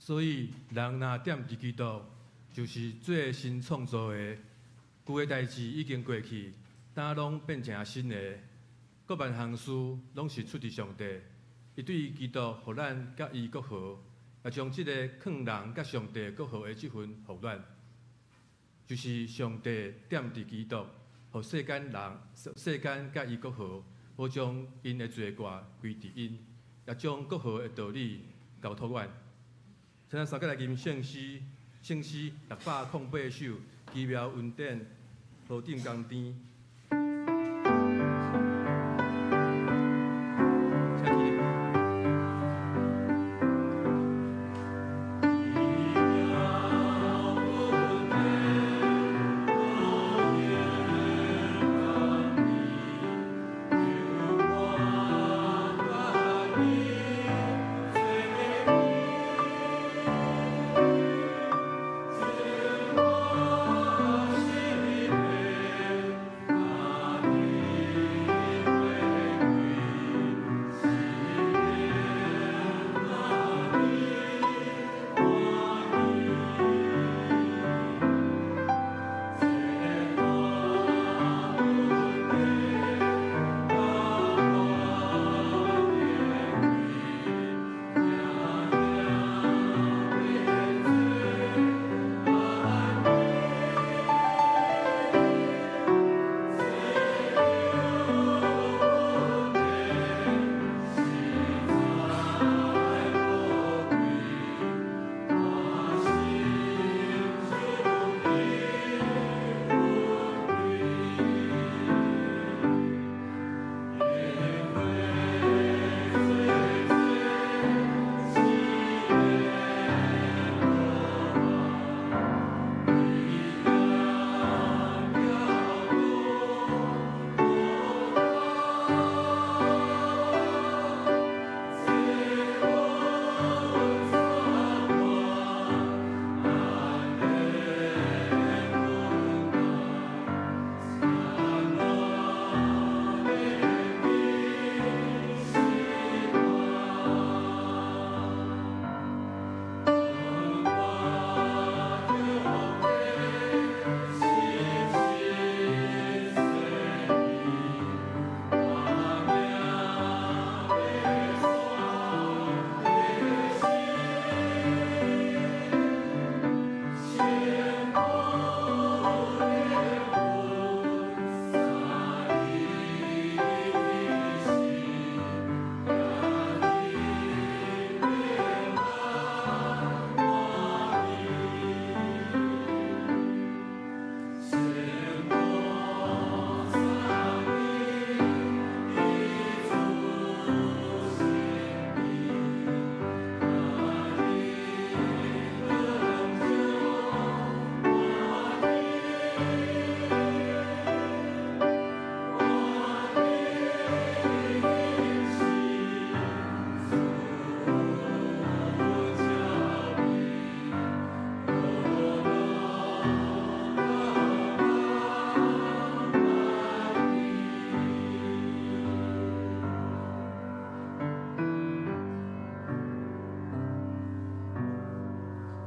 所以人若踮佇基督，就是做新創造的，舊的代誌已經過去，今攏變成新的。各萬項事攏是出佇上帝，伊對基督予咱佮伊國和，也將這个勸人佮上帝國和的這份福咱，就是上帝踮佇基督，予世間人世間佮伊國和，無將𪜶的罪過歸佇𪜶，也將國和的道理交託阮。請咱三個來吟聖詩，聖詩608首，奇妙恩典，何等甘甜。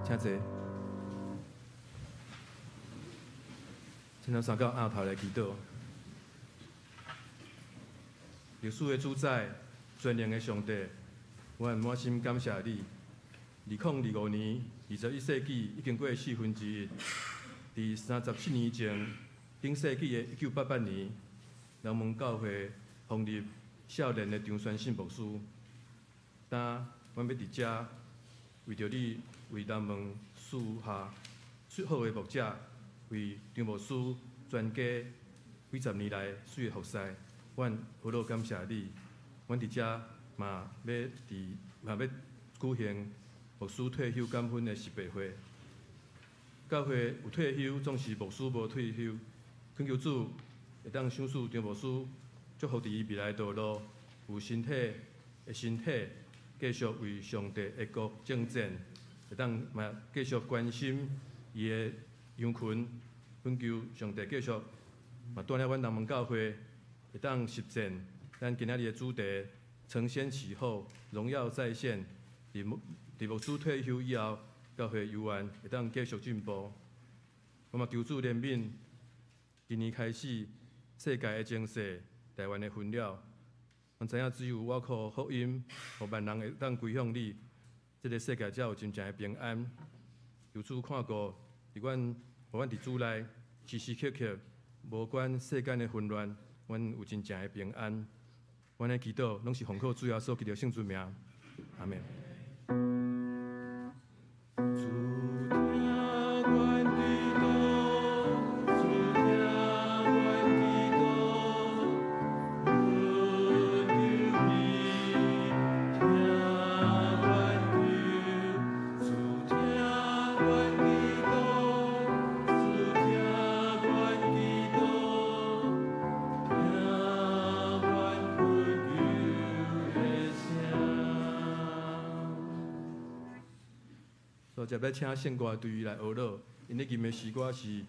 請坐。請咱三個徬頭來祈禱。歷史的主宰，全能的上帝，我滿心感謝你。2025年，21世紀已經過四分之一。佇37年前，頂世紀的1988年，南門教會封立少年的張宣信牧師。今，阮欲佇遮為著你為南門賜下最好的牧者，為張牧師全家幾十年來媠的服侍，阮何樂感謝你。阮佇遮嘛欲佇嘛欲舉行牧師退休感恩的釋別會。教會有退休，總是牧師無退休。懇求主會當賞賜張牧師祝福佇伊未來道路，有身體的身體繼續為上帝的國征戰，會當嘛繼續關心伊的羊群。懇求上帝繼續嘛帶領阮南門教會會當實踐咱今仔日的主題：承先啟後，榮耀再現。佇佇牧師退休以後，教會猶原會當繼續進步。我嘛求主憐憫，今年開始世界的情勢、台灣的紛擾，阮知影只有倚靠福音，予萬人會當歸向你，這个世界才有真正的平安。求主看顧，佇阮，予阮佇主內時時刻刻，無管世間的混亂，阮有真正的平安。阮的祈禱攏是奉靠主耶穌基督聖尊名，阿們。主聽阮祈禱，主聽阮祈禱，阮求你聽阮求，主聽阮祈禱，主聽阮祈禱，聽阮懇求的聲。所以，接來請聖歌隊來學樂，𪜶咧吟的詩歌是《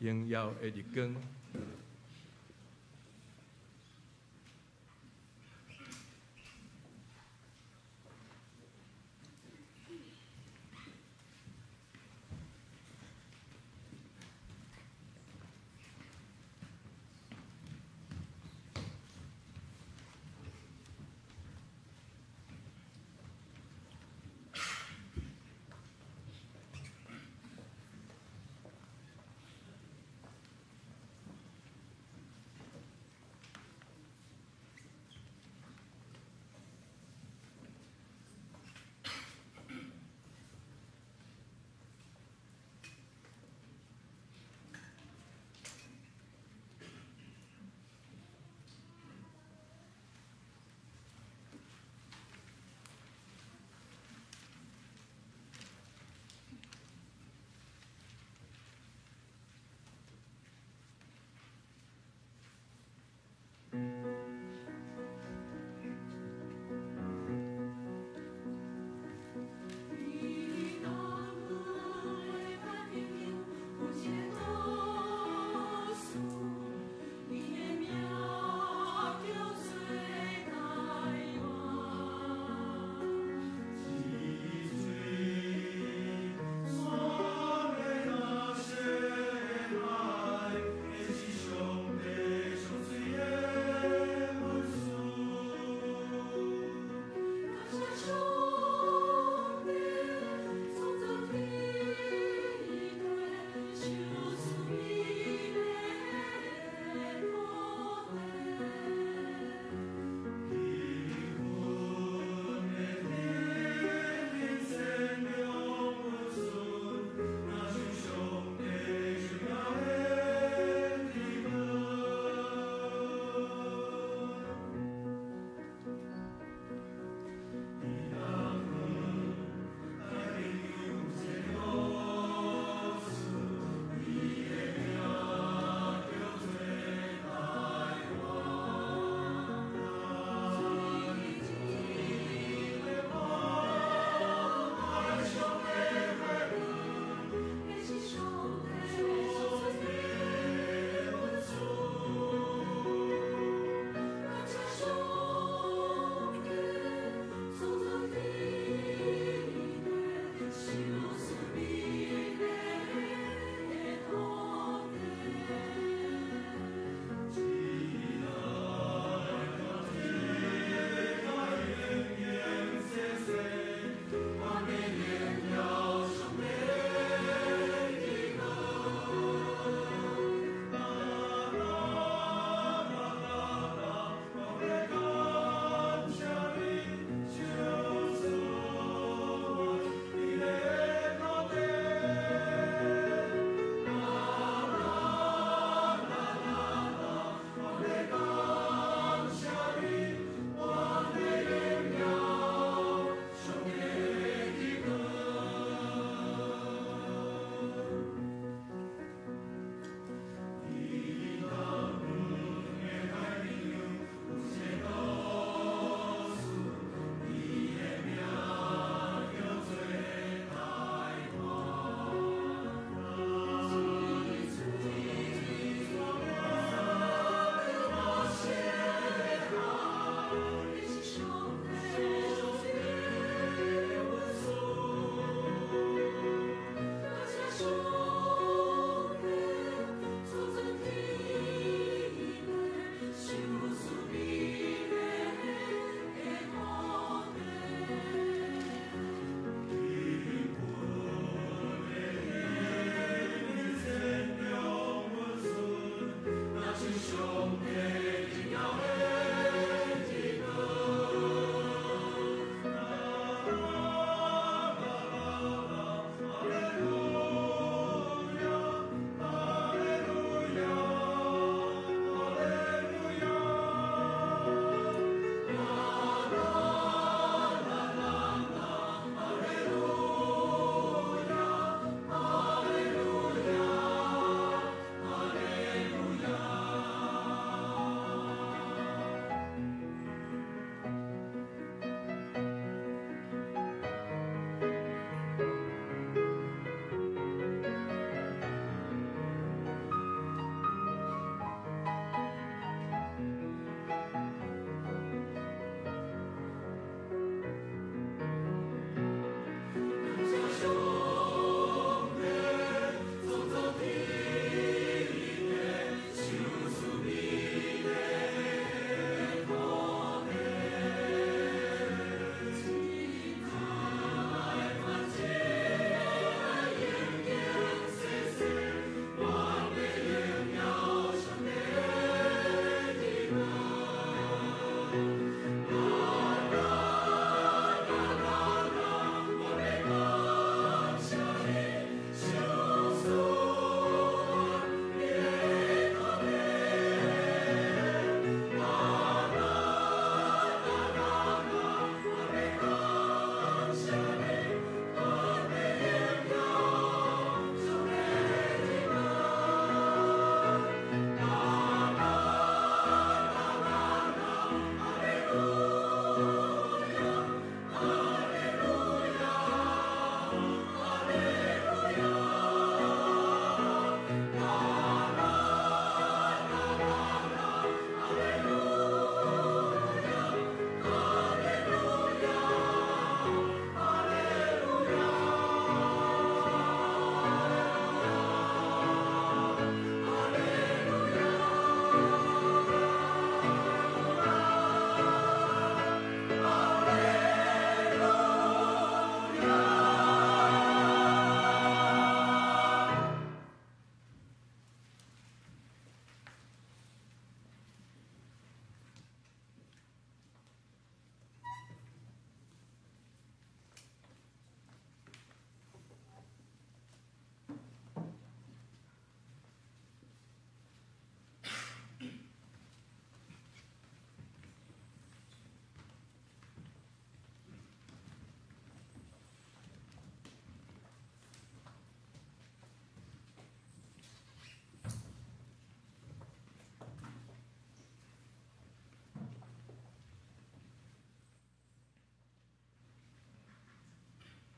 榮耀的日光》。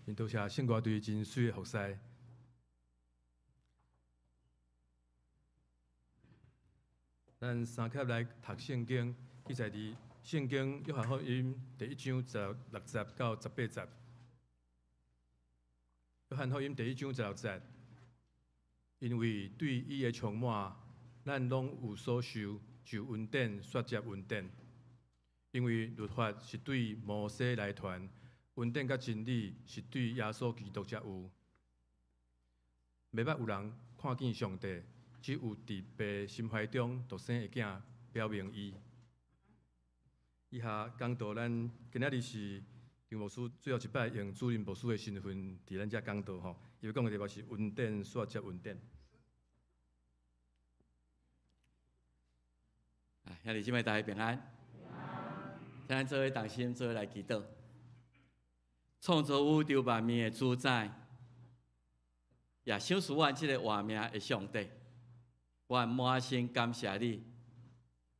真多謝聖歌隊真媠的服侍。咱三級來讀聖經，記載佇聖經約翰福音第一章十六節到十八節。約翰福音第一章十六節，因為對伊的充滿，咱攏有所受，就恩典煞接恩典。因為律法是對摩西來傳，恩典佮真理是對耶穌基督才有。袂捌有人看見上帝，只有佇父心懷中獨生的囝表明伊。以下講道，咱今仔日是張牧師最後一擺用主任牧師的身份佇咱遮講道吼，伊欲講的題目是恩典煞接恩典。啊，兄弟姊妹大家平安。請咱做伙同心做伙來祈禱。創造宇宙萬物的主宰，也賞賜阮這个活命的上帝，我滿心感謝你，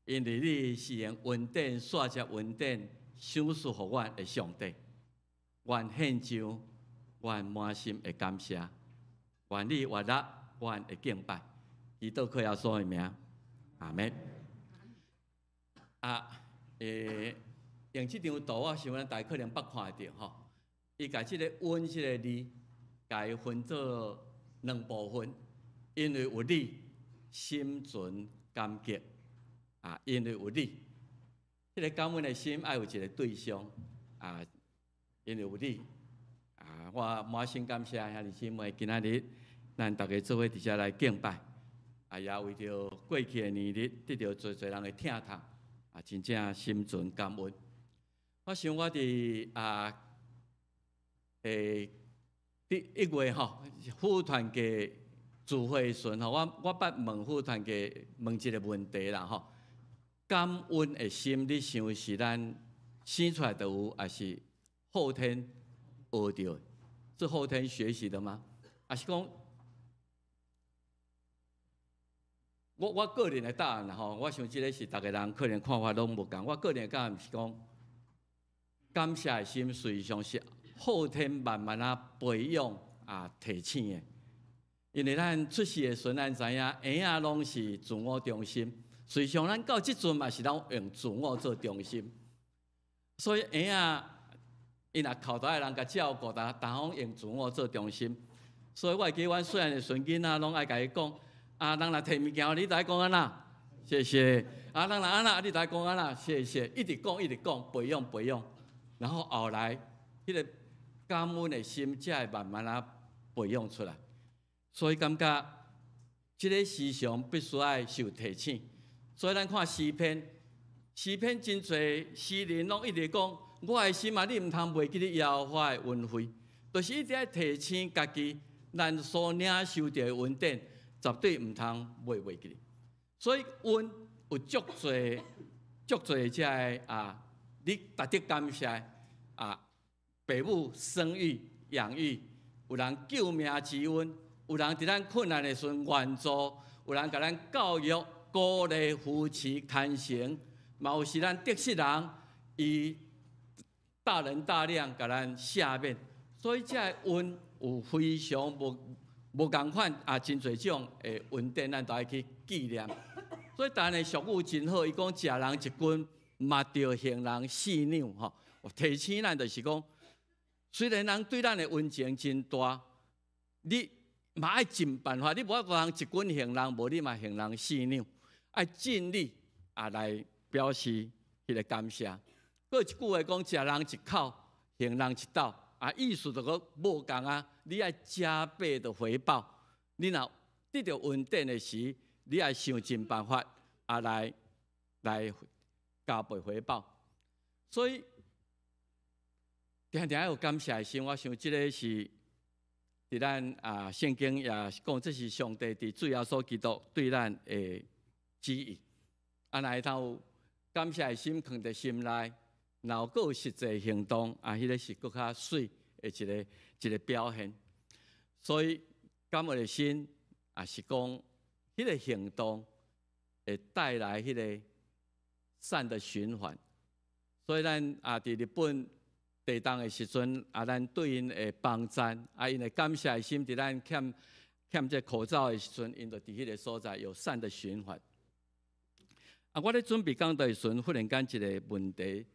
因為你是用恩典煞接恩典賞賜予阮的上帝。阮獻上阮滿心的感謝，願你悅納阮的敬拜，祈禱靠耶穌的名，阿們。啊，用這張圖，我想咱大家可能捌看著吼。伊共這个恩這个字，共伊分做兩部分，因為有你，心存感激。啊，因為有你，這个感恩的心愛有一个對象。啊，因為有你，啊，我滿心感謝兄弟姊妹，今仔日咱逐家做伙佇遮來敬拜，啊，也為著過去的年日得著濟濟人的疼痛，啊，真正心存感恩。我想我佇啊，佇1月吼，副團契聚會的時陣吼，我捌問副團契問一个問題啦吼。感恩的心，你想是咱生出來就有，抑是後天學著的？是後天學習的嗎？抑是講，我個人的答案吼，我想這个是逐个人可能看法攏無仝。我個人的答案是講，感謝的心實際上是後天慢慢仔培養啊提醒的。因為咱出世的時陣，咱知影嬰仔攏是自我中心，實際上咱到這陣嘛是攏用自我做中心。所以嬰仔伊若口頭的人共照顧，逐逐攏用自我做中心。所以我會記阮細漢的時陣，囡仔攏愛共伊講。啊，人若提物件，你著愛講按怎？謝謝。啊，人若按怎，你著愛講按怎？謝謝。一直講，一直講，培養，培養。然後後來，彼个感恩的心才會慢慢仔培養出來。所以感覺這个時常必須愛受提醒。所以咱看詩篇，詩篇真濟詩人攏一直講：我的心啊，你毋通袂記得耶和華的恩惠，就是一直愛提醒家己，咱所領受著的恩典。絕對毋通袂記得，所以恩有足濟足濟這个啊，你值得感謝啊，父母生育養育，有人救命之恩，有人佇咱困難的時陣援助，有人共咱教育、鼓勵、扶持、牽成，嘛有時咱得失人，伊大人大量共咱赦免，所以這个恩有非常無仝款啊，真濟種的恩典，咱都愛去紀念。所以台灣的俗語真好，伊講食人一斤，嘛著還人四兩吼。提醒咱就是講，雖然人對咱的恩情真大，你嘛愛盡辦法，你無法度通一斤還人，無你嘛還人四兩，愛盡力啊來表示彼个感謝。閣有一句話講，食人一口，還人一斗。啊，意思就閣無仝啊！你愛加倍的回報。你若得著恩典的時，你愛想盡辦法啊來加倍回報。所以，定定愛有感謝的心。我想這个是佇咱啊聖經也是講，這是上帝佇主耶穌基督對咱的旨意。啊，若會當有感謝的心囥佇心內。然後閣有實際行動，啊，彼个是閣較媠的一个表現。所以感恩的心，也是講彼个行動會帶來彼个善的循環。所以咱啊，佇日本地動的時陣，啊，咱對𪜶的幫贊，啊，𪜶的感謝的心，佇咱欠欠這口罩的時陣，𪜶就佇彼个所在有善的循環。啊，我咧準備講道的時陣，忽然間一个問題，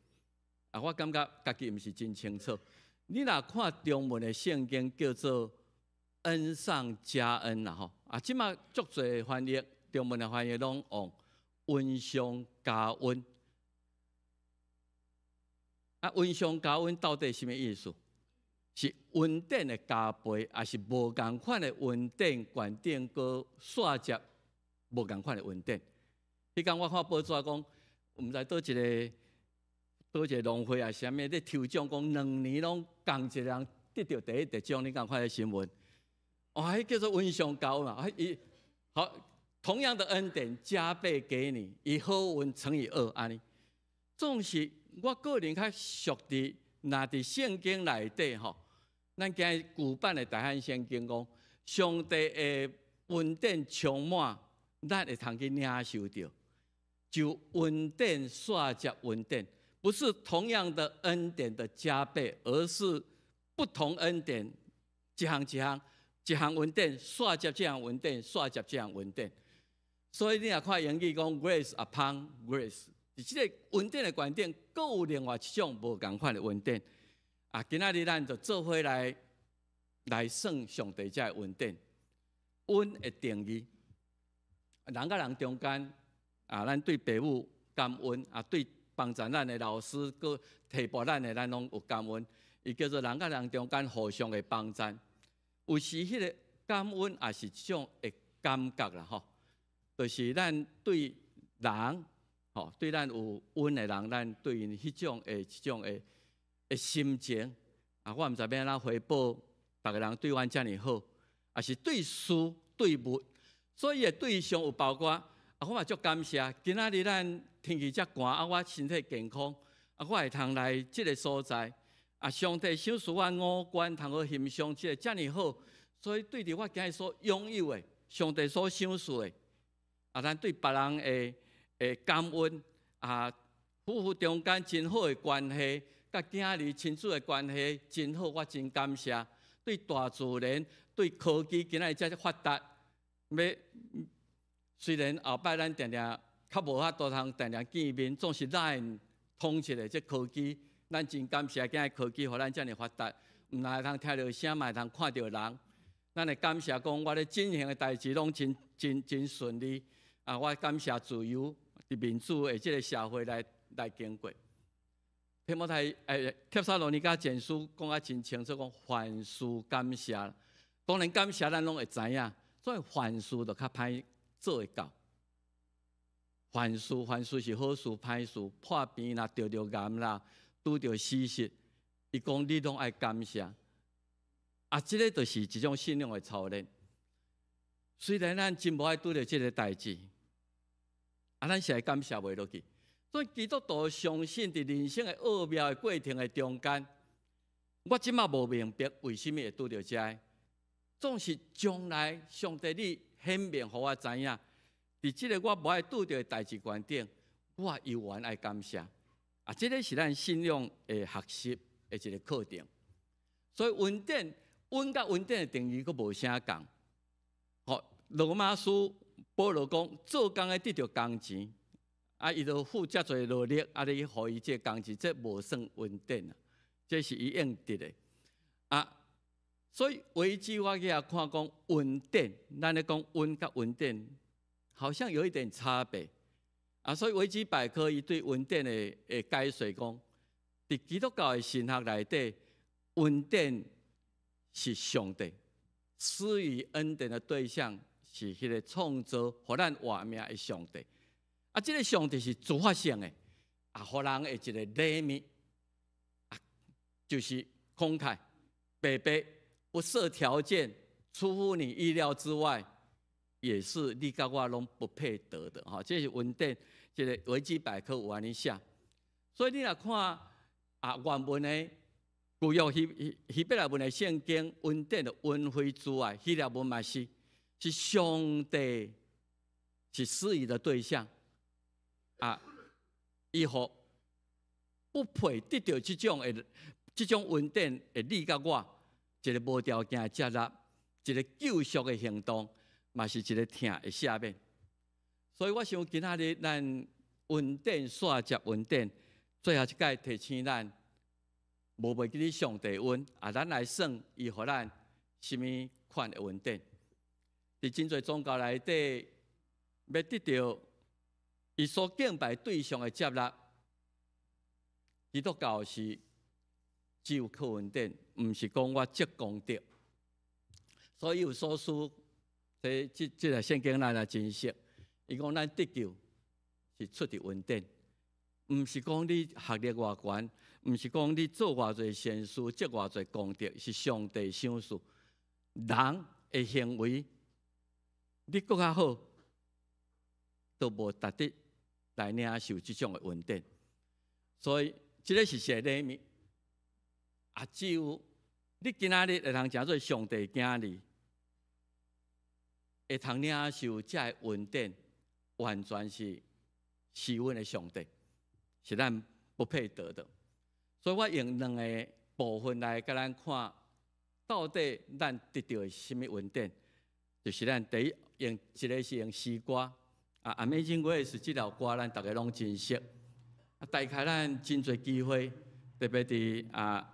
啊，我感覺家己毋是真清楚。你若看中文的聖經叫做恩上加恩啦，吼，啊，這馬足濟翻譯，中文的翻譯攏用恩上加恩。啊，恩上加恩到底啥物意思？是恩典的加倍，抑是無仝款的恩典懸頂閣煞接無仝款的恩典？彼工我看報紙講，毋知佗一个農會抑是啥物咧抽獎，講2年攏仝一个人得著第一得獎，你敢看彼新聞？哇，彼叫做恩上加恩嘛！伊好同樣的恩典加倍給你，以好運乘以二按呢。總是我個人較熟佇，若佇聖經內底吼，咱今日舊版的大漢聖經講，上帝的恩典充滿，咱會通去領受著，就恩典煞接恩典，不是同樣的恩典的加倍，而是不同恩典，一項一項，一項恩典煞接這項恩典，煞接這項恩典。所以你若看英語講 grace upon grace。佇這个恩典的觀點，閣有另外一種無仝款的恩典。啊，今仔日咱就做伙來算上帝這个恩典。恩的定義，人佮人中間，啊，咱對爸母感恩，啊，對幫助咱的老師，閣提拔咱的，咱攏有感恩。伊叫做人佮人中間互相的幫贊。有時彼个感恩也是一種的感覺啦，吼，就是咱對人，吼，對咱有恩的人，咱對𪜶彼種的這種的心情，啊，我毋知欲按怎回報，逐个人對阮遮爾好，抑是對事對物，所以的對象有包括，啊，我嘛足感謝，今仔日咱天氣遮寒，啊，我身體健康，啊，我會通來這个所在，啊，上帝賞賜我五官通好欣賞這个遮爾好，所以對佇我今日所擁有的，上帝所賞賜的，啊，咱對別人的感恩啊，夫婦中間真好的關係，佮囝兒親子的關係真好，我真感謝。對大自然、對科技今仔日遮發達，欲雖然後擺咱定定較無法度通定定見面，總是咱統一的這科技，咱真感謝今日科技予咱遮爾發達，毋但會通聽著聲，嘛會通看著人。咱會感謝講，我咧進行的代誌攏真真真順利。啊，我感謝自由。佇民主的這个社會來經過。提摩太帖撒羅尼迦前書講啊真清楚，講凡事感謝。當然感謝咱攏會知影，所以凡事就較歹做會到。凡事凡事是好事歹事，破病啦、著著癌啦、拄著死訊，伊講你攏愛感謝。啊，這个就是一種信仰的操練。雖然咱真無愛拄著這个代誌。啊，咱是會感謝袂落去。所以基督徒相信佇人生的奧妙的過程的中間，我這馬無明白為啥物會拄著這个，總是將來上帝你顯明予我知影，佇這个我無愛拄著的代誌觀頂，我猶原愛感謝。啊，這个是咱信仰的學習的一个課程。所以恩典，恩佮恩典的定義閣無啥仝。好，羅馬書。保羅講做工的得著工錢，啊，伊就付遮濟勞力，啊，你予伊這工錢，這無算恩典啊，這是伊應得的。啊，所以維基我去遐看講恩典，咱咧講恩佮恩典，好像有一點差別。啊，所以維基百科伊對恩典的解釋講，佇基督教的神學內底，恩典是上帝施予恩典的對象。是彼个創造予咱活命的上帝，啊，這个上帝是自發性的，啊，予人的一个禮物，啊，就是慷慨、白白、不設條件、出乎你意料之外，也是你佮我攏不配得的，吼，這是恩典，這个維基百科有按呢寫，所以你若看啊，原文的舊約希伯來文的聖經，恩典的恩惠之外，希臘文嘛是。是上帝是施予的對象啊，伊予不配得著這種的這種恩典會你佮我一個無條件的接納，一個救贖的行動，嘛是一個疼的赦免。所以我想今仔日咱恩典煞接恩典，最後一擺提醒咱，無袂記得上帝恩啊，咱來算伊予咱啥物款的恩典。佇真濟宗教內底，欲得著伊所敬拜對象的接納，基督教是只有靠恩典，毋是講我積功德。所以有所書，這個聖經咱也真熟。伊講咱得救是出佇恩典，毋是講你學歷偌懸，毋是講你做偌濟善事、積偌濟功德，是上帝賞賜。人的行為，你閣較好，都無值得來領受這種的恩典。所以，這个是寫禮物。啊，只有你今仔日會通成做上帝囝兒，會通領受這个恩典，完全是施恩的上帝，是咱不配得的。所以我用兩个部分來共咱看，到底咱得著的是啥物恩典？就是咱第一用一个是用詩歌，啊，Amazing Grace 這條歌，咱逐个攏真熟。啊，大概咱真濟機會，特別佇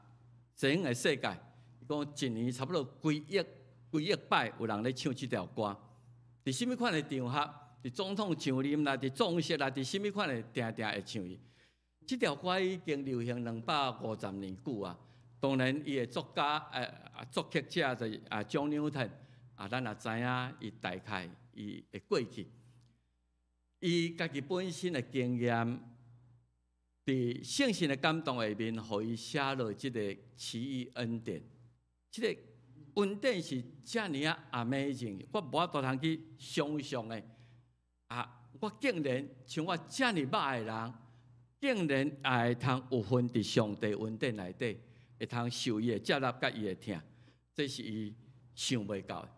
西方的世界，伊講一年差不多幾億幾億擺有人咧唱這條歌。佇啥物款的場合，佇總統上任啦，佇葬式啦，佇啥物款的，定定會唱伊。這條歌已經流行250年久啊。當然，伊的作家、作曲者就是John Newton 啊，咱也知影伊大概伊的過去。伊家己本身的經驗，佇聖神的感動下面，予伊寫落這个奇異恩典。這个恩典是遮爾仔 amazing，我無法度通去想象的。啊，我竟然像我遮爾歹的人，竟然也會通有份佇上帝恩典內底，會通受伊的接納佮伊的疼，這是伊想袂到的。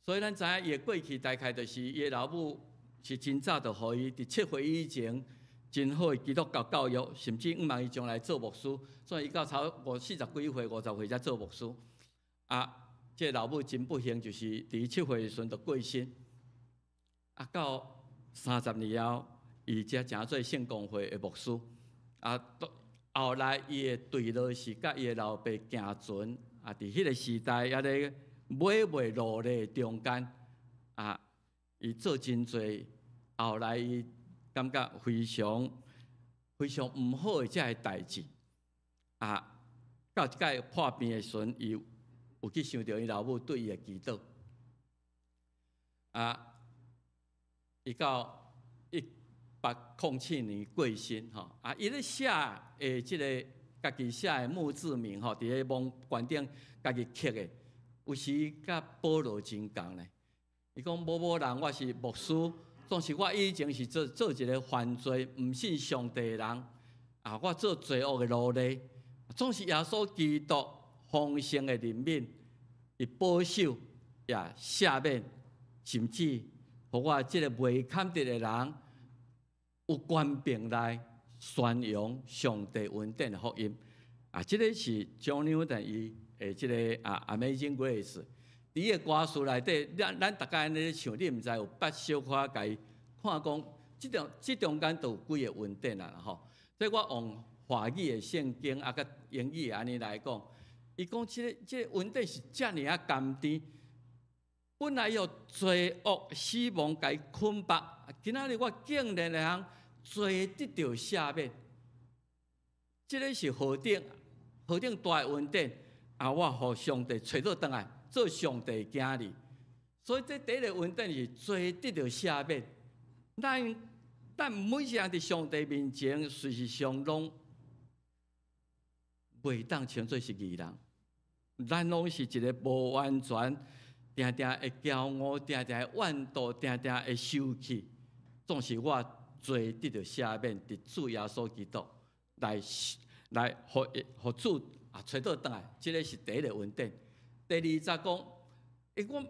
所以咱知影伊的過去大概就是伊的老母是真早就予伊佇7歲以前真好的基督教教育，甚至向望伊將來做牧師。所以伊到差不多40幾歲、50歲才做牧師。啊，這个老母真不幸，就是佇伊7歲的時陣就過身。啊，到30年後，伊才成做聖公會的牧師。啊，後來伊的墜落是佮伊的老爸行船，啊，佇彼个時代猶咧買賣奴隸中間，啊，伊做真濟。後來伊感覺非常非常毋好的這个代誌。啊，到一擺破病的時陣，伊有去想著伊老母對伊的祈禱。啊，伊到1807年過身吼，啊，伊咧寫的這个家己寫的墓誌銘吼，佇个王冠頂家己刻的，有時佮保羅真仝咧。伊講某某人，我是牧師，總是我以前是做一个犯罪、毋信上帝的人，啊，我做罪惡的奴隸，總是耶穌基督豐盛的憐憫，伊保守也赦免，甚至予我這个袂堪得的人有權柄來宣揚上帝恩典的福音。啊，這个是 John Newton 伊的這个Amazing Grace。佇伊的歌詞內底，咱逐家按呢唱，你毋知有捌小可共伊看講，這中間都有幾个恩典啊吼。所以我用華語的聖經啊，佮英語按呢來講，伊講這个恩典是遮爾仔甘甜。本來予罪惡死亡共伊捆縛，今仔日我竟然會通罪得著赦免，這个是何等大的恩典啊！我予上帝揣倒轉來做上帝囝兒，所以這第一个恩典是罪得著赦免。咱每一个人佇上帝面前，事實上攏袂當稱做是義人，咱攏是一个無完全，定定會驕傲，定定會怨妒，定定會生氣。總是我罪得著赦免，佇主耶穌基督來予主揣倒轉來，這个是第一个恩典。第二節講，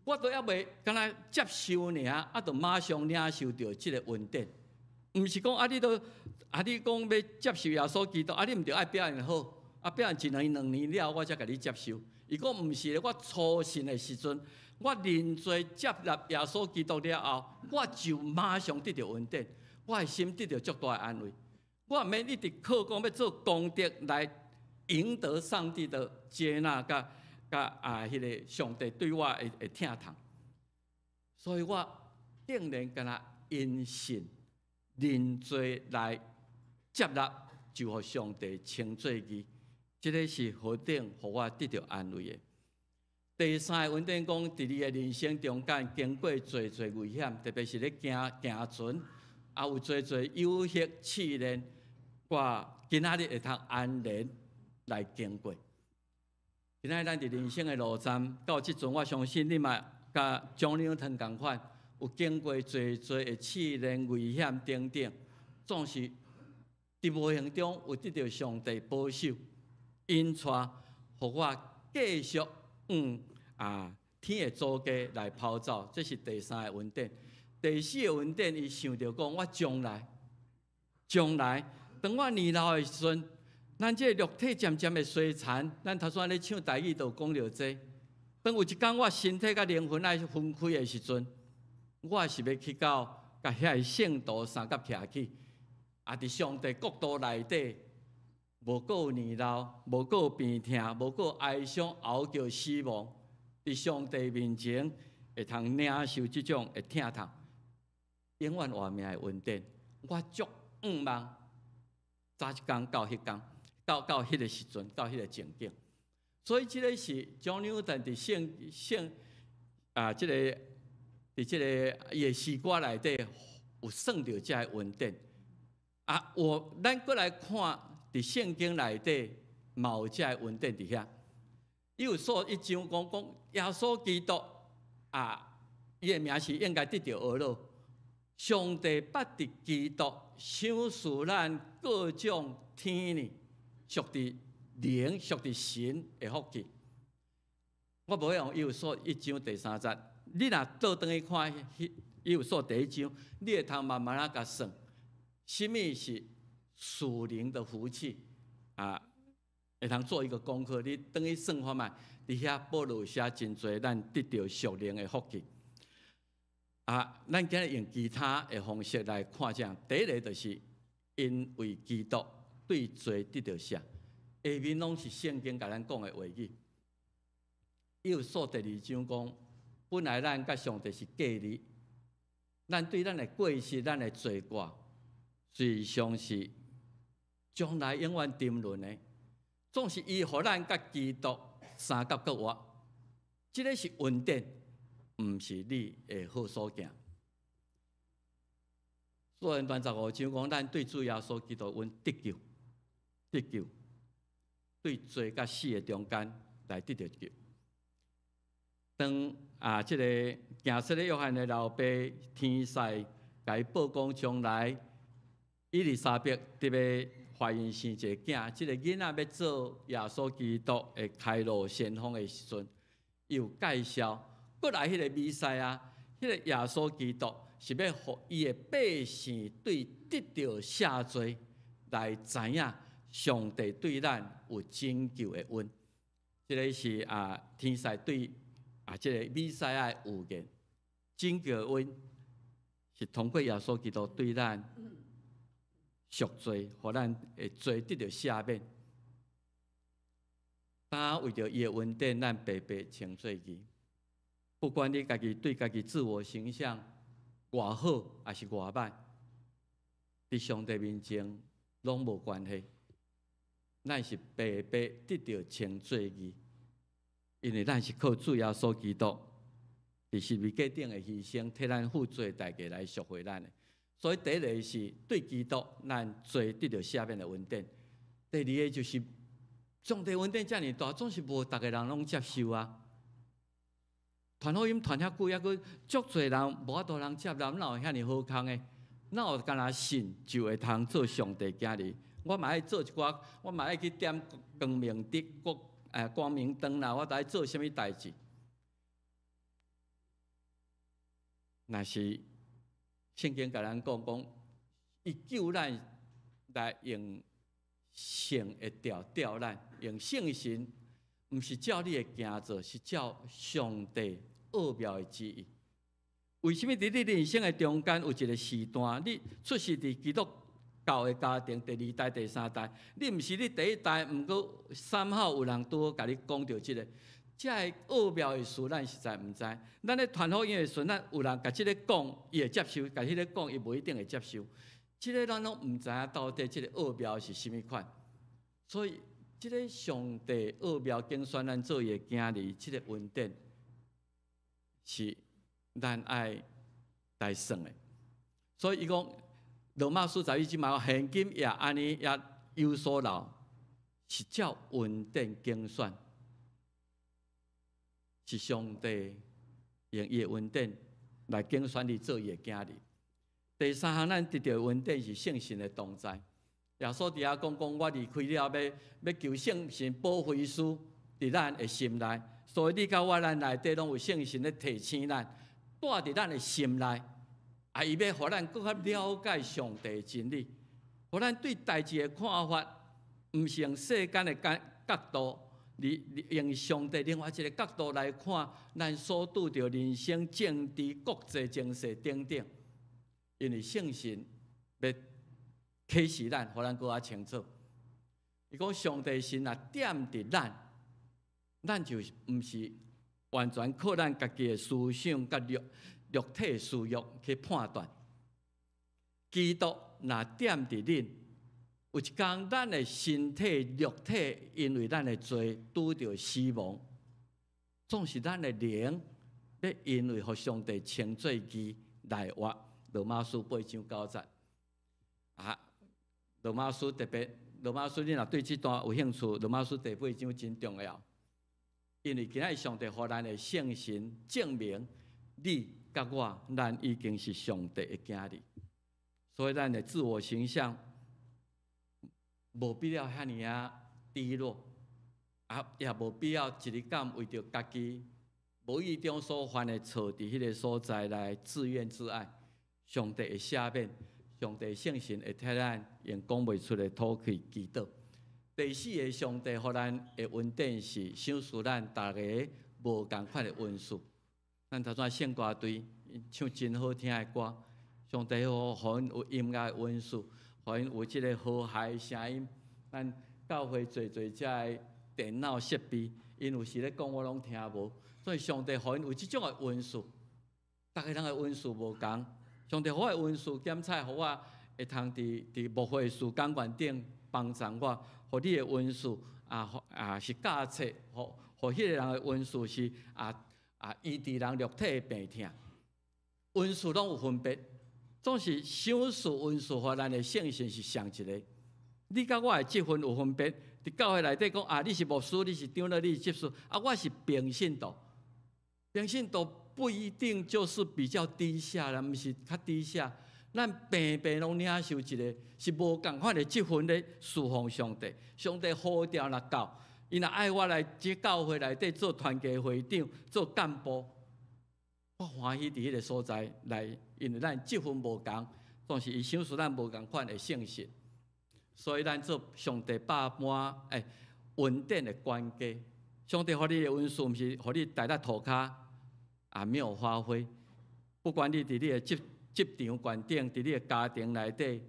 我都猶未敢若接受爾，啊，就馬上領受著這个恩典。毋是講啊，你都啊，你講欲接受耶穌基督，啊，你毋著愛表現好，啊，啊，變一年兩年了，我才共你接受。伊講毋是咧，我初信的時陣，我認罪接納耶穌基督了後，我就馬上得著恩典，我的心得著足大的安慰。我毋免一直靠講欲做功德來贏得上帝的接納，佮佮啊，彼个上帝對我的疼痛。所以我竟然敢若因信認罪來接納，就予上帝稱做義。這个是何等予我得著安慰的。第三个恩典講，佇你的人生中間經過濟濟危險，特別是咧行行船，也有濟濟誘惑試煉，我今仔日會通安然來經過。今仔日咱佇人生的路站，到這陣，我相信你嘛佮蔣良騰仝款，有經過濟濟的試煉、危險等等，總是佇無形中有得著上帝保守。引帶，予我繼續往啊天的祖家來跑走，這是第三个恩典。第四个恩典，伊想著講，我將來，將來，當我年老的時陣，咱這個肉體漸漸會衰殘。咱頭先咧唱台語就講著這個。當有一工我身體佮靈魂愛分開的時陣，我是欲去到佮遐个聖徒相佮徛去，啊，佇上帝國度內底。無閣有年老，無閣有病痛，無閣有哀傷、嗷叫死亡，佇上帝面前會通領受這種的疼痛，永遠活命的恩典。我足向望，早一工到彼工，到彼個時陣，到彼個情景。所以這个是 John Newton 佇聖聖啊，這个佇這个伊的詩歌內底有算著這个恩典。啊，我咱閣來看。佇聖經內底嘛有這个恩典佇遐。以弗所一章講講耶穌基督啊，伊的名是應該得著呵咾。上帝捌佇基督賞賜咱各種天呢，屬佇靈、屬佇神的福氣。我無用以弗所一章第三節，你若倒轉去看以弗所第一章，你會通慢慢仔共算，啥物是屬靈的福氣啊？會通做一個功課，你轉去算看覓，佇遐保羅寫真濟咱得著屬靈的福氣。啊，咱今日用其他的方式來看這樣，第一个就是因為基督對罪得著赦，下面攏是聖經共咱講的話語。以弗所第二章講，本來咱佮上帝是隔離，咱對咱的過失、咱的罪過，實際上是將來永遠沉淪的。總是伊予咱佮基督相佮閣活，這个是恩典，毋是你的好所行。使徒行傳15章講，咱對主耶穌基督，阮得救，得救，對罪佮死的中間來得著救。當啊，這个行洗禮約翰的老爸天使共伊報講，將來伊麗莎白特別懷孕生一个囝，這个囡仔欲做耶穌基督的開路先鋒的時陣，伊有介紹過來彼个彌賽亞，彼个耶穌基督是欲予伊的百姓對得著赦罪，來知影上帝對咱有拯救的恩。這个是啊，天使對啊，這个彌賽亞的預言，拯救的恩是通過耶穌基督對咱贖罪，予咱的罪得著赦免。當為著伊的恩典，咱白白稱做義。不管你家己對家己自我形象偌好，抑是偌歹，佇上帝面前攏無關係。咱是白白得著稱做義，因為咱是靠主耶穌基督佇十字架頂的犧牲，替咱付罪代價來贖回咱的。所以第一个是對基督，咱罪得著赦免的恩典；第二个就是上帝恩典遮爾大，總是無逐个人攏接受啊。傳福音傳遐久，猶閣足濟人無法度人接納，哪有遐爾好康的？哪有干焦信就會通做上帝囝兒？我嘛愛做一寡，我嘛愛去點光明燈、光明燈啦，我著愛做啥物代誌？若是聖經共咱講講，伊救咱來用成會調調咱，用聖神，毋是照你的行做，是照上帝奧妙的旨意。為啥物佇你人生的中間有一個時段，你出世佇基督教的家庭，第二代、第三代，你毋是你第一代，毋過三好有人拄好共你講著這個，這个奧妙的事，咱實在毋知。咱咧傳福音的時陣，咱有人共這个講，伊會接受；共彼个講，伊無一定會接受。這个咱攏毋知影到底這个奧妙是啥物款。所以，這个上帝奧妙揀選咱做伊的囝兒，這个恩典是咱愛來算的。所以伊講羅馬書十一章嘛，現今也按呢也有所勞，是照恩典揀選，是上帝用伊的恩典來揀選你做伊的囝兒。第三項，咱得著恩典是聖神的同在。耶穌佇遐講講，我離開了，欲求聖神保惠師佇咱的心內，所以你佮我咱內底攏有聖神咧提醒咱，住佇咱的心內。啊，伊欲予咱閣較了解上帝的真理，予咱對代誌的看法，毋是用世間的角度，而用上帝另外一个角度來看，咱所拄著人生、政治、國際情勢等等。因為聖神欲啟示咱，予咱閣較清楚。伊講上帝神若踮佇咱，咱就毋是完全靠咱家己的思想佮肉體私欲去判斷。基督若踮佇恁，有一工咱的身體肉體因為咱的罪拄著死亡，總是咱的靈欲因為予上帝稱做義來活。羅馬書八章九節啊，羅馬書特別，羅馬書你若對這段有興趣，羅馬書第八章真重要，因為今仔日上帝予咱的聖神證明你佮我，咱已經是上帝的囝兒，所以咱的自我形象無必要遐爾仔低落，啊，也無必要一日到晚為著家己無意中所犯的錯，佇彼个所在來自怨自艾。上帝會赦免，上帝聖神會替咱用講袂出的吐氣祈禱。第四个，上帝予咱的恩典是賞賜咱逐个無仝款的恩賜。咱頭先聖歌隊唱真好聽的歌，上帝予𪜶有音樂的恩賜，予𪜶有這个和諧的聲音。咱教會濟濟遮的電腦設備，𪜶有時咧講我攏聽無，所以上帝予𪜶有這種的恩賜。逐个人的恩賜無仝，上帝予我的恩賜檢採，予我會通佇牧會事工員頂幫助我，予你的恩賜啊啊是教冊，予彼个人的恩賜是醫治人肉體的病痛，恩賜攏有分別，總是賞賜恩賜予咱的聖神是仝一个。你佮我的職分有分別，佇教會內底講啊，你是牧師，你是長老，你是執事，啊，我是平信徒。平信徒不一定就是比較低下啦，毋是較低下。咱平平攏領受一个是無仝款的職分咧侍奉上帝。上帝呼召若到，伊若愛我來這教會內底做團契會長、做幹部，我歡喜佇彼个所在來，因為咱職分無仝，總是伊賞賜咱無仝款的聖神。所以咱做上帝百般恩典的管家。上帝予你的恩賜，毋是予你呆佇塗跤啊，沒有發揮。不管你佇你的職場環境，佇你的家庭內底，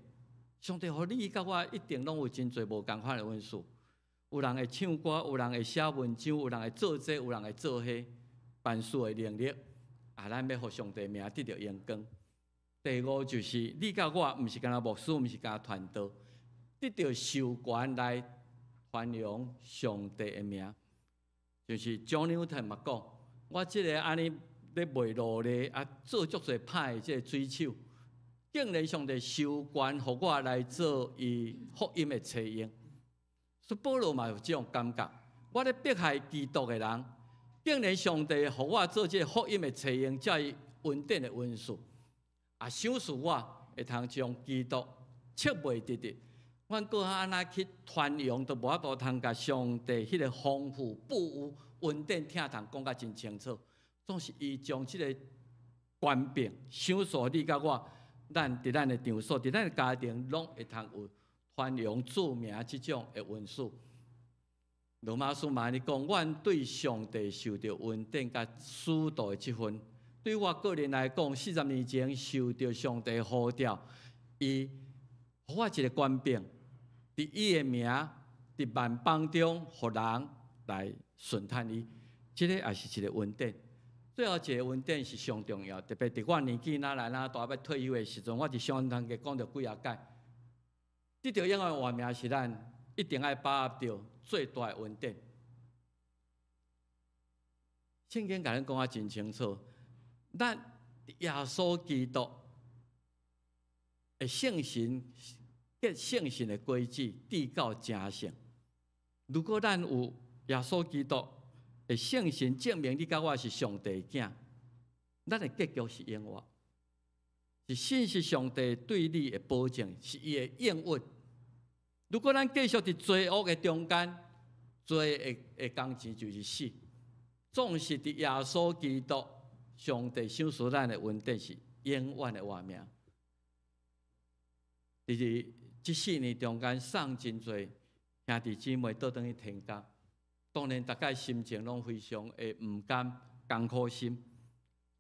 上帝予你佮我一定攏有真濟無仝款的恩賜。有人會唱歌，有人會寫文章，有人會做這，有人會做彼，辦事的能力。啊，咱欲予上帝名得著榮光。第五就是你佮我，毋是干焦牧師，毋是干焦傳道，得著授權來傳揚上帝的名。就是 John Newton 嘛講，我這个按呢咧賣路咧，啊做足濟歹的這个水手，竟然上帝授權予我來做伊福音的冊用。所以保羅嘛有這種感覺，我咧迫害基督的人，竟然上帝予我做這个福音的冊用，才伊恩典的恩賜，啊賞賜我會通將基督切袂直直。阮閣較按怎去傳揚，都無法度通共上帝彼个豐富富有恩典疼痛講甲真清楚。總是伊將這个權柄賞賜你佮我，咱佇咱的場所，佇咱的家庭，攏會通有传扬主名這種的恩賜。羅馬書嘛按呢講，阮對上帝受著恩典佮使徒的職分。對我個人來講，40年前受著上帝呼召，伊予我一個權柄，佇伊的名，佇萬邦中，予人來順趁伊，這個也是一個恩典。最後一個恩典是上重要，特別佇我年紀若來若大欲退休的時陣，我佇上堂講著幾仔擺，得著永遠活命是咱一定愛把握著最大的恩典。聖經共咱講啊真清楚，咱耶穌基督的聖神結聖神的果子，直到成聖。如果咱有耶穌基督的聖神證明你佮我是上帝囝，咱的結局是永活，是信實上帝對你的保證，是伊的應允。如果咱繼續佇罪惡的中間，罪的工錢就是死。總是佇耶穌基督上帝賞賜咱的恩典是永遠的活命。佇這4年中間，送真濟兄弟姊妹倒轉去天家，當然大家心情攏非常的毋甘、艱苦心。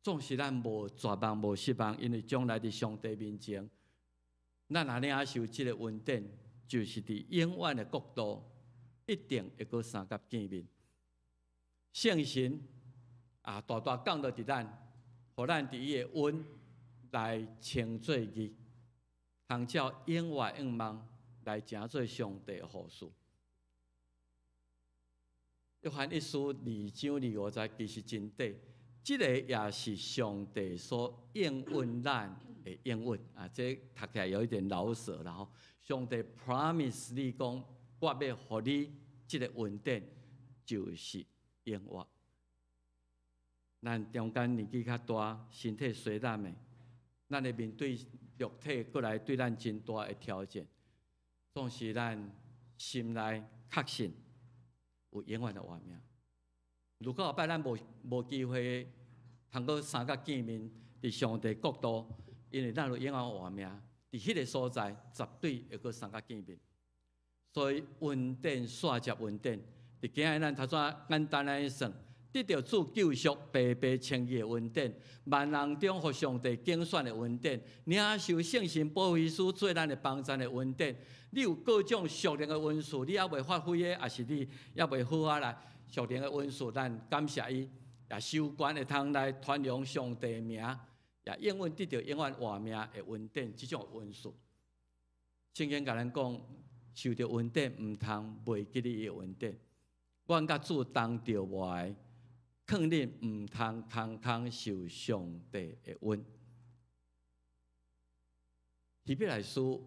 總是咱無絕望、無失望，因為將來佇上帝面前，咱若領受這個恩典，就是佇永遠的國度，一定會閣相佮見面。聖神啊，大大降落佇咱，予咱佇伊的恩來稱做義，通照永活願望來成做上帝的後嗣。約翰一書二章二五節其實真短，這個也是上帝所應允咱的應允啊！這讀起來有一點老舌啦吼。上帝 promise 你講，我欲予你這個恩典，就是永活。咱中間年紀較大，身體衰老的，咱會面對肉體過來對咱真大的挑戰，總是咱心內確信有永遠的活命。如果後擺咱無機會通閣相佮見面，佇上帝國度，因為咱有永遠活命，佇彼個所在絕對會閣相佮見面。所以恩典煞接恩典，佇今日咱頭先簡單按呢算，得著主救贖白白稱義的恩典，萬人中予上帝揀選的恩典，領受聖神保惠師做咱的幫贊的恩典。你有各種屬靈的恩賜，你猶未發揮的，抑是你猶未好啊來屬靈的恩賜，咱感謝伊，也授權會通來傳揚上帝名，也永遠得著永遠活命的恩典，這種恩賜。聖經共咱講，受著恩典，毋通袂記得伊的恩典。阮佮主同著活，勸恁毋通空空受上帝的恩。希伯來書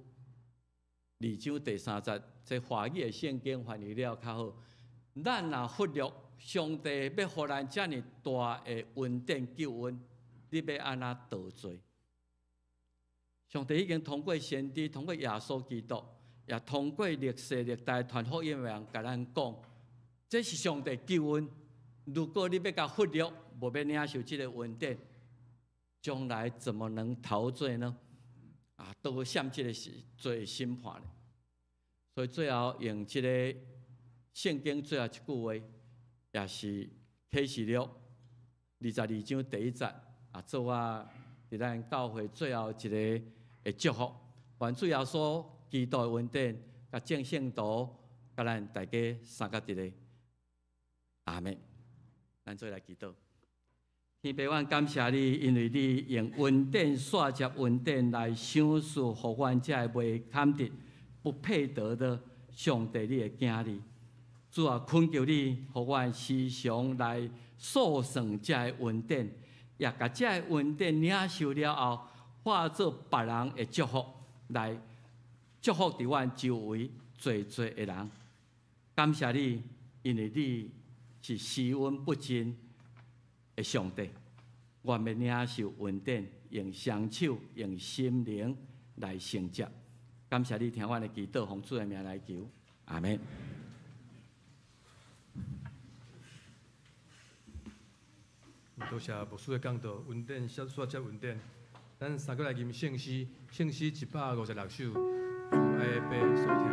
二章第三節，這華語的聖經翻譯了較好。咱若忽略上帝欲予咱遮爾大的恩典救恩，你欲按怎逃罪？上帝已經通過先知，通過耶穌基督，也通過歷世歷代傳福音的人，共咱講，這是上帝救恩。如果你欲共忽略，無欲領受這個恩典，將來怎麼能逃罪呢？啊，都陷這個是罪審判咧。所以最後用這個聖經最後一句話，也是啟示錄22章第一節啊，做我佇咱教會最後一個的祝福。願主耶穌基督的恩典，佮眾聖徒，佮咱大家相佮佇咧。阿們。咱做來祈禱。天父，阮感謝你，因為你用恩典煞接恩典來賞賜，予阮這个袂堪得、不配得的上帝你的囝兒。主啊，懇求你，予阮時常來數算這个恩典，也共這个恩典領受了後，化做別人的祝福，來祝福佇阮周圍濟濟的人。感謝你，因為你是施恩不盡的上帝，願欲領受恩典，用雙手、用心靈來承接。感謝你聽阮的祈禱，奉主的名來求，阿們。多謝牧師的講道，恩典煞接恩典。咱三個來吟聖詩，聖詩156首，主愛的爸所疼。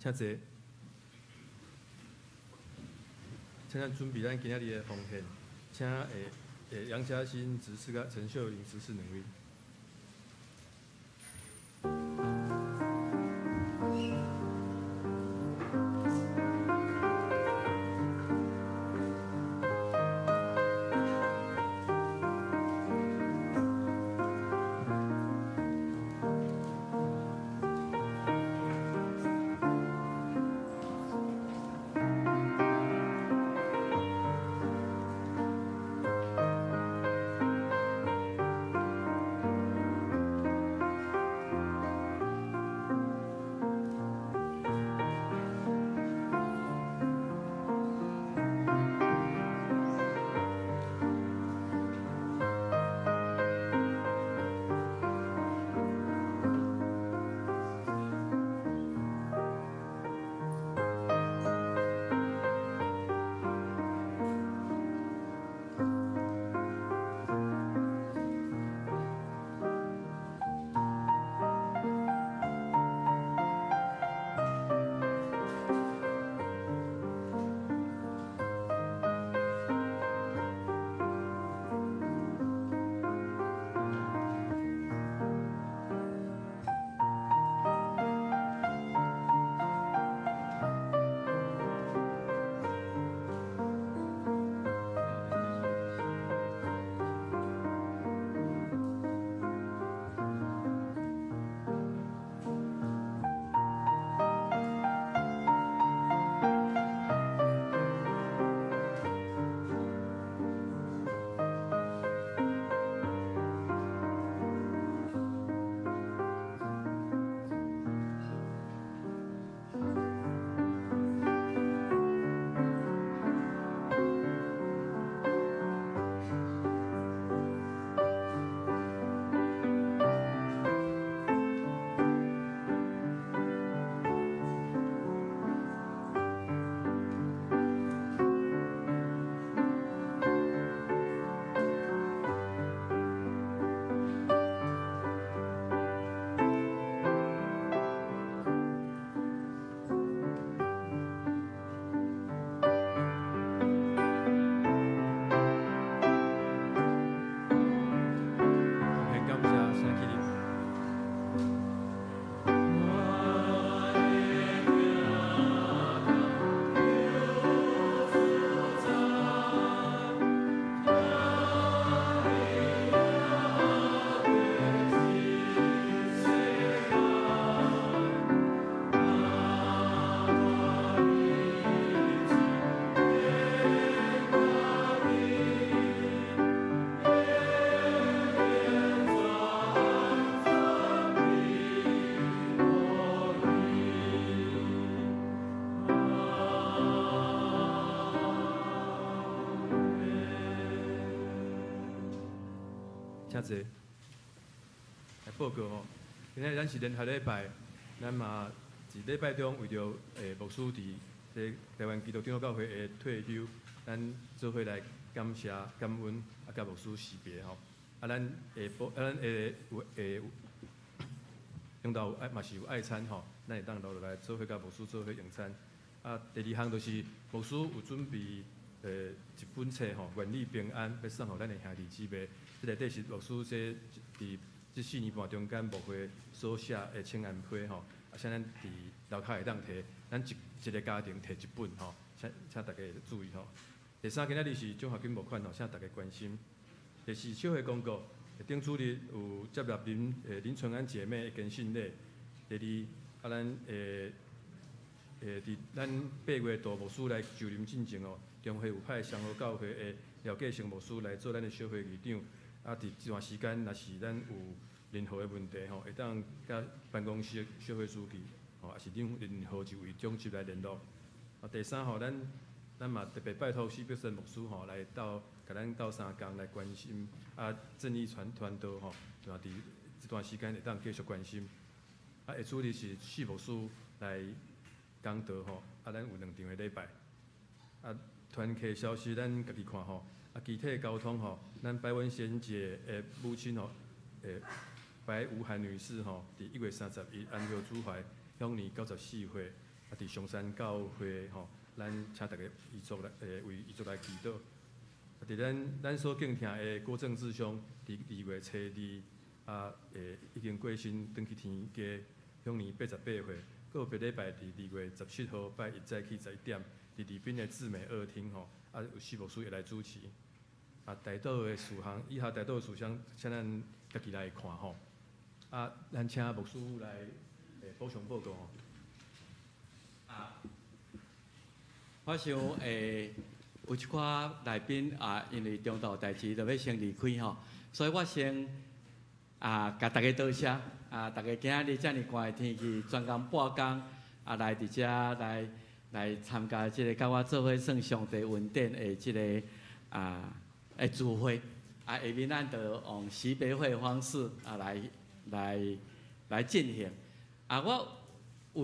請坐。請咱準備咱今仔日的奉獻，請楊嘉欣執事佮陳秀玲執事兩位。請坐。來報告吼，今仔日咱是聯合禮拜，咱嘛佇禮拜中為著牧師佇這台灣基督長老教會的退休，咱做伙來感謝感恩，啊，佮牧師惜別吼。啊，咱下晡，啊，咱下有下中晝有愛嘛是有愛餐吼，咱會當留落來做伙佮牧師做伙用餐。啊，第二項就是牧師有準備一本冊吼，願你平安，欲送予咱的兄弟姊妹。這內底是牧師這佇這4年半中間牧會所寫的請安批吼，啊，請咱佇樓跤會當提，咱一一个家庭提一本吼，請請大家注意吼。第三，今仔日是獎學金募款吼，請大家關心。第四，小會公告，頂主日有接納林純安姐妹的堅信禮。第二，啊，咱佇咱8月度牧師來就任進前哦，中會有派雙和教會的廖繼成牧師來做咱的小會議長。啊，佇這段時間，若是咱有任何的問題吼，會當佮辦公室小會書記吼，抑是恁任何一位長執來聯絡。啊，第三吼，咱嘛特別拜託施伯森牧師吼，來鬥共咱鬥相共來關心啊，正義傳傳道吼，嘛佇這段時間會當繼續關心。啊，下主日是施牧師來講道吼，啊，咱有兩場的禮拜。啊，團契消息咱家己看吼。啊，機體交通吼，咱白文賢姐的母親吼，白吳涵女士吼，佇1月31安息主懷，享年94歲。佇松山教會吼，咱請大家遺族來為遺族來祈禱。佇咱所敬聽的郭正志兄，佇2月初2已經過身，轉去天家，享年88歲。閣有別禮拜佇2月17號拜一早起11點，佇禮賓的智美二廳吼，有徐牧師會來主持。代禱的事項，以下代禱的事項，請咱家己來看吼。咱請牧師來補充報告吼。我想有一寡來賓啊，因為中晝代誌就欲先離開吼，所以我先共大家多謝大家今仔日遮爾寒的天氣，專工半工來佇遮來參加這个佮我做伙算上帝恩典的這个聚會。下面咱就用惜別會的方式來進行。我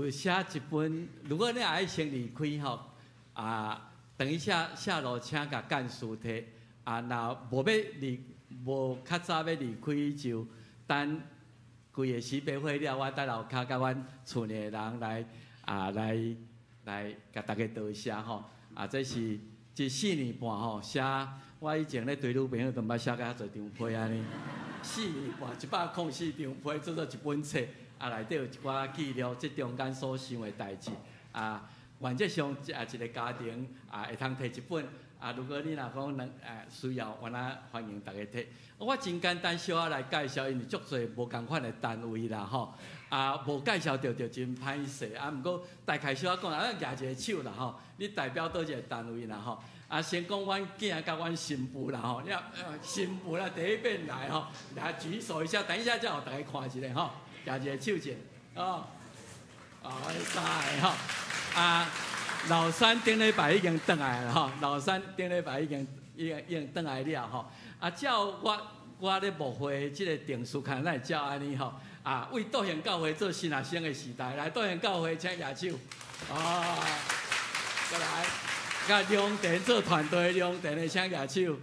有寫一本，如果你愛先離開吼，等一下下樓請共幹事提。若無欲離，無較早欲離開，就等規个惜別會了，我佇樓跤佮阮厝內的人來共大家道謝吼。這是這4年半吼寫，我以前咧對女朋友都毋捌寫甲遐濟張批按呢。4年半，104張批，做做一本冊，內底有一寡記錄，這中間所想的代誌。原則上一個家庭會通提一本。如果你若講能需要，我若歡迎大家提。我真簡單小可來介紹，因為足濟無仝款的單位啦吼。無介紹著就真歹勢。毋過大概小可講，舉一個手啦吼。你代表佗一個單位啦吼。先講阮囝佮阮新婦啦吼。你新婦啦，第一遍來吼，來舉手一下，等一下才予大家看一下吼。舉一個手者，哦，三个吼，老三頂禮拜已經轉來啦吼，老三頂禮拜已經轉來了吼。照我咧牧會這個定數看，咱會照按呢吼。為道賢教會做新學生的時代，來道賢教會請舉手。閣來，佮兩田做團隊，兩田的請舉手。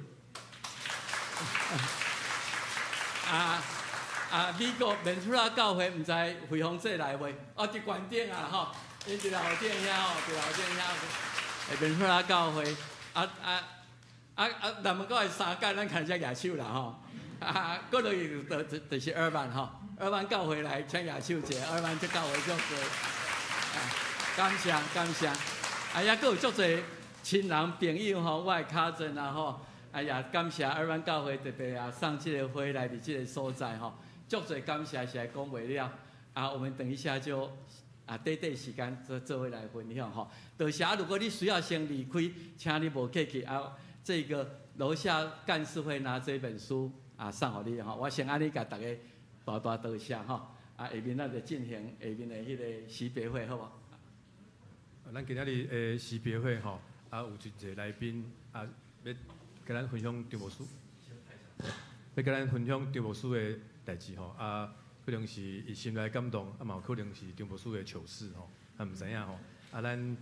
美國民主拉教會，毋知惠芳姐來未？哦，佇懸頂啊吼。𪜶佇樓頂遐吼，佇樓頂遐，民主拉教會，南門教會三間，咱看才舉手啦吼。閣落去就是二萬吼，二萬教會來請舉手者，二萬這教會足濟，感謝感謝。抑閣有足濟親人朋友吼，我的cousin啊吼，哎呀，感謝二萬教會特別送這个花來佇這个所在吼，足濟感謝實在講袂了。我們等一下就。短短時間做伙來分享吼。多謝，如果你需要先離開，請你無客氣。這个樓下幹事會拿這本書送予你吼。我先按呢共大家大大多謝吼。下面咱就進行下面的彼个惜別會，好無？咱今仔日的惜別會吼，有真濟來賓欲共咱分享張牧師，欲共咱分享張牧師的代誌吼。可能是伊心內感動，嘛有可能是張牧師的糗事吼，毋知影吼。咱一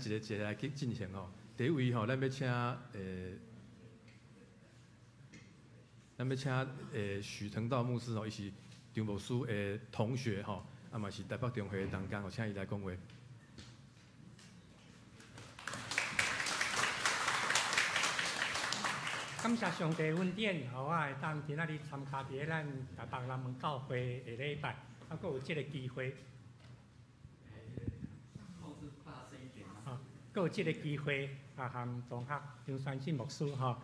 個一個來去進行吼。第一位吼，咱欲請許騰道牧師吼，伊是張牧師的同學吼，嘛是台北中會的同工，請伊來講話。感謝上帝恩典，予我會當今仔日參加佇咧咱台北南門教會的禮拜，閣有這个機會。閣有這个機會和同學張宣信牧師吼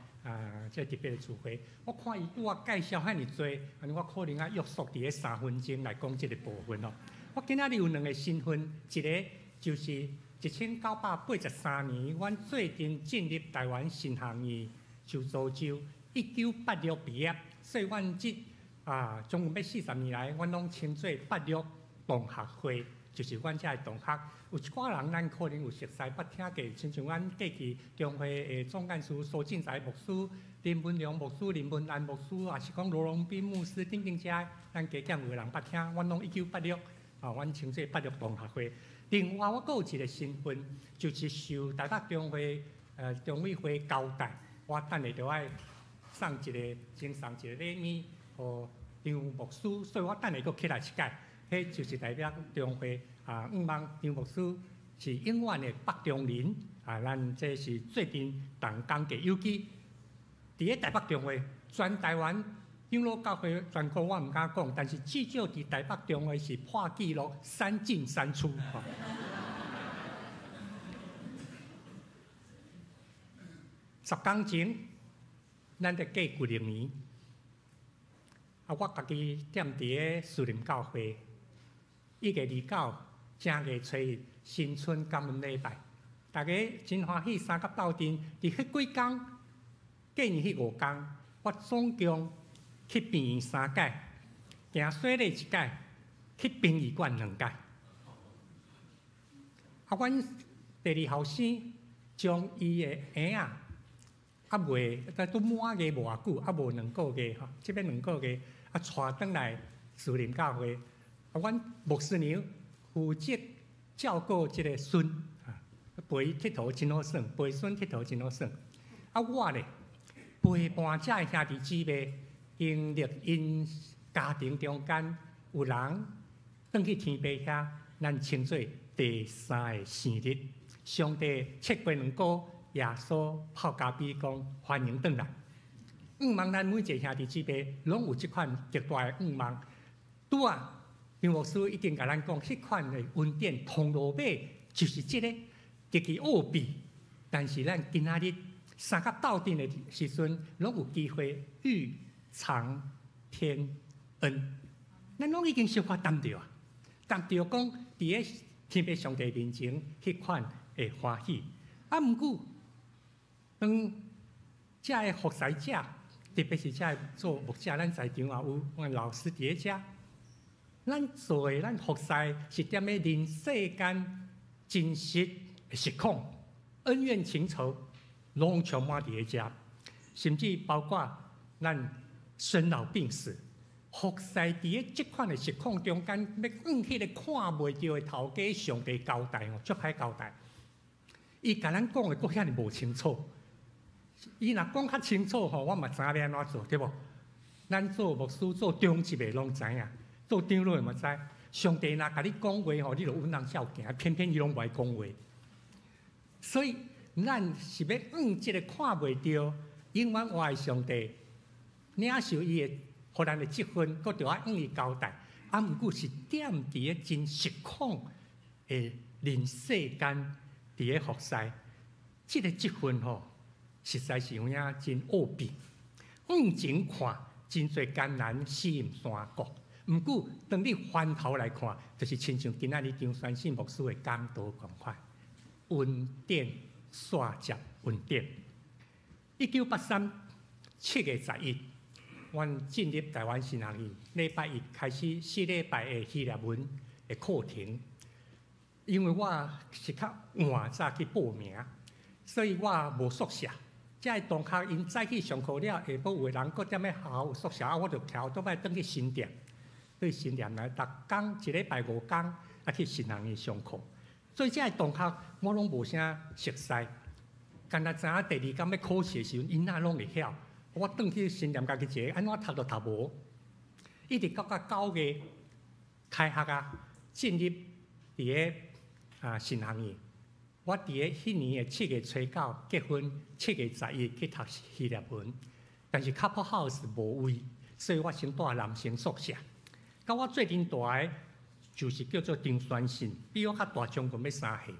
這個特別的聚會。我看伊拄仔介紹遐爾濟，按呢我可能愛約束佇咧3分鐘來講這个部分哦。我今仔日有兩个身份，一个就是1983年，阮做陣進入台灣神學院。受造就，1986畢業，所以阮這將近欲40年來，阮攏稱做86同學會，就是阮遮的同學。有一寡人，咱可能有熟似，捌聽過，親像阮過去中會的總幹事蘇進財牧師、林文良牧師、林文安牧師，抑是講羅榮斌牧師等等遮，咱加減有的人捌聽，阮攏1986，阮稱做86同學會。另外，我閣有一个身份，就是受台北中會中委會交代。我等下就愛送一个，先送一个禮物予張牧師，所以我等下閣起來一擺，彼就是代表中會，向望張牧師是永遠的北中人啊！咱這是做陣同工嘅，尤其佇咧台北中會，全台灣長老教會全國我毋敢講，但是至少佇台北中會是破紀錄三進三出。10工前，咱咧過舊曆年，啊，我家己踮佇咧士林教會，1月29，正月初一，新春感恩禮拜，大家真歡喜，三甲鬥陣。佇彼幾工，過年彼5工，我總共去病院三擺，行洗禮一擺，去殯儀館兩擺。啊，阮第二後生將伊的嬰仔，猶未，拄滿月無偌久，猶無兩個月吼，這欲兩個月，啊，帶轉來士林教會。啊，阮牧師娘負責照顧這个孫，啊，陪伊𨑨迌真好耍，陪孫𨑨迌真好耍。啊，我咧陪伴遮的兄弟姊妹，經歷𪜶家庭中間有人轉去天父遐，咱稱做第三个生日。上帝切杯兩個，耶穌泡咖啡講歡迎轉來。願望咱每一个兄弟姊妹攏有這款極大的願望。拄啊，張牧師已經共咱講，彼款的恩典通路尾就是這个極其奧秘。但是咱今仔日三甲鬥陣的時陣，攏有機會預嘗天恩。咱攏已經小可擔著啊，擔著講佇咧天父上帝面前彼款的歡喜。啊，毋過當遮的服侍者，特別是遮的做牧者，咱在場也有阮老師佇咧遮。咱做的，咱服侍是踮咧人世間真實的實況，恩怨情仇攏充滿佇咧遮，甚至包括咱生老病死，服侍佇咧這款的實況中間，欲向彼個看袂著的頭家上帝交代吼，足歹交代。伊共咱講的閣遐爾無清楚，伊若講較清楚吼，我嘛知影欲按怎做，對無？咱做牧師、做長執的攏知影，做長老的嘛知。上帝若共你講話吼，你就穩人照行，偏偏伊攏無愛講話。所以咱是欲向這個看袂著、永遠活的上帝，領受伊的，予咱的職分，閣著愛向伊交代。啊，毋過是踮佇咧真實況的人世間。佇咧服侍，這個職分吼，實在是有影真奧秘。往前看，真濟艱難死毋山谷。毋過，當你翻頭來看，就是親像今仔日張宣信牧師的講道仝款，恩典煞接恩典。1983 7月11，阮進入台灣神學院，禮拜一開始四禮拜的希臘文的課程。因為我是較晚早去報名，所以我無宿舍。遮的同學𪜶早起上課了，下晡有的人閣踮咧學校有宿舍，啊，我就徛倒擺轉去新店，對新店來，逐工一禮拜5工，啊去神學院上課。所以遮的同學我攏無啥熟似，干焦知影第二工欲考試的時陣，𪜶哪攏會曉。我轉去新店家己一个，按怎讀都讀無。一直到到9月開學啊，進入佇咧啊神學院。我佇咧彼年的7月初九結婚，7月11去讀希臘文，但是 couple house 無位，所以我先蹛男生宿舍。佮我做陣蹛的，就是叫做張宣信，比我較大將近欲3歲。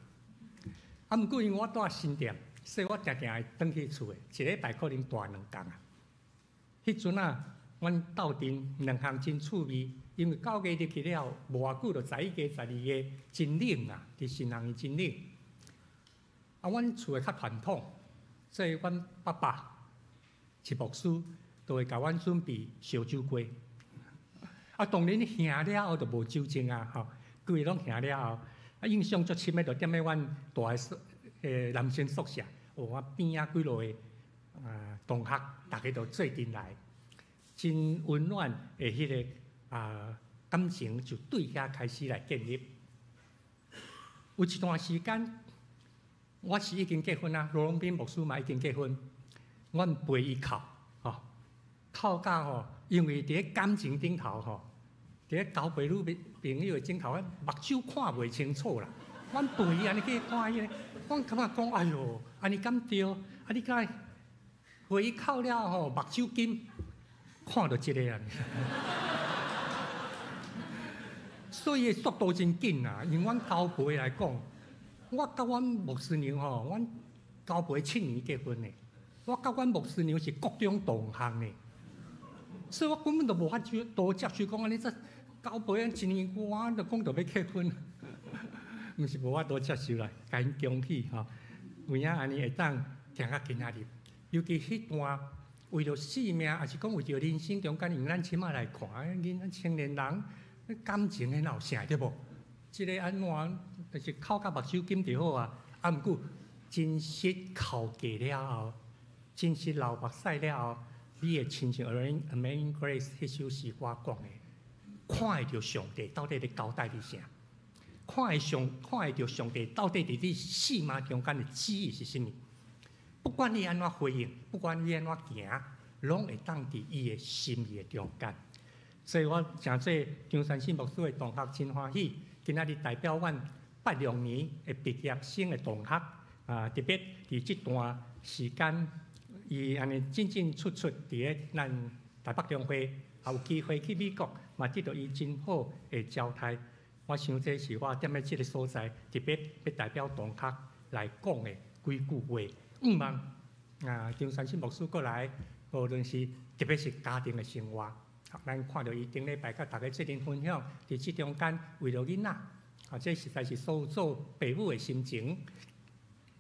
啊，毋過因為我蹛新店，所以我定定會轉去厝的，一禮拜可能蹛2工啊。彼陣啊，阮鬥陣兩項真趣味，因為9月入去了，無偌久就11月、12月，真冷啊！佇神學院真冷。啊，阮厝的較傳統，所以阮爸爸是牧師，就會共阮準備燒酒雞。啊，當然兄了後就無酒精啊，吼，規个攏兄了後，啊，印象足深的就踮咧阮蹛的宿，男生宿舍，哦，我邊仔幾落个啊同學，逐个都做陣來，真溫暖的彼个啊感情就對遐開始來建立。有一段時間，我是已經結婚啊，羅龍斌牧師嘛已經結婚，阮陪伊哭，吼，哭甲吼，因為佇咧感情頂頭吼，佇咧交陪女朋友的頂頭，目睭看袂清楚啦。阮陪伊按呢去看彼个，阮感覺講，哎喲，按呢敢對？啊，你敢予伊哭了吼，目睭金，看著這个啊。所以速度真緊啊，用阮交陪來講，我佮阮牧師娘吼，阮交陪7年結婚的，我佮阮牧師娘是國中同學呢，所以我根本就無法多接受講按呢，這交陪一年外就講著欲結婚，毋是無法度接受啦，共𪜶恭喜吼，有影按呢會當行到今仔日，尤其彼段為著性命，抑是講為著人生中間，用咱這擺來看，囡仔青年人感情彼若有啥對無？這个按怎就是哭甲目睭金就好啊，啊，毋過真實哭過了後，真實流目屎了後，你會親像《Amazing Grace》彼首詩歌講的，看會著上帝到底咧交代你啥？看會著上帝到底佇你性命中間的旨意是啥物？不管你按怎回應，不管你按怎行，攏會當佇伊的心意的中間。所以我誠做張三信牧師的同學真歡喜，今仔日代表阮86年的畢業生的同學，啊，特別佇這段時間，伊按呢進進出出佇咧咱台北中會，也有機會去美國，嘛得著伊真好的招待。我想這是我踮咧這个所在，特別欲代表同學來講的幾句話。向望啊，張三信牧師過來，無論是特別是家庭的生活，咱看著伊頂禮拜佮大家做陣分享，佇這中間為著囡仔，啊，這實在是所有做爸母的心情，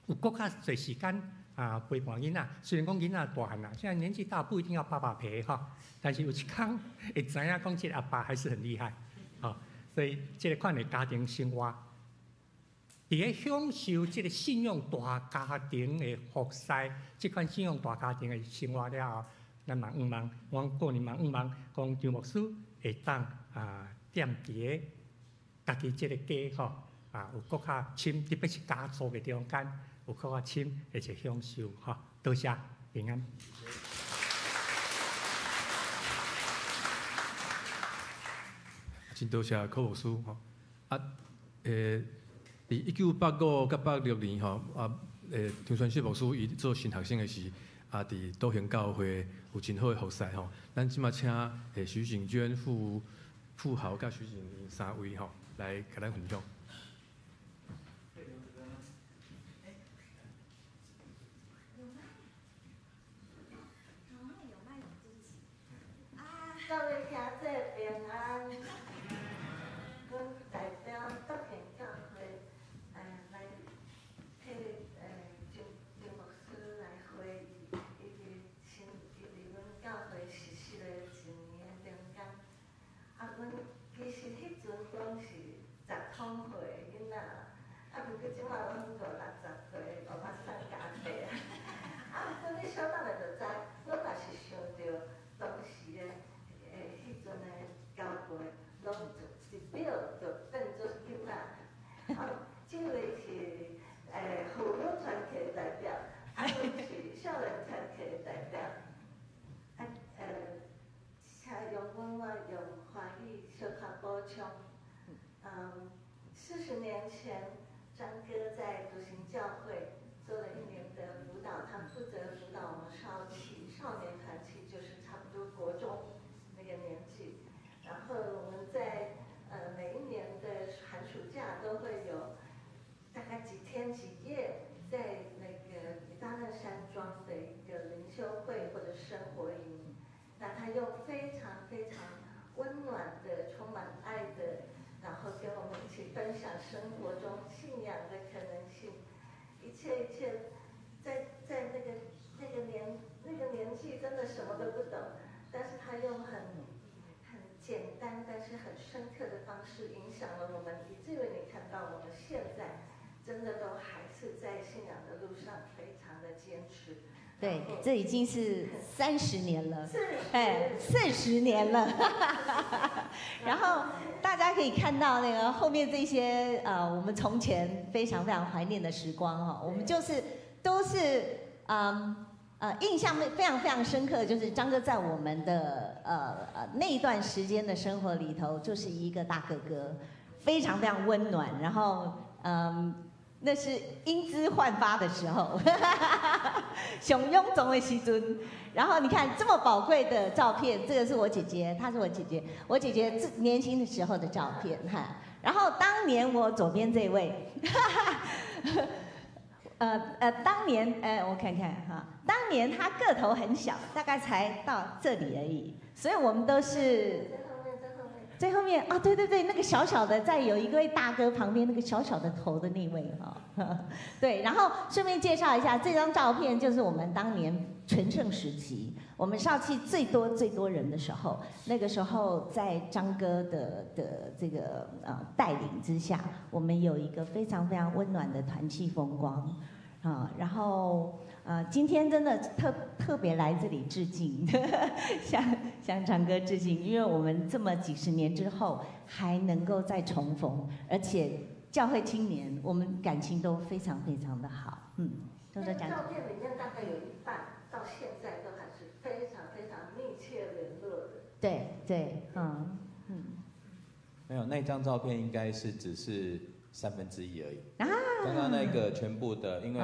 有閣較濟時間啊陪伴囡仔。雖然講囡仔大漢啦，現在年紀大不一定要爸爸陪吼，但是有一天會知影講這个阿爸還是很厲害，吼。所以這个款的家庭生活，佇咧享受這个信仰大家庭的服侍，這款信仰大家庭的生活了後，咱嘛向望，阮個人嘛向望，講張牧師會當啊踮佇咧家己這个家吼啊，有閣較深，特別是家族的中間，有閣較深的一個享受吼。多謝，平安。真多謝柯牧師吼。啊，佇1985佮86年吼，啊，張傳信牧師伊做神學生的時，啊，佇道行教會有真好的服侍吼。咱這馬請徐景娟、傅豪佮徐景玲三位吼來共咱分享。各位兄弟平安，阮代表德行教會，來替張牧師來回憶伊佇阮教會實習的一年的中間。啊，阮其實彼陣講是10通歲的囡仔，啊，毋過這馬阮五六十歲，無法送家己啊。啊，毋過你小等下就知，阮若是想著當時的。彼陣的交陪，攏就一秒就變做囡仔。啊，這位是婦女團體的代表，啊，阮是少年團體的代表。啊，請容許我用華語小可補充。40年前，張哥在獨行教會做了1年的輔導，他負責輔導我們少期少年團契，就是差不多國中那個年紀。然後我們在每一年的寒暑假都會有大概幾天幾夜，在那個大樂山莊的一個靈修會或者生活營。那他用非常非常溫暖的、充滿愛的，然後跟我們一起分享生活中信仰的可能性，一切一切，在那個年紀真的什麼都不懂，但是他用很簡單但是很深刻的方式影響了我們，以至於你看到我們現在真的都還是在信仰的路上非常的堅持。對，這已經是30年了，哎，40年了。然後大家可以看到那個後面這些我們從前非常非常懷念的時光哈，我們就是都是印象非常非常深刻，就是張哥在我們的那一段時間的生活裡頭，就是一個大哥哥，非常非常溫暖，然後那是英姿焕发的时候，上勇壮的时阵。然后你看这么宝贵的照片，这个是我姐姐，她是我姐姐，我姐姐最年轻的时候的照片哈。然后当年我左边这位，当年，我看看哈，当年他个头很小，大概才到这里而已，所以我们都是。最后面啊，对对对，那个小小的，在有一位大哥旁边那个小小的头的那位哈，对，然后顺便介绍一下，这张照片就是我们当年全盛时期，我们少气最多最多人的时候，那个时候在张哥的这个带领之下，我们有一个非常非常温暖的团契风光啊，然后今天真的特别来这里致敬，向张哥致敬，因为我们这么几十年之后还能够再重逢，而且教会青年我们感情都非常非常的好，嗯。那个照片里面大概有一半到现在都还是非常非常密切联络的。对对，嗯嗯。没有，那张照片应该是只是1/3而已。啊。刚刚那个全部的，因为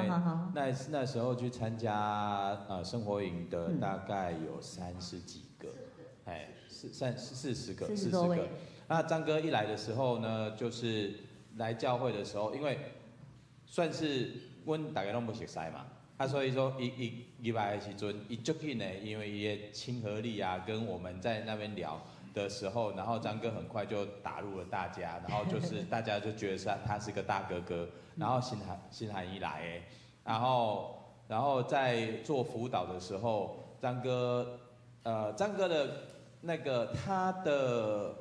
那时候去参加生活营的大概有30几个，哎，40个，40个。那张哥一来的时候呢，就是来教会的时候，因为算是阮大家拢无熟似嘛，啊，所以说伊入来的时阵，伊足紧的，因为伊的亲和力啊，跟我们在那边聊的时候，然后张哥很快就打入了大家，然后就是大家就觉得是他是个大哥哥，然后新韩一来，然后在做辅导的时候，张哥的那个他的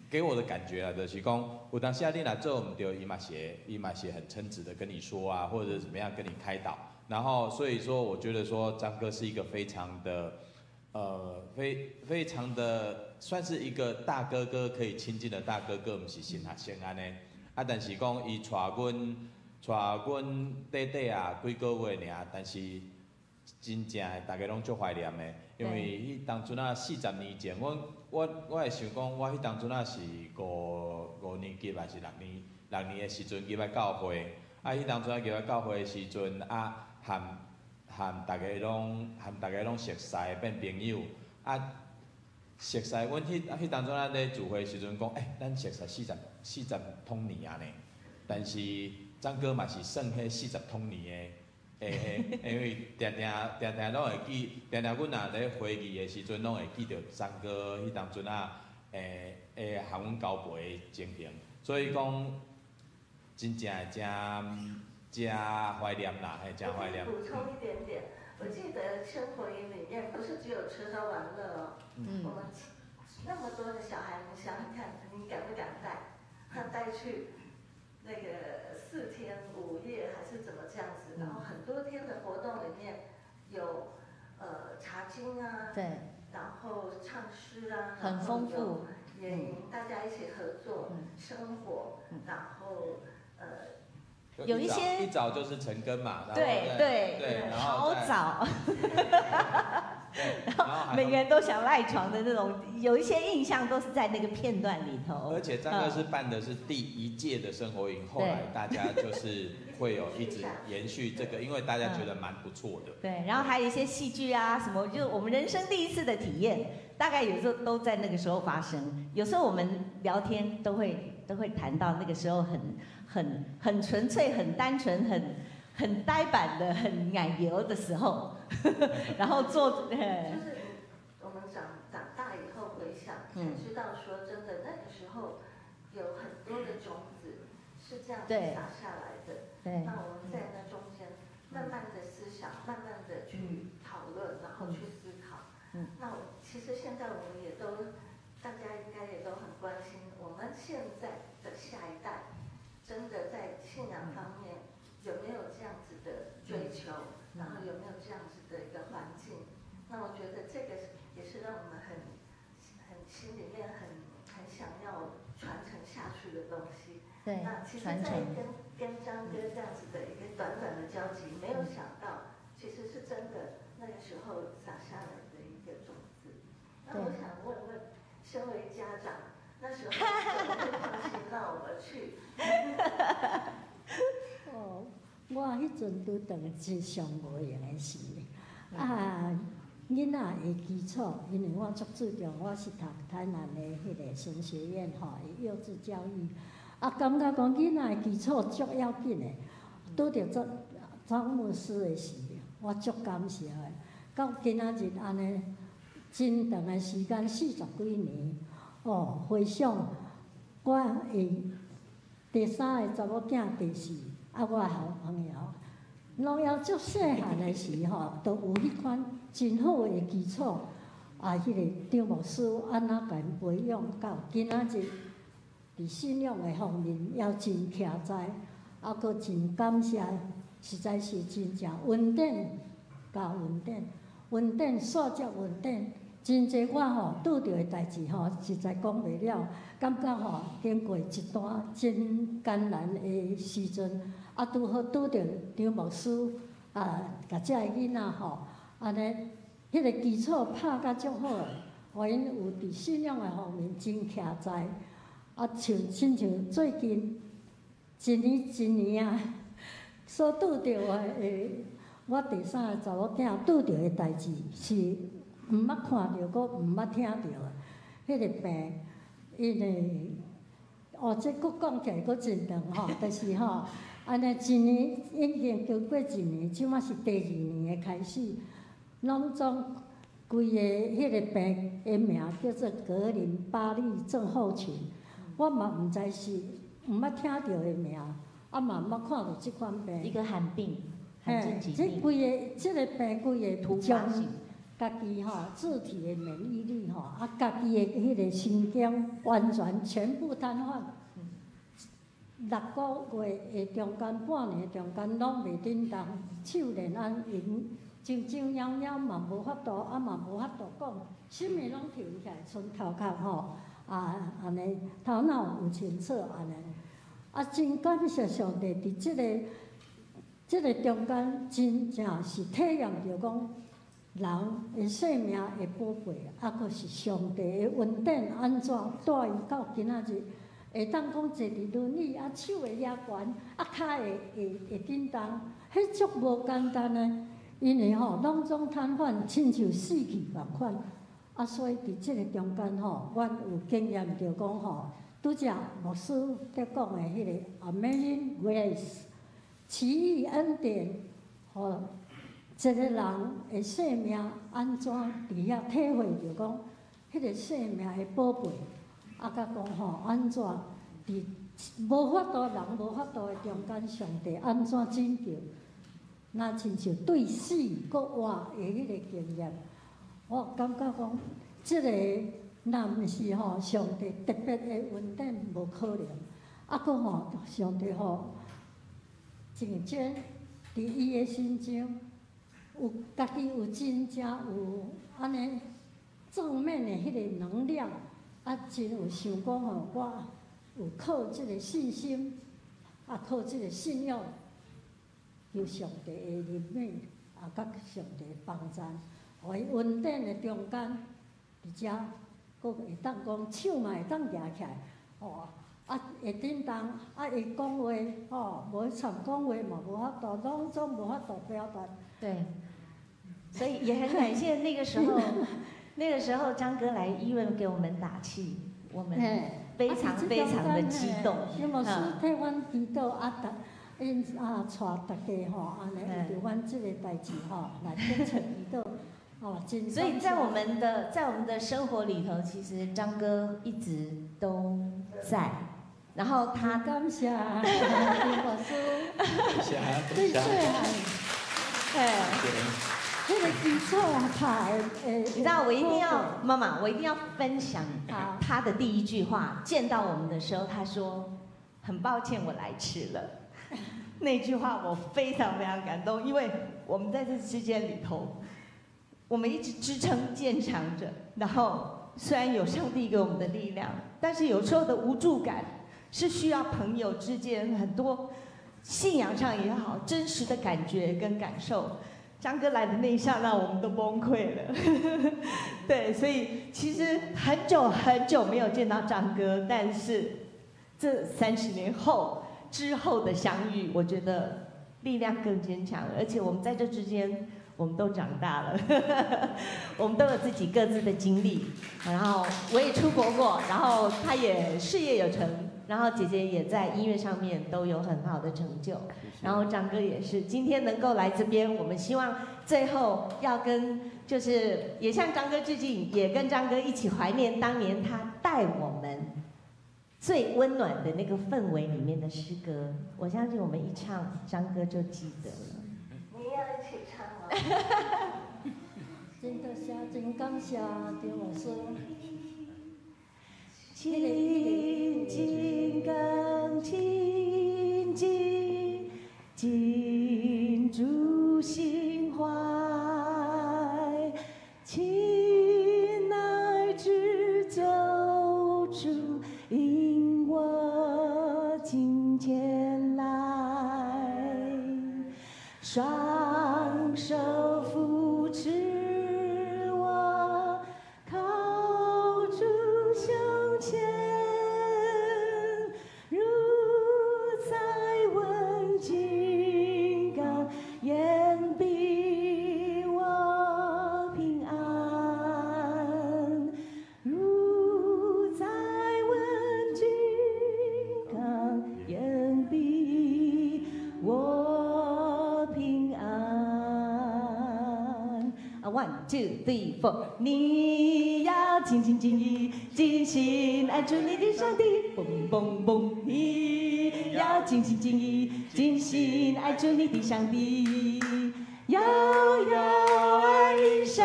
给我的感觉啊，就是讲，有当时啊你若做毋对，伊嘛是很诚挚的跟你说啊，或者怎么样跟你开导，然后所以说我觉得说张哥是一个非常的，非常的算是一个大哥哥可以亲近的大哥哥，毋是新学生按呢。啊，但是讲伊带阮短短啊几个月尔，但是真正的大家拢足怀念的，因为彼当阵啊四十年前，我会想讲，我彼当阵啊是五年级还是六年的时阵入来教会，啊，彼当阵啊入来教会的时阵啊，和大家拢熟似变朋友，啊，熟似阮彼当阵啊咧聚会时阵讲，欸，咱熟似40通年啊呢，但是张哥嘛是算彼四十通年的，欸，因为定定定定拢会记，定定阮若咧回忆的时阵，拢会记著张哥彼当阵啊，会和阮交陪的情形，所以讲真正的真真怀念啦，嘿，真怀念。补充一点点，我记得生活营里面不是只有吃喝玩乐哦，我们那么多的小孩，你想想看，你敢不敢带？他带去那个4天5夜还是怎么这样子？然后很多天的活动里面有查经啊，然后唱诗啊，很丰富，野营，大家一起合作生活，然后有一些一早就是晨更嘛，对对对，好早，然后每个人都想赖床的那种，有一些印象都是在那个片段里头。而且张哥是办的是第一届的生活营，后来大家就是会有一直延续这个，因为大家觉得蛮不错的。对，然后还有一些戏剧啊什么，就我们人生第一次的体验，大概有时候都在那个时候发生。有时候我们聊天都会谈到那个时候很纯粹、很单纯、很呆板的、很奶油的时候，然后做，就是我们长大以后回想，才知道说真的那个时候有很多的种子是这样子撒下来的。那我们在那中间慢慢的思想，慢慢的去讨论，然后去思考。那其实现在我们也都，大家应该也都很关心，我们现在的下一代，真的在信仰方面有没有这样子的追求，然后有没有这样子的一个环境？那我觉得这个也是让我们很心里面很想要传承下去的东西。那其实，在跟张哥这样子的一个短短的交集，没有想到，其实是真的那个时候撒下来的一个种子。那我想问问，身为家长，那时候怎么会放心让我们去哦，我彼阵拄著是上无闲的时，啊，囡仔的基础，因为我足注重，我是读台南的彼个神学院吼，幼稚教育，啊，感觉讲囡仔的基础足要紧的。拄著张张牧师的时，我足感谢的。到今仔日按呢，真长的时间，40几年，哦，回想我的第三个查某囝第四，啊，我的好朋友，拢犹足细汉的时吼，都有彼款真好的基础，啊，彼个张牧师按怎共𪜶培养到今仔日，伫信仰的方面犹真徛在，啊，阁真感谢，实在是真正恩典佮恩典，恩典煞接恩典，真济我吼拄著的代志吼，实在讲袂了，感觉吼经过一段真艰难的时阵，啊，拄好拄著张牧师啊，共这个囡仔吼，按呢，彼个基础拍甲足好的，予𪜶有伫信仰的方面真徛在，啊，像亲像最近一年一年啊，所拄著的，我第三个查某囝拄著的代志是毋捌看著，阁毋捌听著的，彼个病，因为哦，这阁讲起来阁真长吼，就是吼，按呢一年已经经过一年，这马是第二年的开始，拢总规个彼个病的名叫做格林巴利症候群，我嘛毋知是毋捌听著的名，啊嘛毋捌看著这款病。一个罕病，罕见疾病。这规个这个病规个突发性。家己吼自体的免疫力吼，啊，家己的彼个神经完全全部瘫痪。6个月的中间，半年中间拢袂振动，手连按用，上上摇摇嘛无法度，啊嘛无法度讲，啥物拢停起来，賰头壳吼，啊按呢头脑有清楚按呢，啊真感谢上帝，伫这个中间真正是体验著讲，人的生命的宝贵，啊，阁是上帝的恩典，按怎带伊到今仔日，会当讲坐伫轮椅，啊，手会遐悬，啊，跤会会会振动，彼足无简单的，因为吼拢总瘫痪，亲像死去仝款，啊，所以伫这个中间吼，阮有经验著讲吼，拄才牧师伫讲的彼个 Amazing Grace，奇异恩典，吼。一个人的生命按怎伫遐体会著讲，彼个生命的宝贝，啊，佮讲吼按怎伫无法度人无法度的中间，上帝按怎拯救？若亲像对死阁活的彼个经验，我感觉讲，这个若毋是吼上帝特别的恩典，无可能。啊，阁吼上帝吼，真正伫伊的身上。有家己有真正有按呢正面的彼个能量，啊，真有想讲吼，我有靠这个信心，啊，靠这个信仰，求上帝的怜悯，啊，佮上帝的帮助，予伊恩典的中间，伫遮阁会当讲手嘛会当举起来，吼，啊会振动，啊会讲话，吼，无参讲话嘛无法度，拢总无法度表达。对。所以也很感谢那个时候，那个时候张哥来医院给我们打气，我们非常非常的激动。张牧师替阮祈祷啊，逐𪜶啊带大家吼，按呢为著阮这个代志吼来彼此祈祷，哦，真。所以在我们的生活里头，其实张哥一直都在，然后他感谢张牧师，谢谢，对细汉，哎。彼个基础拍的，你知道我一定要妈妈，我一定要分享他的第一句话。见到我们的时候，他说：“很抱歉，我来迟了。”那句话我非常非常感动，因为我们在这之间里头，我们一直支撑坚强着。然后虽然有上帝给我们的力量，但是有时候的无助感是需要朋友之间很多信仰上也好，真实的感觉跟感受。张哥来的那一刹那，我们都崩溃了。对，所以其实很久很久没有见到张哥，但是这30年后之后的相遇，我觉得力量更坚强，而且我们在这之间，我们都长大了，我们都有自己各自的经历。然后我也出国过，然后他也事业有成，然后姐姐也在音乐上面都有很好的成就。然后张哥也是，今天能够来这边，我们希望最后要跟，就是也向张哥致敬，也跟张哥一起怀念当年他带我们最温暖的那个氛围里面的诗歌。我相信我们一唱，张哥就记得了。你要一起唱吗？真多谢，真感谢张老师。亲近更亲近，进主心怀，亲爱之救主，引我近前来，雙手扶持我，靠主向前，如在穩金剛，掩庇我平安。如在穩金剛，掩庇我平安。啊，one two three four，你要盡心盡意盡心愛主你的上帝，嘣嘣嘣，你要盡心盡意盡心愛主你的上帝，要要愛鄰舍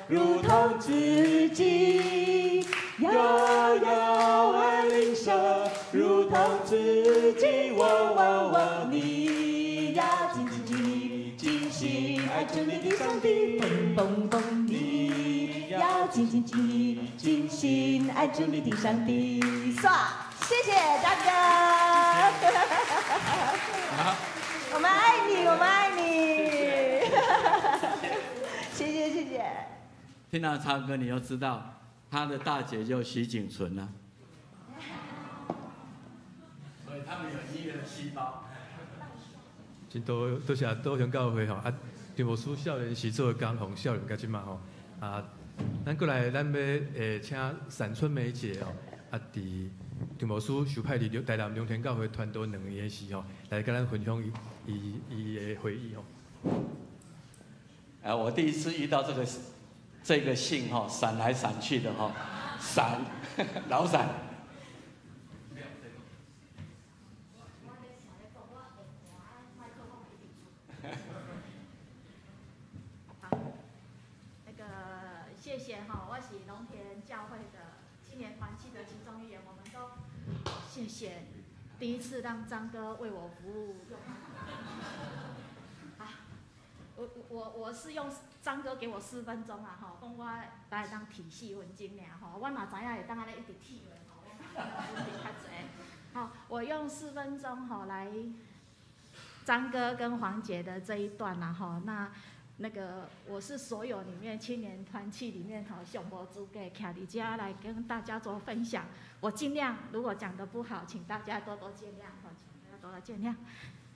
如同自己，要要愛鄰舍如同自己，我我我，你要盡心盡意盡心愛主你的上帝，嘣嘣嘣，你要盡心盡意盡心愛主你的上帝。唰，謝謝大哥，我們愛你，我們愛你，謝謝謝謝。聽到唱歌，你就知道他的大姐就徐景純了，所以他們有音樂的細胞。真多多謝多鄉教會吼，啊，張牧師少年時做的工，從少年到這馬吼，啊，咱過來，咱欲請閃春梅姐哦，啊，佇張牧師受派佇台南龍田教會傳道2年的時候，來佮咱分享伊伊伊的回憶吼。啊，我第一次遇到這個姓吼，閃來閃去的吼，閃老閃。好，那個謝謝哈，我是龍田教會的青年團契的其中一員，我們都謝謝第一次讓張哥為我服務。啊，我是用張哥給我4分鐘啊，吼，講我來當提4分鐘爾吼，我嘛知影會當按呢一直提落吼，我問題較濟。好，我用四分鐘吼來張哥跟黃姐的這一段啦吼，那個我是所有裡面青年團契裡面吼上無資格徛佇遮來跟大家做分享，我盡量如果講得不好，請大家多多見諒，吼，請大家多多見諒。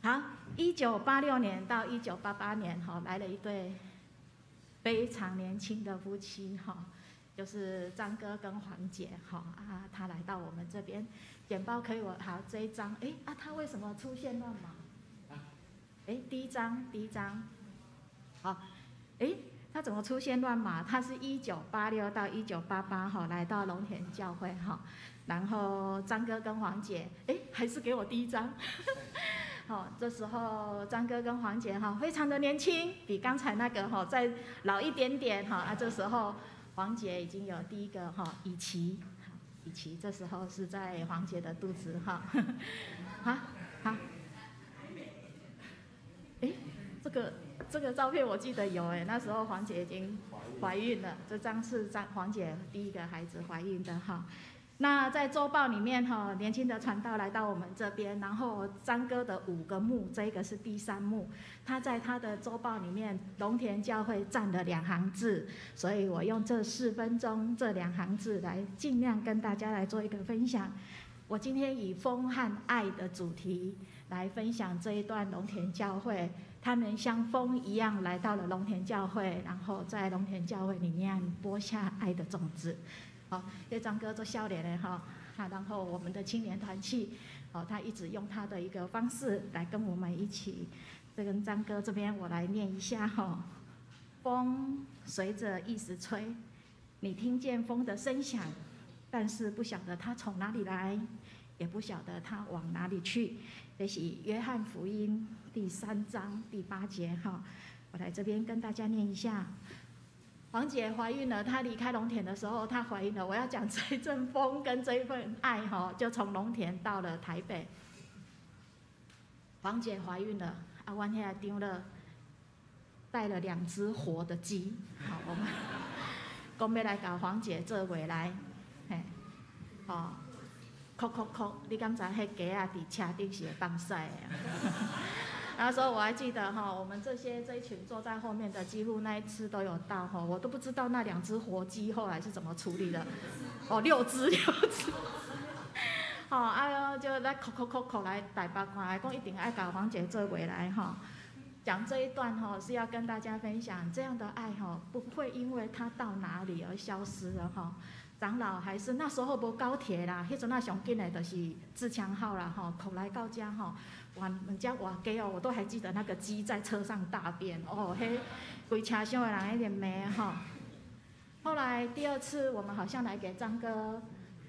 好，1986年到1988年，哈，來了一對非常年輕的夫妻，哈，就是張哥跟黃姐，哈啊，他來到我們這邊，簡報可以我好這一張，哎啊，他為什麼出現亂碼？哎，第一張，第一張，好，哎，他怎麼出現亂碼？他是1986到1988，哈，來到龍田教會，哈，然後張哥跟黃姐，哎，還是給我第一張。好，這時候張哥跟黃姐哈非常的年輕，比剛才那個哈再老一點點哈啊。這時候黃姐已經有第一個哈以琪，以琪這時候是在黃姐的肚子哈。好，好，哎，這個照片我記得有哎，那時候黃姐已經懷孕了，這張是張黃姐第一個孩子懷孕的哈。那在週報裡面哈，年輕的傳道來到我們這邊，然後張哥的五個墓，這個是第三墓，他在他的週報裡面，龍田教會佔了兩行字，所以我用這4分鐘這兩行字來盡量跟大家來做一個分享。我今天以风和爱的主题来分享这一段龙田教会，他们像风一样来到了龙田教会，然后在龙田教会里面播下爱的种子。好，这张哥做少年的哈，然后我们的青年团契，哦，他一直用他的一个方式来跟我们一起。这跟张哥这边我来念一下哈。风随着意思吹，你听见风的声响，但是不晓得它从哪里来，也不晓得它往哪里去。这是约翰福音第3章第8节哈，我来这边跟大家念一下。黄姐怀孕了，她离开龙田的时候，她怀孕了。我要讲这一阵风跟这一份爱哈，就从龙田到了台北。黄姐怀孕了，啊，阮遐长老带了2只活的鸡，好，我们讲欲来共黄姐做月来，嘿，哦，哭哭哭！你敢知彼鸡仔伫车顶是会放屎的？然后说我还记得哈，我们这一群坐在后面的，几乎那一次都有到哈，我都不知道那2只活鸡后来是怎么处理的。哦，6只6只。吼，啊哟，就来哭哭哭哭来台北看，来讲一定爱共黄姐做月来哈。讲这一段哈，是要跟大家分享这样的爱哈，不会因为他到哪里而消失了哈。长老还是那时候无高铁啦，彼阵啊上紧的就是自强号啦吼，哭来到遮吼，换两只活鸡哦，我都还记得那个鸡在车上大便哦，彼规车厢的人一直骂吼。后来第二次我们好像来给张哥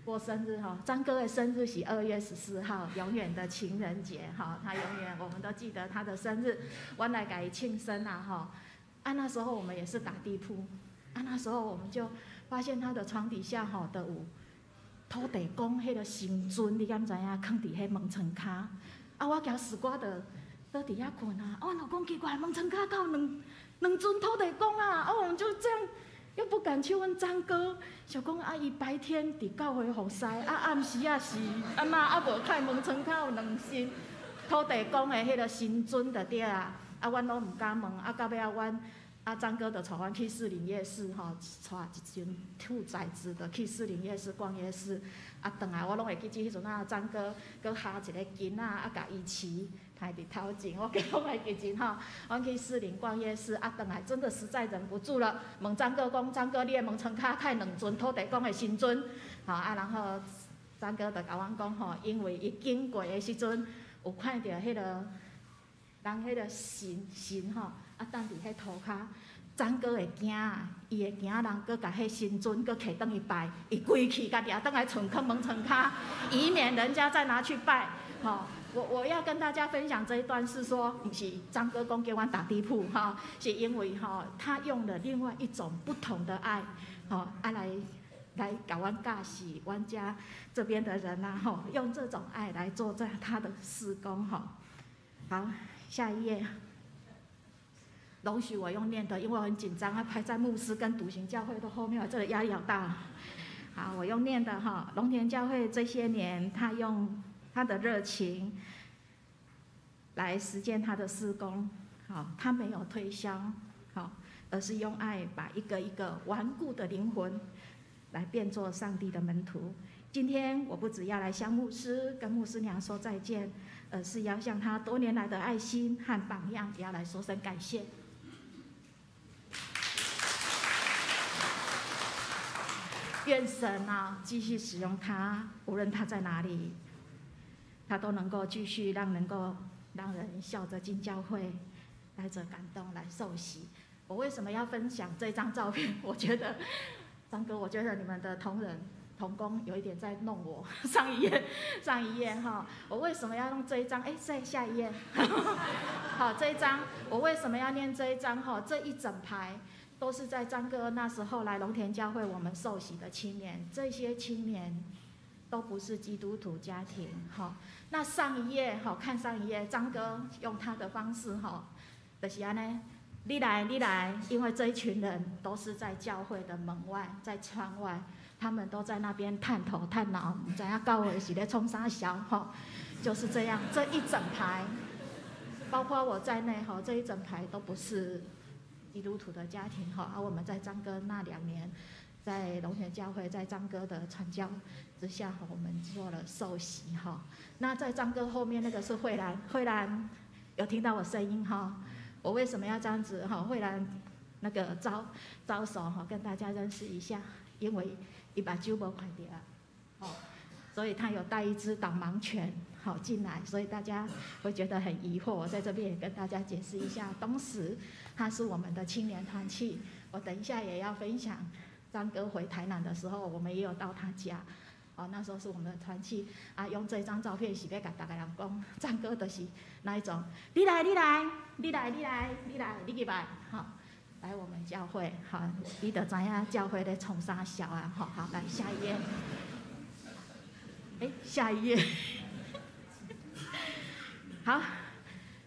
过生日哈，张哥的生日是2月14号，永远的情人节哈，他永远我们都记得他的生日，我来给他庆生啊哈。啊那时候我们也是打地铺，啊那时候我们就发现他的床底下吼，都有土地公彼个神尊，你敢知影？囥伫彼门床跤。啊，我交死瓜的都伫遐困啊。我老公奇怪，门床跤敢有两尊土地公啊？啊，我们就这样，又不敢去问张哥，想讲啊，伊白天伫教会服侍，啊暗时啊是啊嘛啊无看门床跤有两身土地公的彼个神尊就对啊。啊，阮拢毋敢问，啊到尾啊，阮。啊，张哥就带阮去士林夜市吼，带一群兔崽子的去士林夜市逛夜市。啊，转来我拢会记得彼阵啊，张哥阁哈一个囡仔，啊，共伊饲抬伫头前，我阁拢会记得吼。阮去士林逛夜市，啊，转来真的实在忍不住了，问张哥讲：张哥，你的门床跤开两尊土地公的神尊，吼啊，然后张哥就共阮讲吼，因为伊经过的时阵有看到彼个人彼个神神吼。啊，等伫彼涂跤，张哥会惊啊，伊会惊人阁共彼神尊阁提转去拜，伊规气共掠转来厝囥门床跤，以免人家再拿去拜。吼，我要跟大家分享这一段是说，毋是张哥讲叫阮打地铺哈，是因为吼他用了另外一种不同的爱，吼啊来共阮教示阮家这边的人啊，吼用这种爱来做这他的事工吼。好，下一页。容许我用念的，因为我很紧张，要排在牧师跟独行教会的后面，我这个压力好大。好，我用念的哈。龙田教会这些年，他用他的热情来实践他的事工，好，他没有推销，好，而是用爱把一个一个顽固的灵魂来变作上帝的门徒。今天我不只要来向牧师跟牧师娘说再见，而是要向他多年来的爱心和榜样，也要来说声感谢。愿神啊继续使用他，无论他在哪里，他都能够继续能够让人笑着进教会，带着感动来受洗。我为什么要分享这张照片？我觉得张哥，我觉得你们的同仁同工有一点在弄我。上一页，上一页哈，我为什么要用这一张？哎，再下一页。好，这一张我为什么要念这一张？哈，这一整排都是在张哥那时候来龙田教会我们受洗的青年，这些青年都不是基督徒家庭。好，那上一页，好，看上一页，张哥用他的方式，哈，就是按呢，你来，你来，因为这一群人都是在教会的门外，在窗外，他们都在那边探头探脑，不知影教会是咧创啥潲，吼，就是这样，这一整排，包括我在内，吼，这一整排都不是基督徒的家庭，哈，而我们在张哥那2年在龙田教会，在张哥的传教之下，我们做了受洗哈。那在张哥后面那个是慧兰，慧兰有听到我声音哈？我为什么要这样子哈？慧兰那个招招手哈，跟大家认识一下，因为伊目睭无看著啊，哦，所以他有带一只导盲犬好进来，所以大家会觉得很疑惑。我在这边也跟大家解释一下，当时他是我们的青年团契，我等一下也要分享。张哥回台南的时候，我们也有到他家，哦，那时候是我们的团契啊，用这张照片是欲共逐家人讲，张哥就是那一种，你来，你来，你来，你来，你来，你入来，好，来我们教会，好，你就知影教会咧创啥潲啊，好，好，来下一页，下一页，好，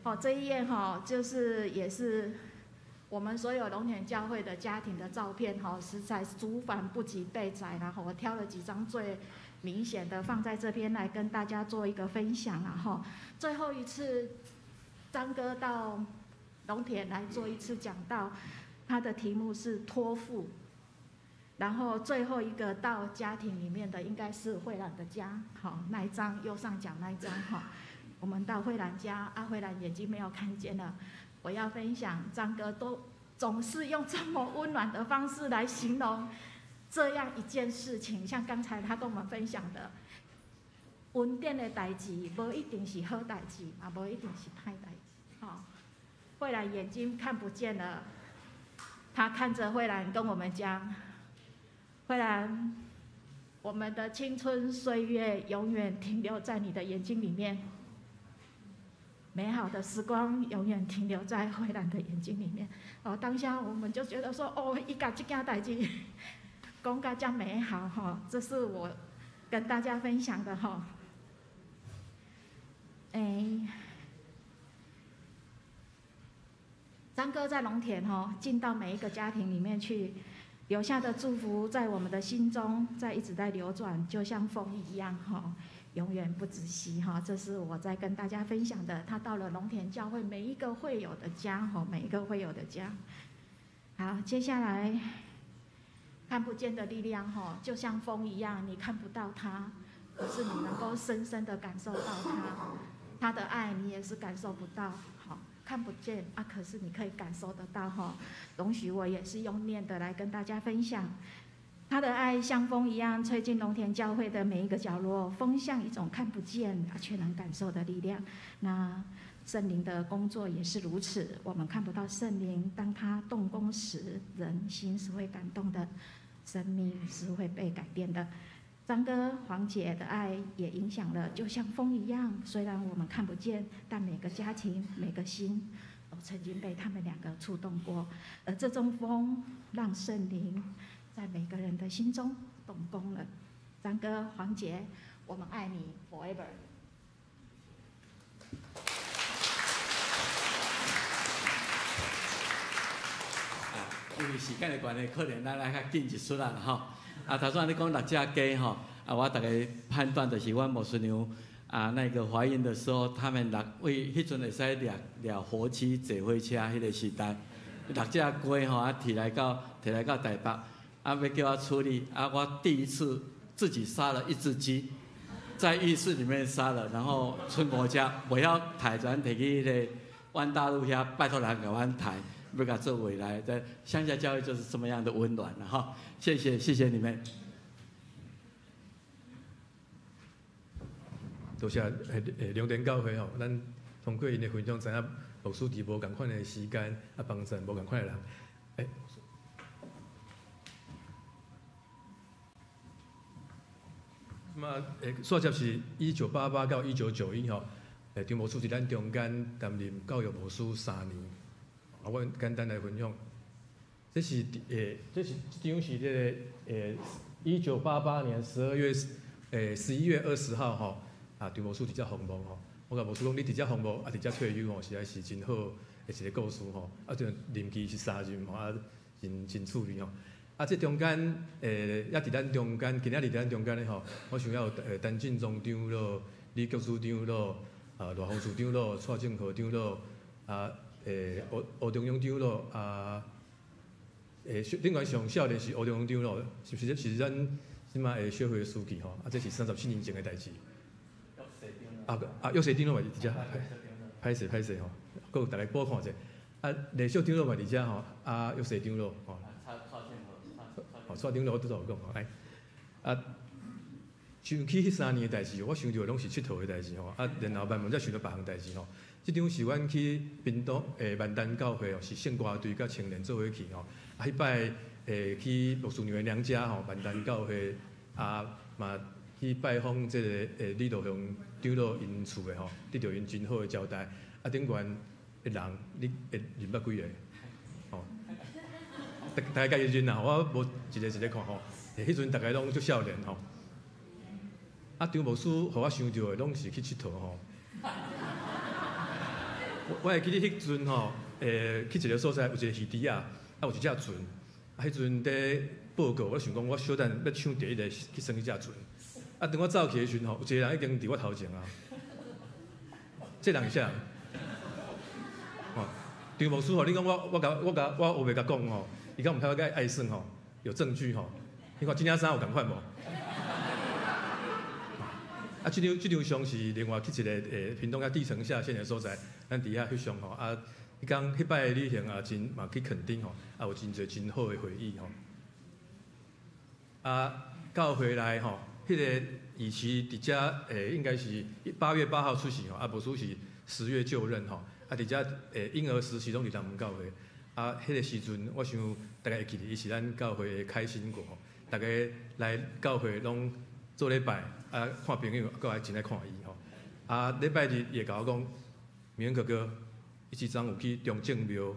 好，这一页哈，就是也是。我们所有龙田教会的家庭的照片，哈，实在族繁不及备载，然后我挑了几张最明显的放在这边来跟大家做一个分享，然后最后一次张哥到龙田来做一次讲道，他的题目是托付，然后最后一个到家庭里面的应该是慧兰的家，好，那一张右上角那一张哈，我们到慧兰家，阿慧兰眼睛没有看见了。我要分享，张哥都总是用这么温暖的方式来形容这样一件事情，像刚才他跟我们分享的，稳定的代志，无一定是好代志，也无一定是歹代志。吼，慧兰眼睛看不见了，他看着慧兰跟我们讲，慧兰，我们的青春岁月永远停留在你的眼睛里面。美好的时光永远停留在慧兰的眼睛里面。哦，当下我们就觉得说，哦，伊共这件代志讲甲遮美好哈，这是我跟大家分享的哈。张哥在龙田哈，进到每一个家庭里面去，留下的祝福在我们的心中，在一直在流转，就像风一样哈。永远不止息哈，这是我在跟大家分享的。他到了龙田教会每一个会友的家哈，每一个会友的家。好，接下来看不见的力量哈，就像风一样，你看不到它，可是你能够深深的感受到它，他的爱你也是感受不到，好，看不见啊，可是你可以感受得到哈。容许我也是用念的来跟大家分享。他的爱像风一样吹进龙田教会的每一个角落，风像一种看不见却能感受的力量。那圣灵的工作也是如此，我们看不到圣灵，当他动工时，人心是会感动的，生命是会被改变的。张哥、黄姐的爱也影响了，就像风一样，虽然我们看不见，但每个家庭、每个心都曾经被他们两个触动过。而这种风让圣灵在每个人的心中动工了。张哥、黄姐，我们爱你 forever。因为时间的关系，可能咱来较紧一撮啦吼。啊，头先你讲6只鸡吼，啊，我大概判断就是阮牧师娘啊，那个怀孕的时候，他们6位彼阵会使掠掠火车坐火车彼个时代，6只鸡吼啊，提来到台北。啊，欲叫我处理啊！我第一次自己杀了一只鸡，在浴室里面杀了，然后剩5只，袂晓刣，就提去彼个弯大路遐，拜托人共阮刣，欲共做回来。在乡下教育就是这么样的温暖了哈！谢谢，谢谢你们。多谢龙田教会吼，咱通过𪜶的分享，知影牧师伫无仝款的时间啊，帮助无仝款的人。嘛，煞接是1988到1991吼，张牧师伫咱中间担任教育牧师3年。啊，我简单来分享，这是这是这张是这个1988年12月11月20号吼，啊，张牧师伫遮服务吼，我共牧师讲，你伫遮服务啊，伫遮退休吼，实在是真好的一个故事吼。啊，这任期是3任吼，啊，真真趣味吼。啊，这中间，也伫咱中间，今仔日伫咱中间的吼，我想要有陈进忠长老、李国书长老、啊赖宏树长老、蔡正和长老、啊，吴中庸长老、啊，顶悬上少年是吴中长老，是毋是？是咱这马的学会书记吼，啊，这是37年前的代志。啊啊，约瑟长老嘛伫遮，歹势歹势吼，阁逐家补看者。啊，赖秀长老嘛伫遮吼，啊，约瑟长老吼。吼，蔡长老拄才有讲吼，来，啊，想起彼3年的代志，我想著拢是𨑨迌的代志吼，啊，然后慢慢才想著别项代志吼。这张是阮去屏东万丹教会哦，是圣歌队佮青年做伙去吼。啊，彼摆去牧师娘的娘家吼，万丹教会啊嘛去拜访这个李道雄长老𪜶厝的吼，得著𪜶真好的招待。啊，顶悬的人你会认捌几个？吼，大家家己认啦，我无一个一个看吼。彼阵逐家拢足少年吼。啊，张牧师予我想著的拢是去𨑨迌吼。我会记得彼阵吼，去一个所在有一个鱼池仔，啊有一只船，啊彼阵伫报告，我想讲我小等欲抢第一个去耍彼只船，啊当我走去的时阵吼，有一个人已经伫我头前啊，这人是啥人？吼，张牧师吼，你讲我我乌白共讲吼，伊敢毋晓佮爱耍吼，有证据吼，你看这领衫有仝款无？啊，这张相是另外去一个屏东遐地层下陷的所在，咱伫遐翕相吼。啊，彼工彼摆的旅行也真嘛去垦丁吼，啊有真济真好的回忆吼。啊，教会内吼，彼个以前伫遮应该是8月8号出世吼，啊牧师是10月就任吼，啊伫遮婴儿时期拢伫南门教会。啊，彼个时阵我想大家会记得，伊是咱教会的开心果吼，逐家来教会拢做礼拜，啊，看朋友，阁爱真爱看伊吼。啊，礼拜日伊会共我讲，明恩哥哥，伊这阵有去中正庙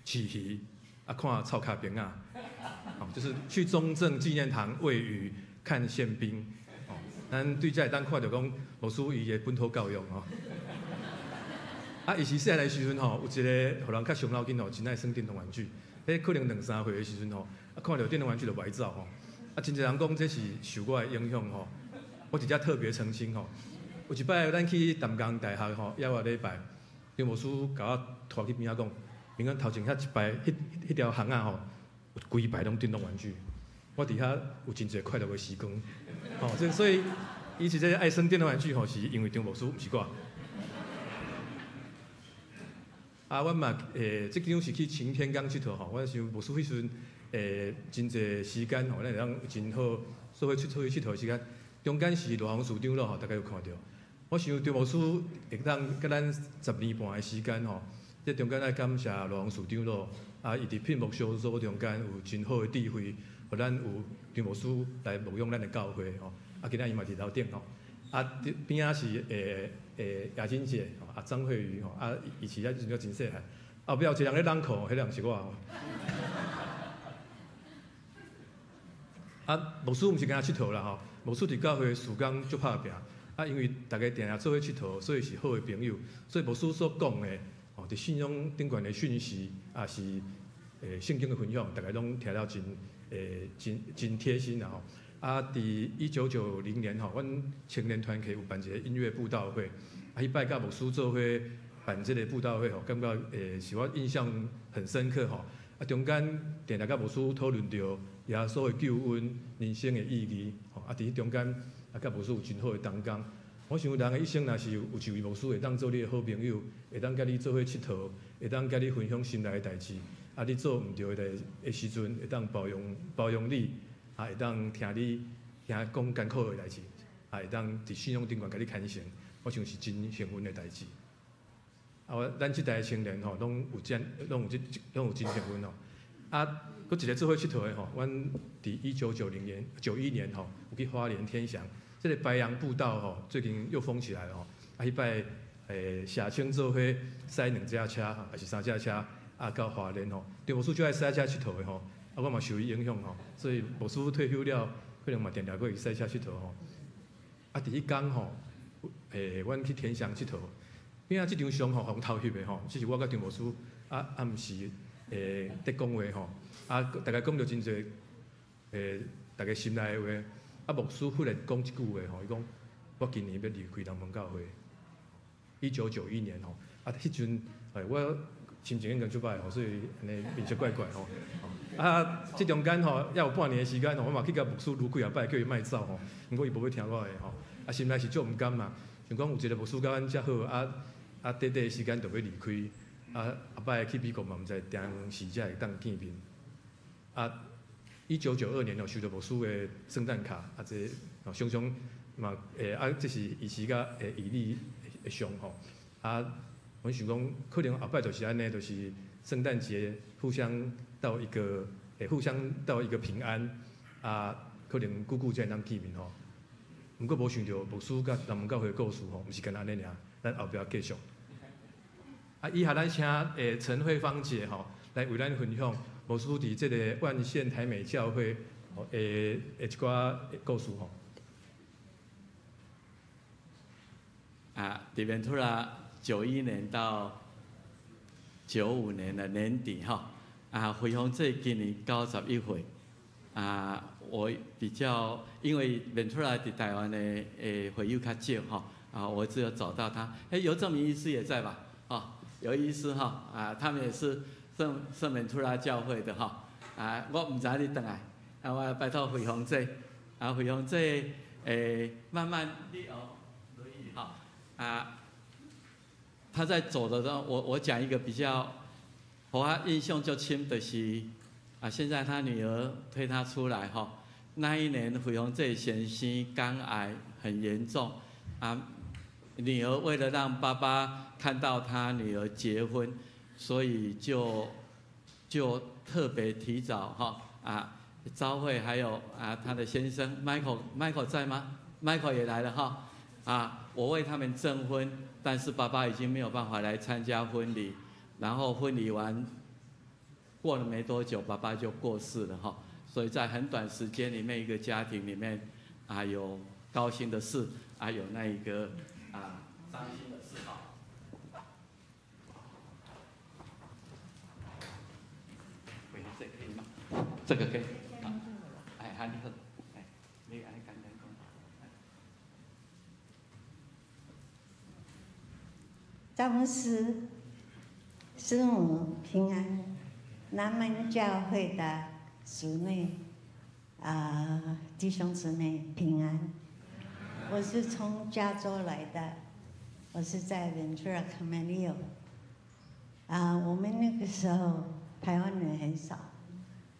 饲鱼，啊，看臭跤兵仔，哦，就是去中正纪念堂喂鱼看宪兵，哦，咱对遮会当看著讲，牧师伊的本土教育吼。啊，伊是细汉的时阵吼，有一个予人较伤脑筋吼，真爱耍电动玩具。彼可能两三岁的时阵吼，啊，看著电动玩具就欲走吼。啊，真济人讲这是受我的影响吼，我伫遮特别澄清吼。有一摆咱去淡江大学吼，犹仔礼拜，张牧师共我拖去边仔讲，明恩头前遐一排，彼条巷仔吼，有规排拢电动玩具，我伫遐有真济快乐的时光。吼，这所以伊是这爱耍电动玩具吼，是因为张牧师，毋是我。啊，阮嘛这张是去擎天岗𨑨迌吼，我想牧师彼时阵。真济时间吼，咱会当真好做伙出出去𨑨迌的时间。中间是罗宏树长老吼，大家有看著。我想张牧师会当佮咱10年半的时间吼，这中间爱感谢罗宏树长老，啊，伊伫聘牧小组中间有真好的智慧，予咱有张牧师来牧养咱的教会吼。啊，今仔伊嘛伫楼顶吼。啊，边仔是雅金姐吼，啊张慧瑜吼，啊伊是遐阵阁真细汉。后壁有一个人咧朗口，彼人是我吼。啊，牧师毋是干焦𨑨迌啦吼，牧师伫教会事工足拍拚，啊，因为逐家定定做伙𨑨迌，所以是好的朋友。所以牧师所讲的，吼，伫信仰顶悬的讯息，也是圣经的分享，逐家拢听了真真真贴心啦吼。啊，伫1990年吼，阮青年团契有办一个音乐布道会，啊，彼摆佮牧师做伙办这个布道会吼，感觉是我印象很深刻吼。啊，中间定定佮牧师讨论著耶稣的救恩、人生的意义，吼啊，伫彼中间啊，佮牧师有真好的同工。我想人的一生若是有一位牧师会当做你的好朋友，会当佮你做伙𨑨迌，会当佮你分享心内的代志，啊，你做毋对的代的时阵，会当包容包容你，啊，会当听你听讲艰苦的代志，啊，会当伫信仰顶悬共你牵绳，我想是真幸运的代志。啊，咱这代的青年吼，拢有这，拢有这，拢有真幸运吼。啊，阁一个做伙𨑨迌的吼，阮伫1990年、91年吼，有去花莲天祥，这个白杨步道吼，最近又封起来了吼。啊，彼摆社青做伙驶两架车，抑是三架车，啊，到花莲吼。张牧师最爱驶车𨑨迌的吼，啊，我嘛受伊影响吼，所以牧师退休了，可能嘛定定阁会驶车𨑨迌吼。啊，伫彼工吼，阮去天祥𨑨迌。边仔这张相吼，予人偷翕的吼，这是我佮张牧师啊暗时伫讲话吼，啊，大家讲著真济逐家心内的话，啊，牧师忽然讲一句话吼，伊讲我今年欲离开南门教会，1991年吼，啊，彼阵我心情應該足歹吼，所以按呢面色怪怪吼。啊，這中間吼，猶有半年的時間吼，我嘛去共牧師盧幾仔擺，叫伊莫走吼，毋過伊無欲聽我的吼。啊，心內是足毋甘嘛，想講有一個牧師佮阮遮好，啊，短短的時間就欲離開，啊，後擺去美國嘛，毋知定時才會當見面。啊，1992年哦，收到牧師的聖誕卡，啊，這哦，常常嘛，啊，這是伊時佮以利的相吼，啊。阮想講，可能後擺就是按呢，就是聖誕節互相道一個，互相道一個平安，啊，可能久久才會當見面吼。毋過無想著牧師佮南門教會的故事吼，毋是干焦按呢爾，咱後壁繼續。啊，以下咱請陳慧芳姐吼來為咱分享牧師佇這个萬縣台美教會的一寡故事吼。啊，佇面突然。91年到95年的年底哈，啊，惠芳姐今年91歲，啊，我比較因為免出來佇台灣的會友較少哈，啊，我只有找到他，欸，尤正明醫師也在吧？哦，尤醫師哈，啊，他們也是聖免出來教會的哈，啊，我毋知你轉來，啊，我拜託惠芳姐，啊，惠芳姐，慢慢你哦，好，啊。他在走的時候，我講一個比較，我印象較深的是，啊，現在他女兒推他出來吼，那一年惠芳姐先生肝癌很嚴重，啊，女兒為了讓爸爸看到他女兒結婚，所以就特別提早哈啊，召會還有啊他的先生 Michael 在嗎？ Michael 也來了哈，啊，我為他們證婚。但是爸爸已經沒有辦法來參加婚禮，然後婚禮完過了沒多久，爸爸就過世了哈。所以在很短時間裡面，一個家庭裡面啊有高興的事，啊有那一個啊傷心的事哈。喂，這個可以嗎？這個可以。哎，好，你好，哎，你按呢簡單講。張牧師，師母平安，南門教會的姊妹啊，弟兄姊妹平安。我是從加州來的，我是在 Ventura Camarillo。啊，我們那個時候台灣人很少，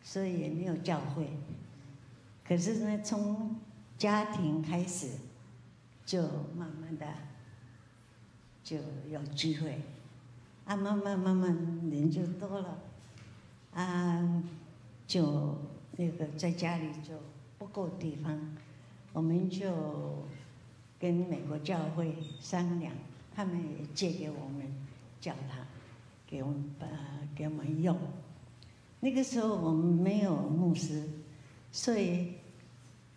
所以也沒有教會。可是呢，從家庭開始，就慢慢的。就有機會，啊，慢慢慢慢人就多了，啊，就那個在家裡就不夠地方，我們就跟美國教會商量，他們也借給我們教堂，給我們給我們用。那個時候我們沒有牧師，所以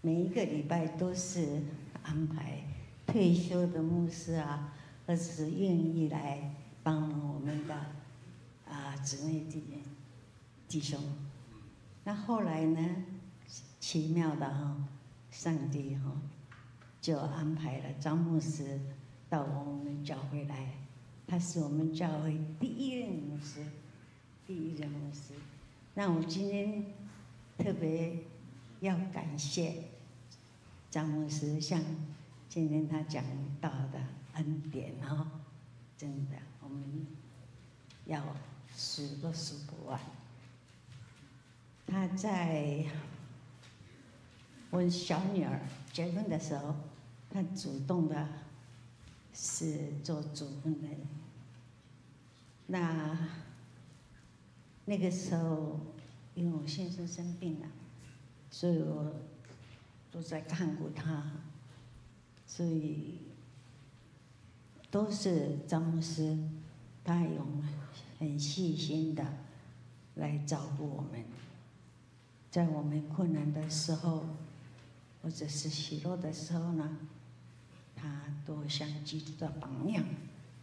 每一個禮拜都是安排退休的牧師啊。或者是願意來幫忙我們的啊姊妹弟兄。那後來呢？奇妙的哈，上帝哈就安排了張牧師到我們教會來，他是我們教會第一任牧師，第一任牧師。那我今天特別要感謝張牧師，像今天他講到的。恩典哦，真的，我們要數都數不完。他在我小女兒結婚的時候，他主動的是做主婚的。那個時候，因為我先生生病了，所以我都在看顧他，所以。都是張牧師，他用很細心的來照顧我們，在我們困難的時候，或者是喜樂的時候呢，他都像基督的榜樣，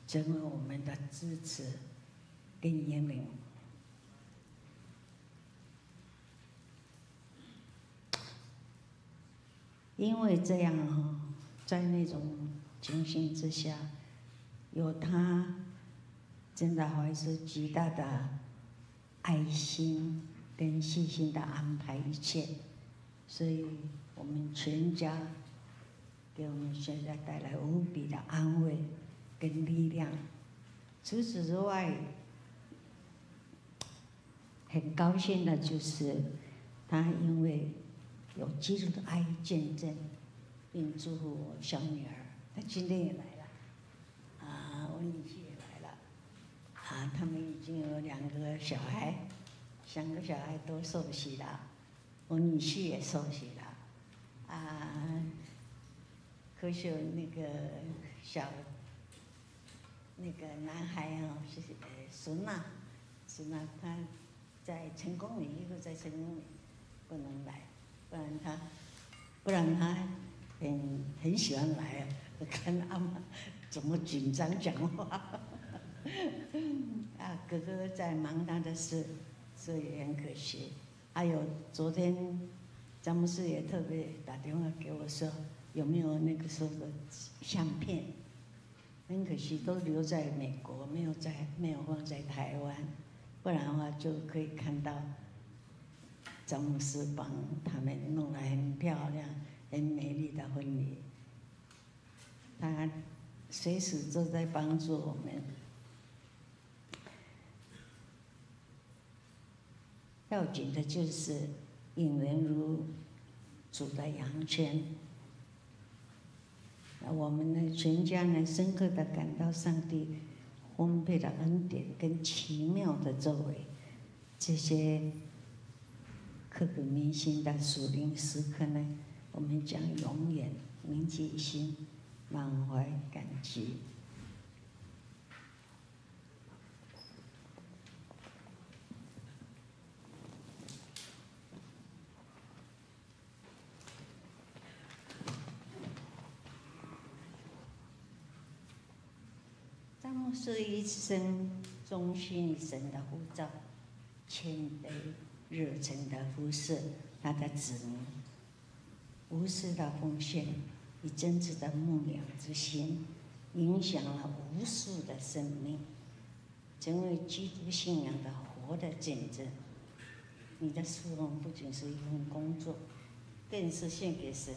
成為我們的支持跟引領。因為這樣哈，在那種情形之下。有他真的怀着极大的爱心跟细心的安排一切，所以我们全家给我们全家带来无比的安慰跟力量。除此之外，很高兴的就是他因为有基督的爱见证，并祝福我小女儿，她今天也来了，啊，我女婿也来了，啊，他们已经有两个小孩，两个小孩都受洗了，我女婿也受洗了，啊，可是那个小那个男孩啊，是孙娜，孙娜他在成功岭，一个在成功岭，不能来，不然他很喜欢来，看阿妈怎么紧张讲话。啊，哥哥在忙他的事，所以很可惜。还有昨天，詹姆斯也特别打电话给我说，有没有那个时候的相片？很可惜，都留在美国，没有放在台湾，不然的话就可以看到詹姆斯帮他们弄得很漂亮、很美丽的婚礼。他随时都在帮助我们。要紧的就是引人入主的羊圈。我们呢，全家呢，深刻的感到上帝丰沛的恩典跟奇妙的作为，这些刻骨铭心的属灵时刻呢，我们将永远铭记于心，满怀感激。张牧师一生忠心于神的呼召，谦卑热诚的服侍他的子民，无私的奉献与真挚的牧养之心，影响了无数的生命，成为基督信仰的活的见证。你的侍奉不仅是一份工作，更是献给神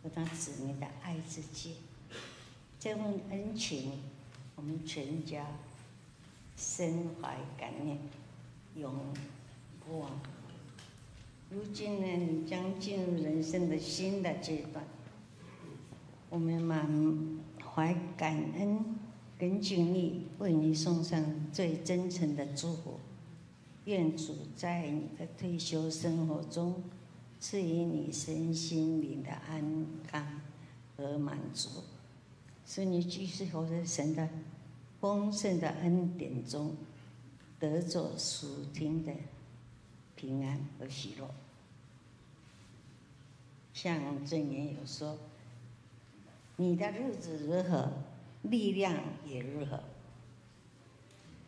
和他子民的爱之祭。这份恩情，我们全家深怀感念，永不忘。如今呢，你将进入人生的新的阶段，我们满怀感恩跟敬意，为你送上最真诚的祝福。愿主在你的退休生活中，赐予你身心灵的安康和满足，使你继续活在神的丰盛的恩典中，得着属天的平安和喜乐。像箴言有说：“你的日子如何，力量也如何。”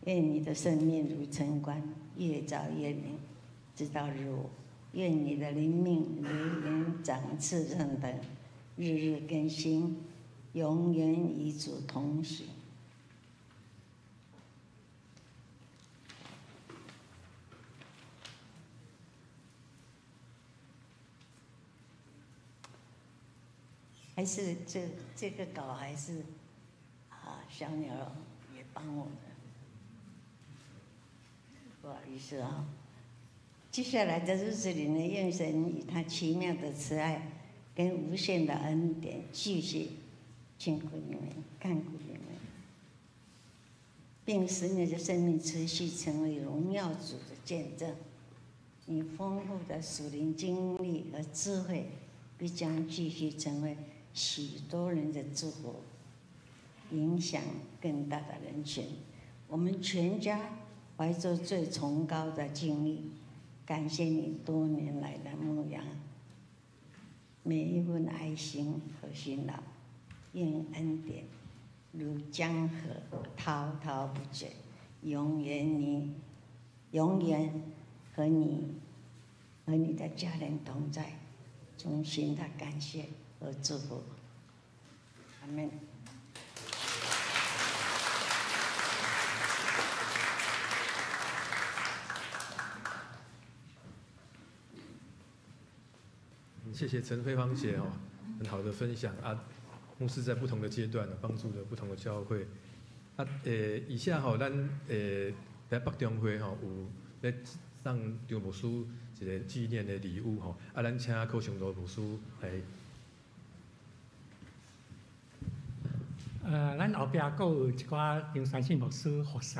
愿你的生命如晨光，越照越明，直到日午。愿你的灵命如云长翅上腾，日日更新，永远与主同行。还是这个稿还是啊，小鸟也帮我的，不好意思啊。接下来的日子里呢，愿神以他奇妙的慈爱跟无限的恩典继续眷顾你们、看顾你们，并使你的生命持续成为荣耀主的见证。你丰富的属灵经历和智慧，必将继续成为许多人的祝福，影响更大的人群。我们全家怀着最崇高的敬意，感谢你多年来的牧养，每一份爱心和辛劳，愿恩典如江河滔滔不绝，永远和你和你的家人同在。衷心的感谢和祝福，阿门。谢谢陈慧芳姐哦，很好的分享啊。牧师在不同的阶段帮助了不同的教会。啊，以下吼，咱来北中会吼有咧送张牧师一个纪念的礼物吼。啊，咱请柯尚罗牧师来。咱后壁阁有一寡张三信牧师服侍，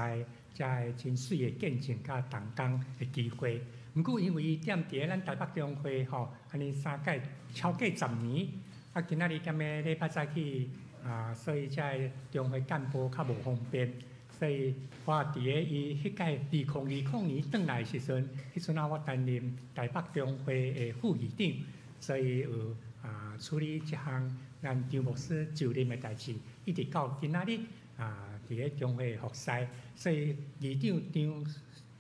遮个真媠的见证佮同工的机会。毋过因为伊踮伫咧咱台北中会吼，按呢三届超过10年，啊，今仔日踮咧礼拜早起啊，所以遮个中会干部较无方便，所以我伫咧伊彼届2020年转来的时阵，彼阵啊我担任台北中会的副议长，所以有啊处理这项咱张牧师就任的代志，一直到今仔日啊，伫咧中会服侍，所以议长张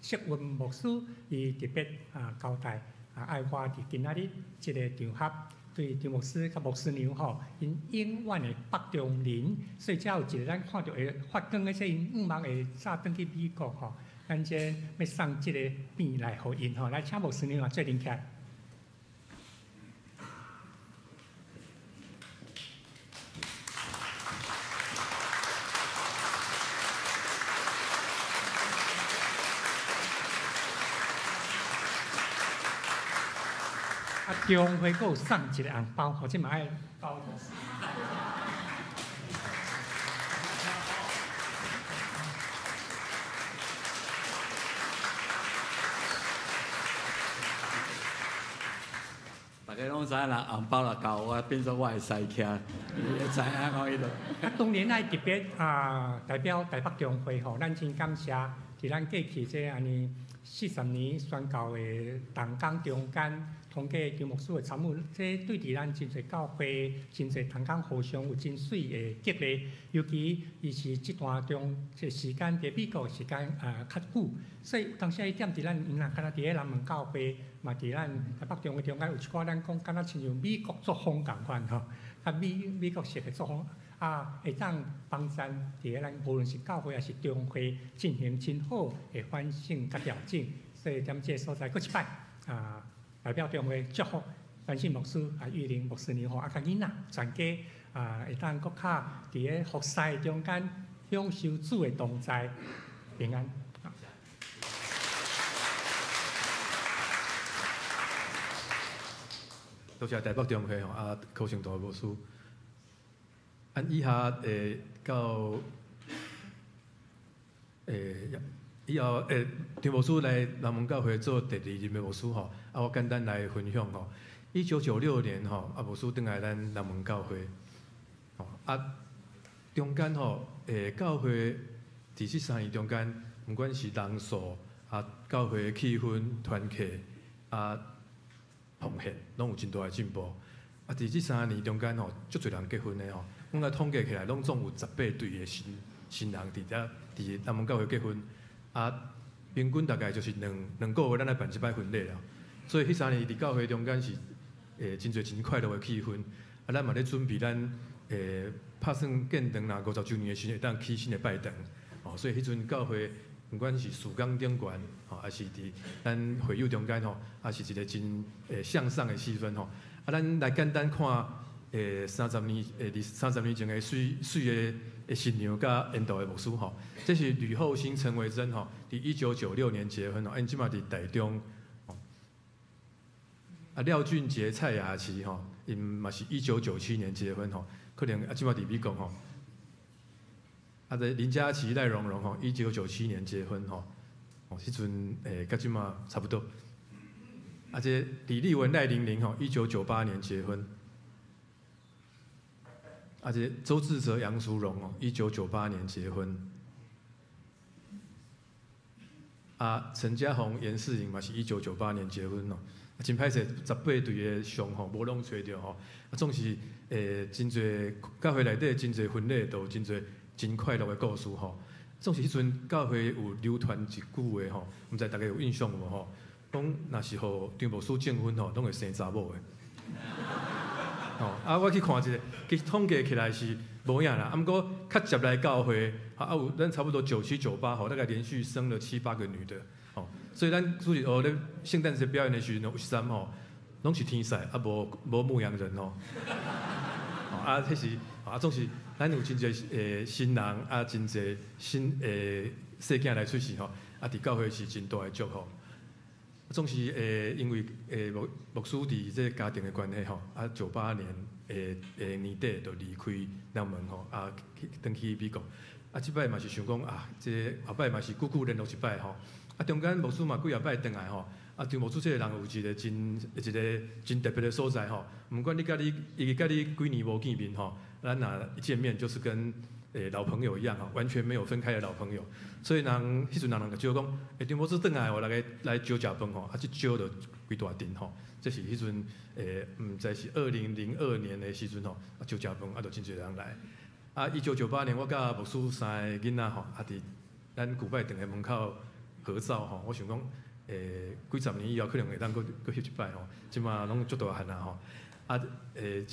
锡文牧师伊特别啊交代啊，爱我伫今仔日这个场合，对张牧师佮牧师娘吼，𪜶永远的北中人，所以才有一个咱看著会发光的，这𪜶向望会早转去美国吼，咱这欲送这个饼来予𪜶吼，来请牧师娘啊做阵起来。中会阁有送一个红包，吼，这嘛爱交。大家拢知影啦，红包若交我，变做我会使徛，会知影讲彼落。啊，当然爱特别啊，代表台北中会吼，咱真感谢，伫咱过去这按呢40年宣教的同工中间。通过张牧师的参与，这对伫咱真济教会、真济同工互相有真媠的激励。尤其伊是这段中这时间伫美国时间啊较久，所以当时伊踮伫咱，毋若敢若伫咧南门教会，嘛伫咱台北中会中间有一寡咱讲敢若亲像美国作风仝款吼，啊美国式的作风啊，会当帮咱伫咧咱无论是教会抑是中会进行真好的反省佮调整。所以踮这个所在，阁一摆啊。代表中会祝福三信牧师啊、玉玲牧师娘吼，啊，佮囡仔全家啊，会当阁较伫咧服侍中间享受主的同在平安。多谢台北中会吼啊，柯成大牧师。按以下到以后张牧师来南门教会做第二任的牧师吼，啊，我简单来分享吼。1996年吼，啊，牧师转来咱南门教会，吼啊，中间吼，教会伫这3年中间，不管是人数啊，教会的气氛、团契啊，奉献，拢有真大的进步。啊，伫这3年中间吼，足侪人结婚的吼，阮来统计起来，拢总有18对的新人伫遮伫南门教会结婚。啊，平均大概就是两个月，咱来办一摆婚礼啦。所以彼3年伫教会中间是，真济真快乐的气氛。啊，咱嘛咧准备咱，拍算建堂啦，50周年的时阵会当起新的拜堂。哦，所以彼阵教会，不管是事工顶悬，吼，还是伫咱会友中间吼，也是一个真向上的气氛吼。啊，咱来简单看，30年，30年前的媠媠的新娘佮缘投的牧师吼，这是吕厚兴、陈维珍吼，伫1996年结婚吼，𪜶这马伫台中。啊，廖俊杰、蔡雅琪吼，𪜶嘛是1997年结婚吼，可能啊这马伫美国吼。啊，这林佳琪、赖蓉蓉吼，1997年结婚吼，哦，彼阵佮这马差不多。啊，这李丽文、赖玲玲吼，1998年结婚。啊，这周志哲、杨淑荣哦，1998年结婚。啊，陈嘉宏、严世颖嘛是1998年结婚哦。真歹势，18对的相吼，无拢揣著吼。啊，总是真济教会内底真济婚礼，都有真济真快乐的故事吼。总是彼阵教会有流传一句话吼，毋知大家有印象无吼？讲若是予张牧师证婚吼，拢会生查某的。吼啊！我去看一下，其实统计起来是无影啦。啊，毋过较接来教会，啊有咱差不多97、98吼，大概连续生了7、8个女的，吼。所以咱主日学咧圣诞节表演的时阵，有啥吼？攏是天使，啊無無牧羊人哦。啊，彼是啊，總是咱有真濟新人啊，真濟新細囝來出世吼，啊，佇教會是真大的祝福。總是因為牧牧師佇這個家庭的關係吼，啊，98年的年底就離開南門吼，啊，去轉去美國。啊，這擺嘛是想講啊，這後擺嘛是久久聯絡一擺吼。啊，中間牧師嘛幾若擺轉來吼。啊，張牧師這個人有一個真一個真特別的所在吼。毋管你佮你伊佮你幾年無見面吼，咱若一見面就是跟老朋友一樣吼，完全沒有分開的老朋友。所以人彼陣人人就招講，張牧師轉來哦，來來招食飯吼，啊，這招就規大陣吼。這是彼陣毋知是2002年的時陣吼，啊，招食飯啊，就真濟人來。啊，1998年我佮牧師三个囡仔吼，啊，佇咱古拜堂的門口合照吼，我想講，幾十年以後可能會當閣閣翕一擺吼，這馬攏足大漢啊吼。啊，一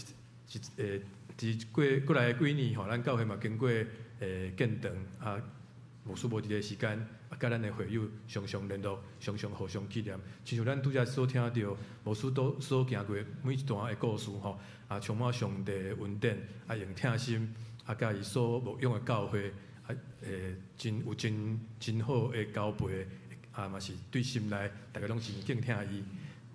佇過過來幾年吼，咱教會嘛經過建堂啊，牧師無佇个時間，啊，佮咱的會友常常聯絡，常常互相紀念。親像咱拄才所聽著牧師都所行過每一段的故事吼，啊，充滿上帝的恩典，啊，用疼心，啊，佮伊所牧養的教會，啊，真有真真好的交陪，啊，嘛是對心內逐个攏真敬疼伊。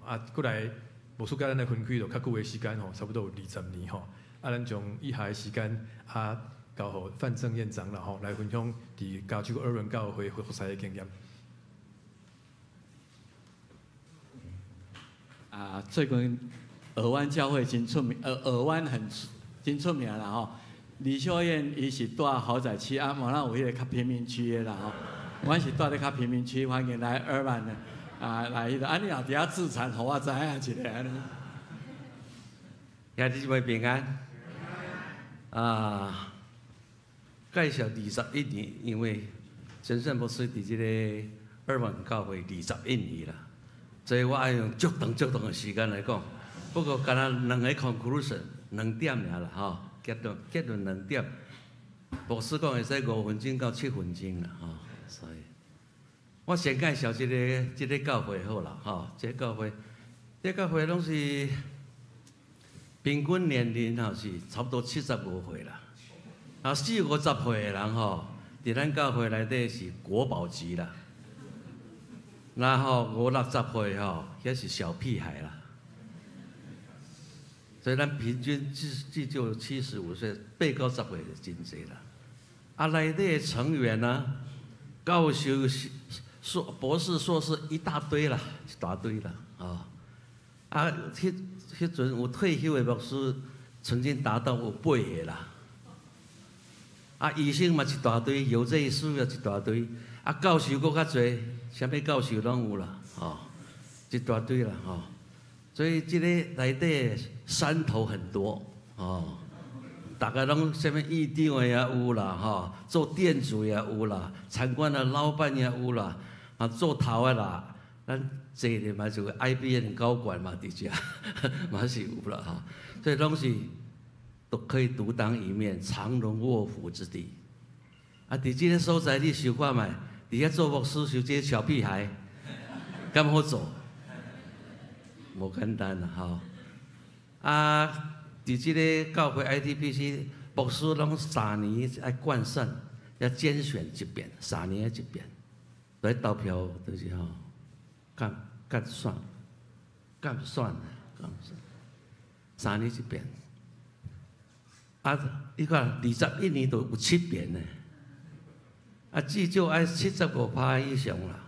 啊，過來牧師佮咱來分開就較久的時間吼，差不多有20年吼。啊，咱將以下的時間啊，交予范正彥長老吼來分享佇加州爾文教會服侍的經驗。啊，最近爾灣教會真出名，爾爾灣很真出名啦吼。李秀燕伊是住豪宅區，啊，無咱有彼个較貧民區的啦吼。阮是住咧較貧民區，歡迎來爾灣的啊，來彼個啊，你若佇遐置產，予我知影一下按呢。兄弟姊妹平安。啊，介紹21年，因為陳善牧師佇這个爾灣教會21年啦，所以我愛用足長足長的時間來講。不過敢若兩个 conclusion，兩點爾啦吼，結論結論兩點。牧師講會使5分鐘到7分鐘啦吼，所以我先介紹這个這个教會好啦吼，這个教會，這个教會攏是平均年齡吼是差不多75歲啦，啊四五十歲的人吼，佇咱教會內底是國寶級啦，然後五六十歲吼，遐是小屁孩啦。所以咱平均至少75歲，八九十歲就真濟啦。啊，內底的成員呢，教授、碩博士、碩士一大堆啦，一大堆啦，啊。啊，彼彼陣有退休的牧師，曾經達到有八个啦。啊，醫生嘛一大堆，藥劑師也一大堆，啊，教授閣較濟，啥物教授攏有啦，吼，一大堆啦，吼。所以這个內底山頭很多，哦，大家攏啥物院長的也有啦，吼，做店主也有啦，餐館的老闆也有啦，啊，做頭的啦，咱濟的嘛就 IBM 高管嘛佇遮，嘛是有啦，吼，所以攏是都可以獨當一面，藏龍臥虎之地。啊，佇這个所在你想看覓，佇遐做牧師，像這个小屁孩，敢好做？無簡單啦，吼！啊，佇這个教會 ITBC 牧師攏3年愛灌選，要監選一遍，3年一遍，來投票就是吼，監監選，監選，監選，3年一遍。啊，你看21年都有七遍呢，啊，至少愛75%以上啦，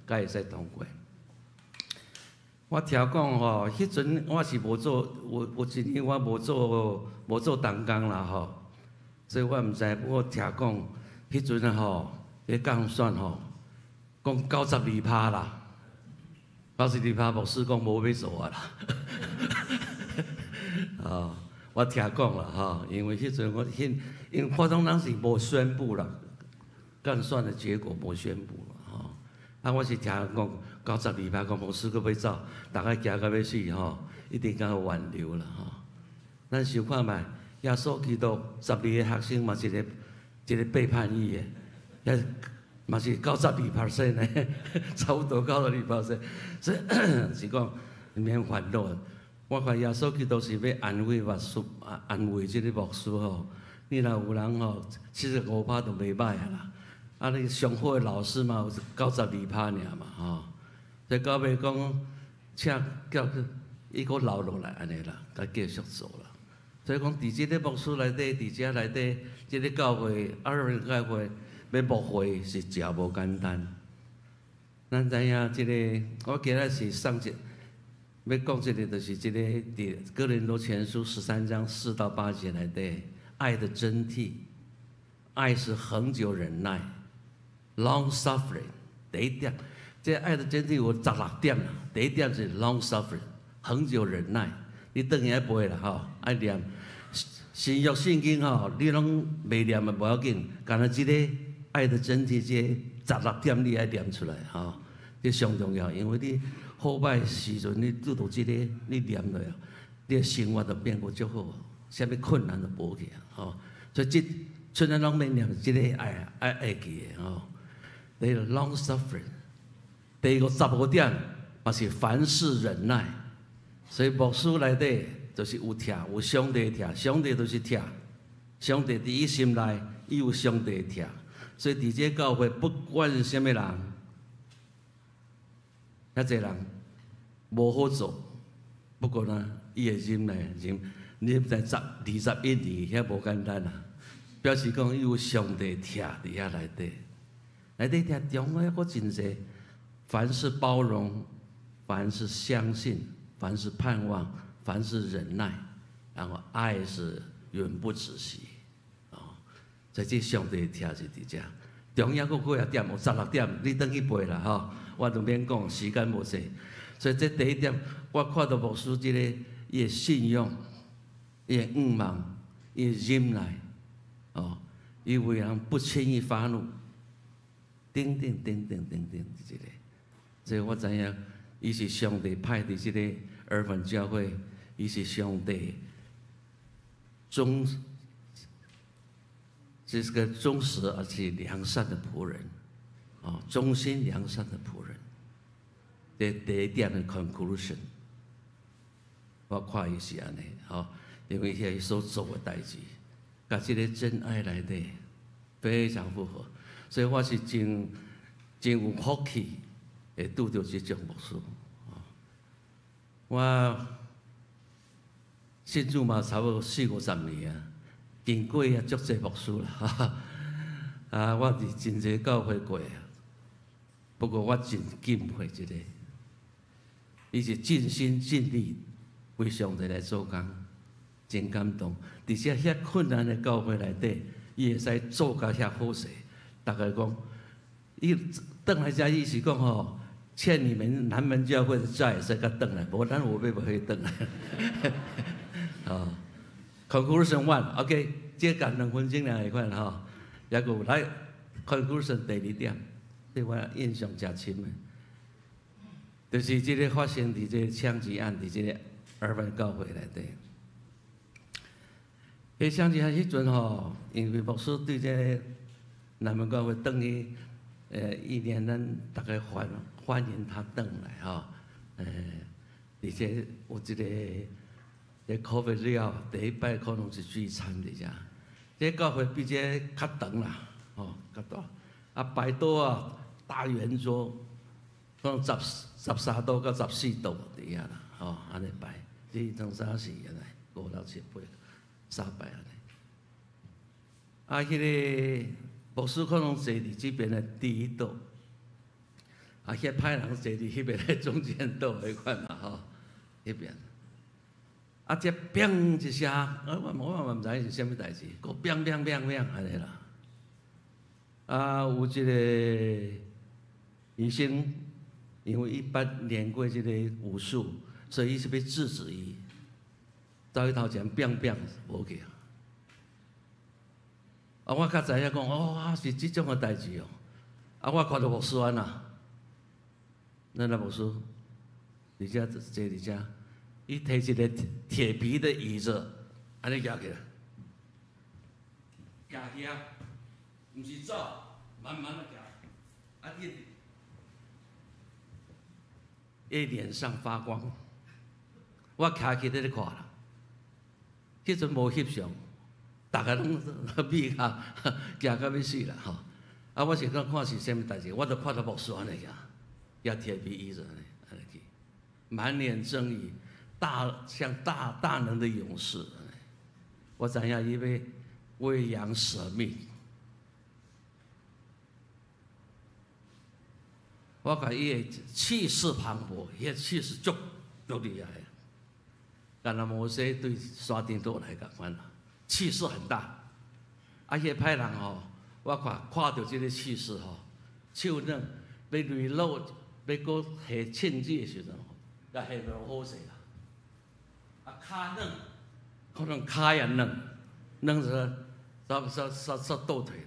才會使通過。我聽講吼，彼陣我是無做，有有一年我無做無做同工啦吼，所以我毋知。我聽講，彼陣吼，彼降選吼，講92%啦，92%牧師講無欲做啊啦。哦，我聽講啦吼，因為彼陣我彼，因為普通人是無宣布啦，降選的結果無宣布啦吼。啊，我是聽講。92%講牧師閣欲走，逐家驚甲欲死吼，一定共挽留啦吼。咱想看覓，耶穌基督12個學生嘛，一个一个背叛伊的，也嘛是92% 的，差不多92%。所以是講免烦恼。我看耶穌基督是欲安慰牧師，安慰這个牧師吼。你若有人吼75%就袂歹啊啦。啊，你上好的老師嘛有92%爾嘛吼。所以到尾講，請叫伊閣留落來按呢啦，共繼續做啦。所以講，佇這个牧師內底，佇遮內底，這个教會二人教會欲牧會是誠無簡單。咱知影這个，我記得是上節。欲講這个，就是這个佇哥林多前書13章4到8節內底，愛的真諦，愛是恆久忍耐，long suffering。第一點，這愛的真諦有16點啦。第一點是 long suffering，恆久忍耐。你轉去愛背啦吼，愛念新約聖經吼，你攏袂念嘛無要緊，干焦這个愛的真諦這16點你愛念出來吼，這上重要，因為你好歹時陣你拄著這个，你念落，你的生活就變閣足好，啥物困難都無去啊！吼，所以這賰咱攏免念這个愛愛愛記的吼。第一個 long suffering，第二個15點嘛是凡事忍耐。所以牧師內底就是有疼，有上帝疼，上帝就是疼，上帝佇伊心內，伊有上帝疼。所以佇這教會，不管啥物人，遐濟人無好做，不過呢，伊會忍耐，忍忍耐21年，遐無簡單啊！表示講伊有上帝疼佇遐內底，內底疼中間閣真濟，凡事包容，凡事相信，凡事盼望，凡事忍耐，然後愛是永不止息。哦，所以這上帝疼是佇遮，中間閣幾仔點，有16點，你轉去背啦吼。我就免講，時間無濟，所以這第一點，我看著牧師這个伊的信仰、伊的向望、伊的忍耐，哦，伊為人不輕易發怒，等等等等等等，這个，所以我知影，伊是上帝派佇這个兒童教會，伊是上帝忠，這是個忠實而且良善的僕人。哦，忠心良善的僕人。這第一點的 conclusion，我看伊是按呢，吼，因為遐伊所做的代誌，佮這个真愛內底非常符合，所以我是真真有福氣會拄著這種牧師。我信主嘛差不多四五十年啊，經過也足濟牧師啦，啊，我佇真濟教會過啊。不過我真敬佩這个，伊是盡心盡力為上帝來做工，真感動。佇這遐困難的教會內底，伊會使做甲遐好勢。逐家講，伊轉來遮伊是講吼，欠你們南門教會的債，會使共轉來，無咱有欲無去轉來。哦，Conclusion one，OK，這講2分鐘爾會款吼，抑閣有來 Conclusion 第二點。對我印象誠深的，就是這个發生佇這个槍擊案，佇這个爾灣教會內底。彼槍擊案彼陣吼，因為牧師對這个南門教會轉去，一年咱逐家歡歡迎他轉來吼，而且有一个這 COVID 了，第一擺可能是聚餐佇遮，這教會比這較長啦，吼，較大，啊擺桌仔。大圓桌，可能13度到14度佇遐啦，吼，按呢擺，這當啥是按呢，五六七八三擺按呢。啊，彼个牧師可能坐佇這邊的第一桌，啊，遐歹人坐佇彼邊的中間桌彼款嘛，吼，彼邊。啊，這砰一聲，啊，我嘛毋知影是啥物代誌，閣砰砰砰砰按呢啦。啊，有一个醫生，因為伊捌練過這個武術，所以伊是欲制止伊，走去頭前砰砰無去啊。啊，我較知影講，哦，是這種的代誌哦。啊，我看著牧師按怎，咱的牧師，佇遮坐佇遮，伊提一个鐵皮的椅子，按呢舉起來，舉起啊，毋是走，慢慢的行，啊，伊伊臉上發光，我徛起咧咧看啦，彼阵无翕相，逐个拢美甲惊甲欲死啦吼！啊，我是讲看是啥物代志，我就看到牧师按呢行，也提皮衣子按呢按呢去，满脸正义，大像大大能的勇士。我知影伊欲为羊舍命。我看伊的气势磅礴，伊个气势足足厉害。敢若摩西对山顶倒来仝款啦，气势很大。啊，彼个歹人吼，我看看著这个气势吼，手软欲坠落，欲阁下銃子的时阵吼，也下无好势啦。啊，跤软，可能跤也软，软煞煞煞煞煞倒退咧。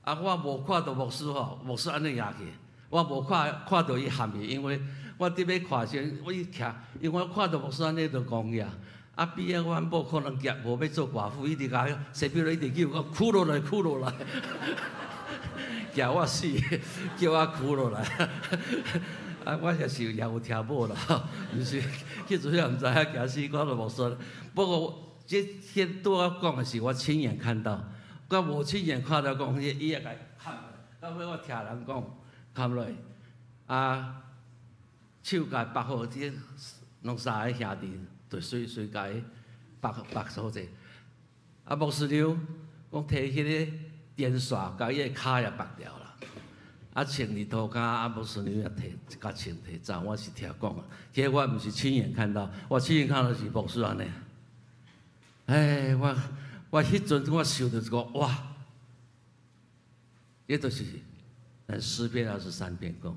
啊，我无看著牧师吼，牧师按呢行去，我无看看著伊含去，因为我伫欲看时，我一徛，因为我看著牧师按呢就讲起啊，啊，边仔阮某可能夹无欲做寡妇，一直共西比鲁一直叫我屈落来，屈落来，惊我死，叫我屈落来。啊，我也是也有听某啦，毋是，彼阵也毋知影惊死，我就无说。不过这这拄仔讲的是我亲眼看到，我无亲眼看到讲，伊伊也共砍，到尾我听人讲砍落，啊。手共缚好，这拢三个兄弟，就随随共伊缚缚好势。啊，牧师娘讲提彼个电线，共伊的跤也缚掉啦。啊，穿伫涂跤，啊，牧师娘也提，共穿提走。我是听讲啊，这个我毋是亲眼看到，我亲眼看到是牧师按呢。哎，我我彼阵我想著一个哇，这就是咱诗篇23篇讲。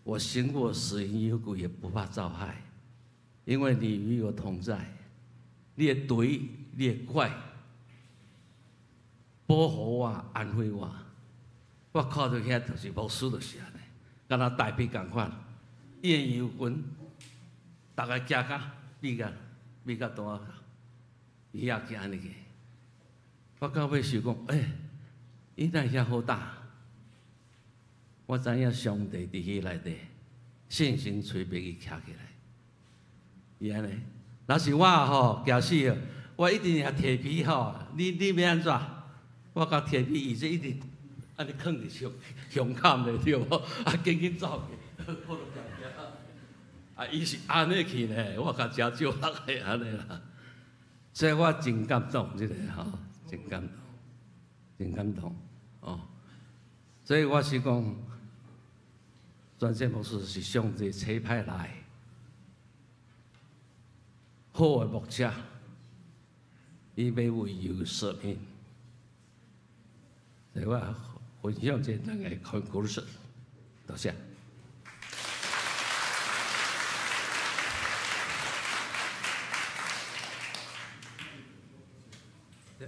我行过死荫幽谷，也不怕遭害，因为你与我同在。你的杖，你的拐，保护我，安慰我。我看著遐就是牧师，就是按呢，敢若大卫仝款，伊的羊群，逐个行甲比甲比甲大，伊也行按呢去。我到尾想讲，欸，伊哪会遐好打？我知影上帝伫彼内底，信心催逼伊徛起来。伊按呢，若是我吼惊死哦，我一定也提皮吼。你你欲按怎？我共提皮椅子一直按呢囥伫胸胸坎咧，对无？啊，紧紧走去，我就惊惊。啊，伊是按呢去呢，我较诚少人会按呢啦。所以我真感动，这个吼，真感动，真感动哦。所以我是讲。专线牧师是上帝差派来好的牧者，伊欲为羊舍命。所以我分享这两个 conclusion，多谢。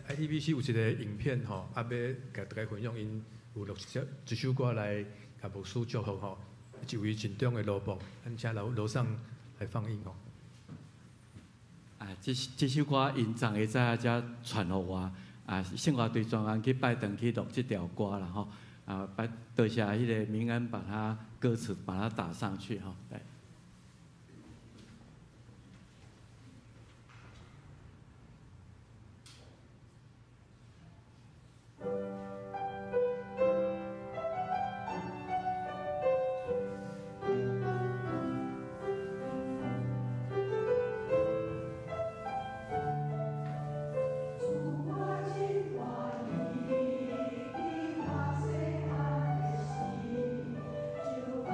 ITBC 有一个影片吼，啊，欲共大家分享，𪜶有录一首歌来共牧师祝福吼。一位真中的罗伯，咱请楼楼上来放映哦。啊，这这首歌𪜶昨下早才传予我，啊，圣华队专工去拜堂去录这条歌啦吼，啊，拜多谢彼个明恩把它歌词把它打上去吼，来。主啊，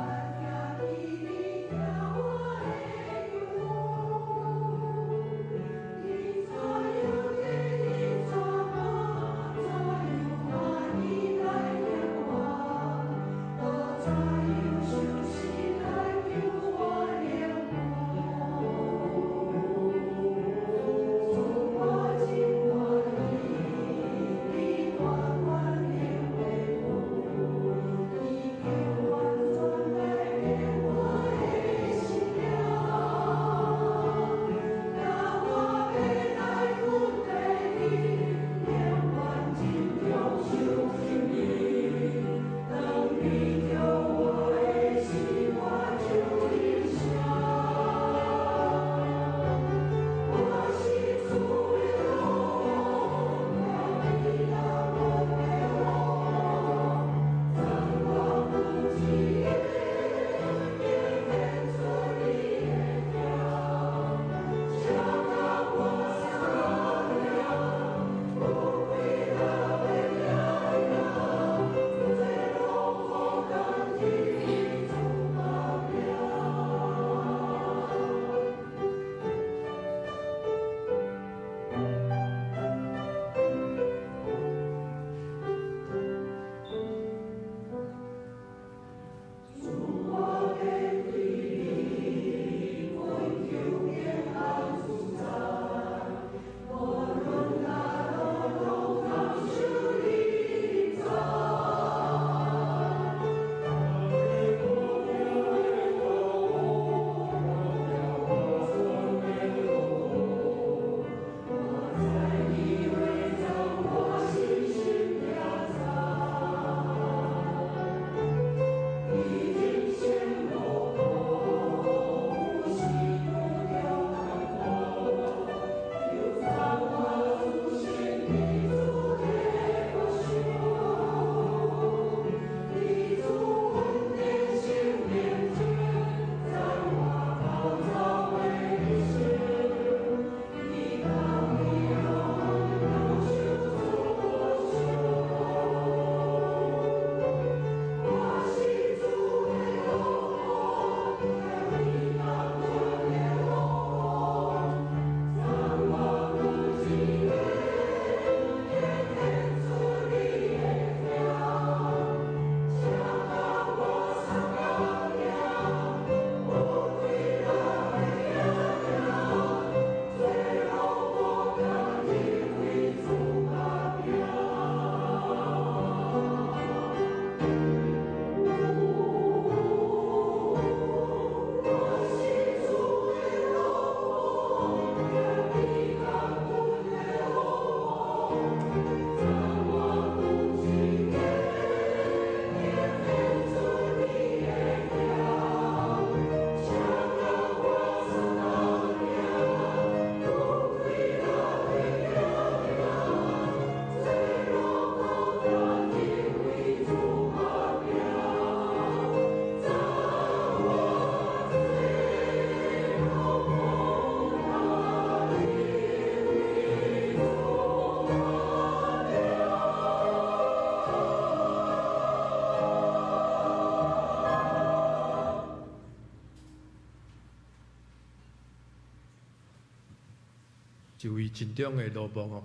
一位尽忠的奴僕哦。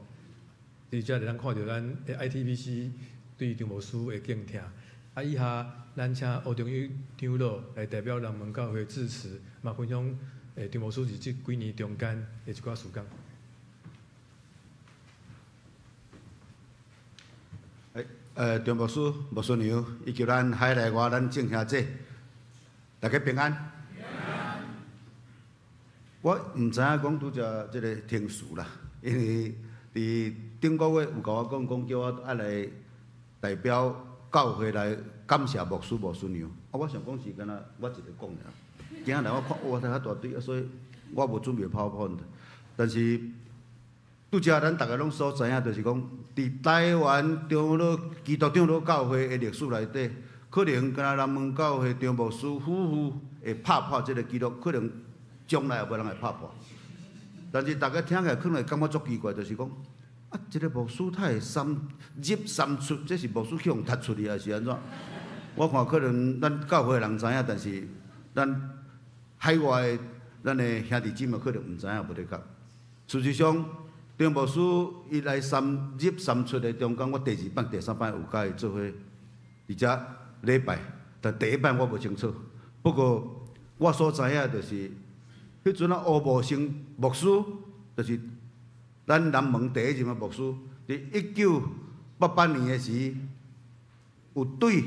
伫遮就咱看著咱的 ITBC 对张牧师的敬听。啊，以下咱请吴中玉长老来代表南门教会致辞，嘛分享张牧师伫这几年中间的一寡事工。张牧师、牧师娘以及咱海内外咱众兄弟，大家平安。我毋知影讲拄才这个停词啦，因为伫顶个月有共我讲，讲叫我爱来代表教会来感谢牧师、牧师娘。啊，我想讲是敢若我一个讲尔。今仔日我看哇，遐大堆，所以我无准备 PowerPoint。但是拄才咱逐个拢所知影，就是讲伫台湾长老基督长老教会的历史内底，可能敢若南门教会张牧师夫妇会拍破这个纪录，可能将来也无人会拍破。但是大家听起来可能会感觉足奇怪，就是讲啊，这个牧师他会三入三出，这是牧师去予踢出去，还是按怎？我看可能咱教会的人知影，但是咱海外的咱的兄弟姊妹可能毋知影，无咧讲。事实上，张牧师伊来三入三出的中间，我第二摆、第三摆有佮伊做伙伫遮礼拜，但第一摆我无清楚。不过我所知影就是，彼阵啊，吴无成牧师，就是咱南门第一任的牧师，伫1988年的时，有对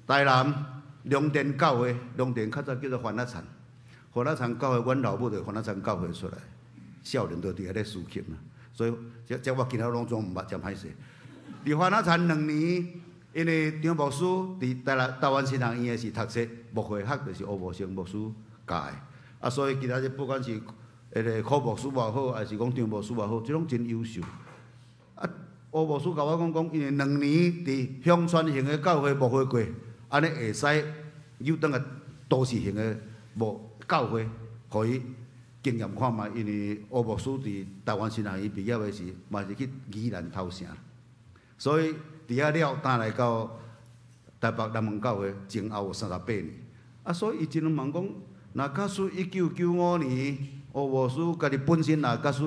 台南龙田教会，龙田较早叫做番仔田，番仔田教会，阮老母就番仔田教会出来，少年都伫遐咧司琴啦。所以这我今仔拢总毋捌，真歹势。伫番仔田2年，因为张牧师伫台湾神学院的是读册牧会学，就是吴无成牧师教的。啊，所以今仔日不管是彼个柯牧师也好，还是讲张牧师也好，这拢真优秀。啊，吴牧师共我讲讲，因为2年伫乡村型的教会牧会过，按呢会使又转来都市型的牧教会，予伊经验看觅。因为吴牧师伫台湾神学院毕业的时，嘛是去宜兰头城，所以伫遐了，转来到台北南门教会前后有38年。啊，所以伊真问讲，若假使1995年吴牧师家己本身若假使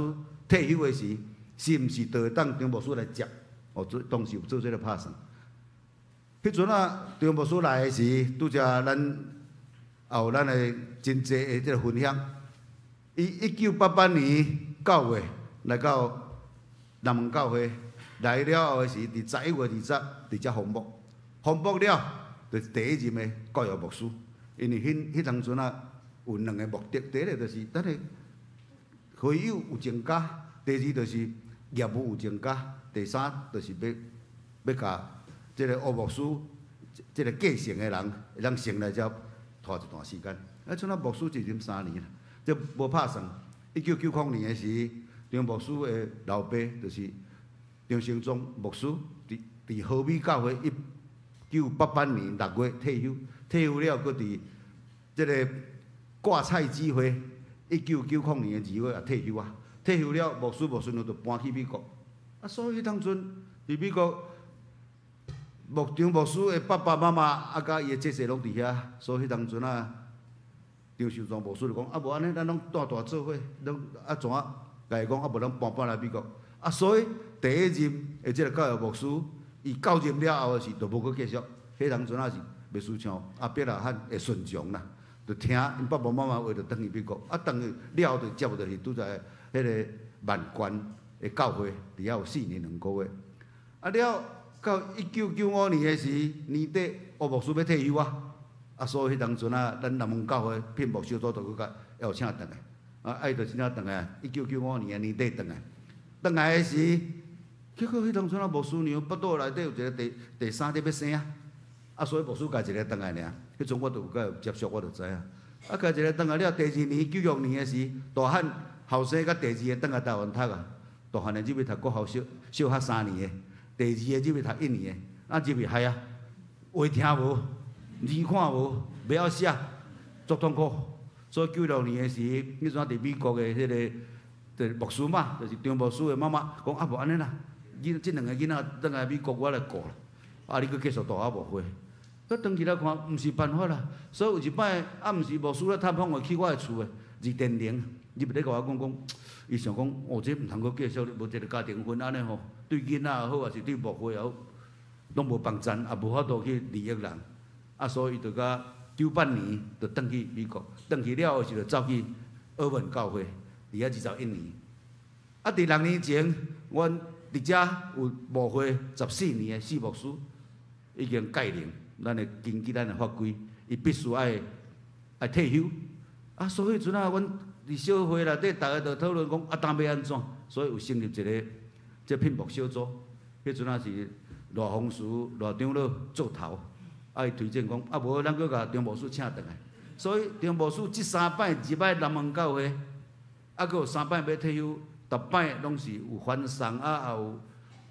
退休的时，是毋是就会当张牧师来接？哦，做当时有做这个拍算。彼阵啊，张牧师来的时，拄才咱也有咱的真济的这个分享。伊1988年9月来到南门教会，来了后的时，伫11月20伫遮封牧，封牧了，就是第一任的教育牧师。因为彼当阵啊，有两个目的，第一个就是咱的会友有增加，第二就是业务有增加，第三就是欲共这个吴牧师这个继承的人，会当先来遮拖一段时间。啊，阵啊牧师一任3年啦，这无拍算。1990年的时，张牧师的老爸就是张成忠牧师，伫和美教会1988年6月退休，退休了，阁伫这个挂菜指挥，1990年的2月也退休啊。退休了，牧师牧师娘就搬去美国。啊，所以彼当阵伫美国，张牧师的爸爸妈妈啊，佮伊的姐姐拢伫遐，所以彼当阵啊，张秀庄牧师就讲：啊，无按呢，咱拢大大做伙，拢啊怎啊？共伊讲啊，无咱搬来美国。啊，所以第一任的这个教育牧师，伊到任了后是，就无阁继续。彼当阵啊是袂输像亚伯拉罕的顺从啦，就听𪜶爸爸妈妈话，就转去美国。啊，转去了后就接就是拄才彼个万关的教会，伫遐有4年2个月。啊了，到1995年的时年底，吴牧师欲退休啊。啊，所以彼当阵啊，咱南门教会聘牧小组就阁共邀请转来。啊，伊就真正转来，1995年的年底转来。转来的时，结果彼当阵啊，牧师娘腹肚内底有一个第三日欲生啊。啊，所以牧师共一个转来尔。彼阵我就有共伊接触，我就知影。啊，共一个转来了，第二年96年的时，大汉后生佮第二个转来台湾读啊。大汉的入去读国校小学3年的，第二个入去读1年的，啊入去害啊，话听无，字看无，袂晓写，足痛苦。所以96年的时，彼阵伫美国的彼个就是牧师嘛，就是张牧师的妈妈讲啊，无按呢啦，这两个囡仔转来美国，我来顾啦。啊，你阁继续大学牧会。阁转去来看，毋是办法啦。所以有一摆，啊，毋是牧师咧探访我去我的厝的，二点零，伊伫咧共我讲讲，伊想講，哦，這毋通閣繼續，無一个家庭分按呢吼，對囡仔也好，抑是對牧會也好，攏無幫贊，也無法度去利益人。啊，所以伊就佮98年就轉去美國，轉去了後時就走去澳門教會，佇遐21年。啊，佇6年前，阮佇遮有牧會14年的四牧師已經屆齡，咱會根據咱的法規，伊必須愛退休。啊，所以陣啊，阮佇小會內底，逐家就討論講，啊，當欲按怎？所以有成立一个這聘牧小組，彼陣啊是賴宏慈、賴長老做頭，啊，伊推薦講，啊，無咱閣共張牧師請轉來。所以張牧師這三擺入來南門教會，啊，閣有三擺欲退休，逐擺攏是有歡送啊，也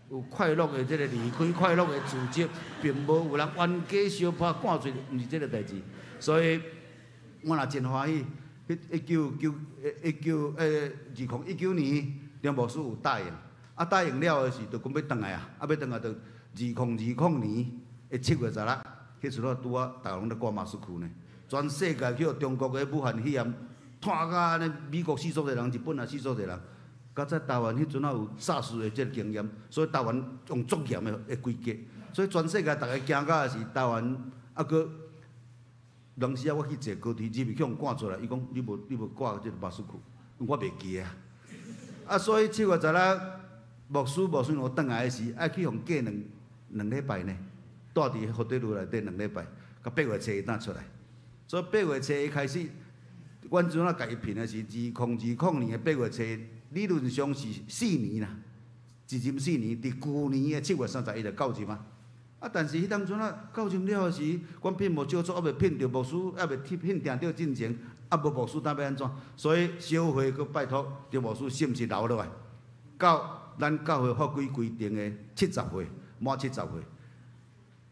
有快樂的這个離開，快樂的組織，並無有人冤家相拍趕出去，毋是這个代誌。所以我若真歡喜，彼2019年，張牧師有答應，啊答應了的時，就講欲轉來啊，啊欲轉來就2020年的7月16，彼時陣拄仔逐家攏咧掛馬斯克呢，全世界去予中國的武漢肺炎拖甲按呢，美國死足濟人，日本也死足濟人。較早台灣彼陣仔有 SARS 的這个經驗，所以台灣用足嚴的規格，所以全世界逐家驚甲的是台灣，啊閣當時啊我去坐高鐵，入去予人趕出來，伊講你無掛這个馬斯克，我袂記啊。啊，所以7月16，牧師牧師娘轉來的時，愛去予過兩禮拜呢，蹛佇福德路內底兩禮拜，到8月初一才出來。所以八月初一開始，阮陣仔共伊聘的是2020年的八月初一。理論上是四年啦，一任四年，佇舊年的7月31就到任啊。啊，但是彼當陣啊，到任了後時，阮聘牧小組猶未聘著牧師，猶未聘定著進前，啊無牧師當欲按怎？所以小會閣拜託張牧師，是毋是留落來，到咱教會法規規定的七十歲，滿七十歲。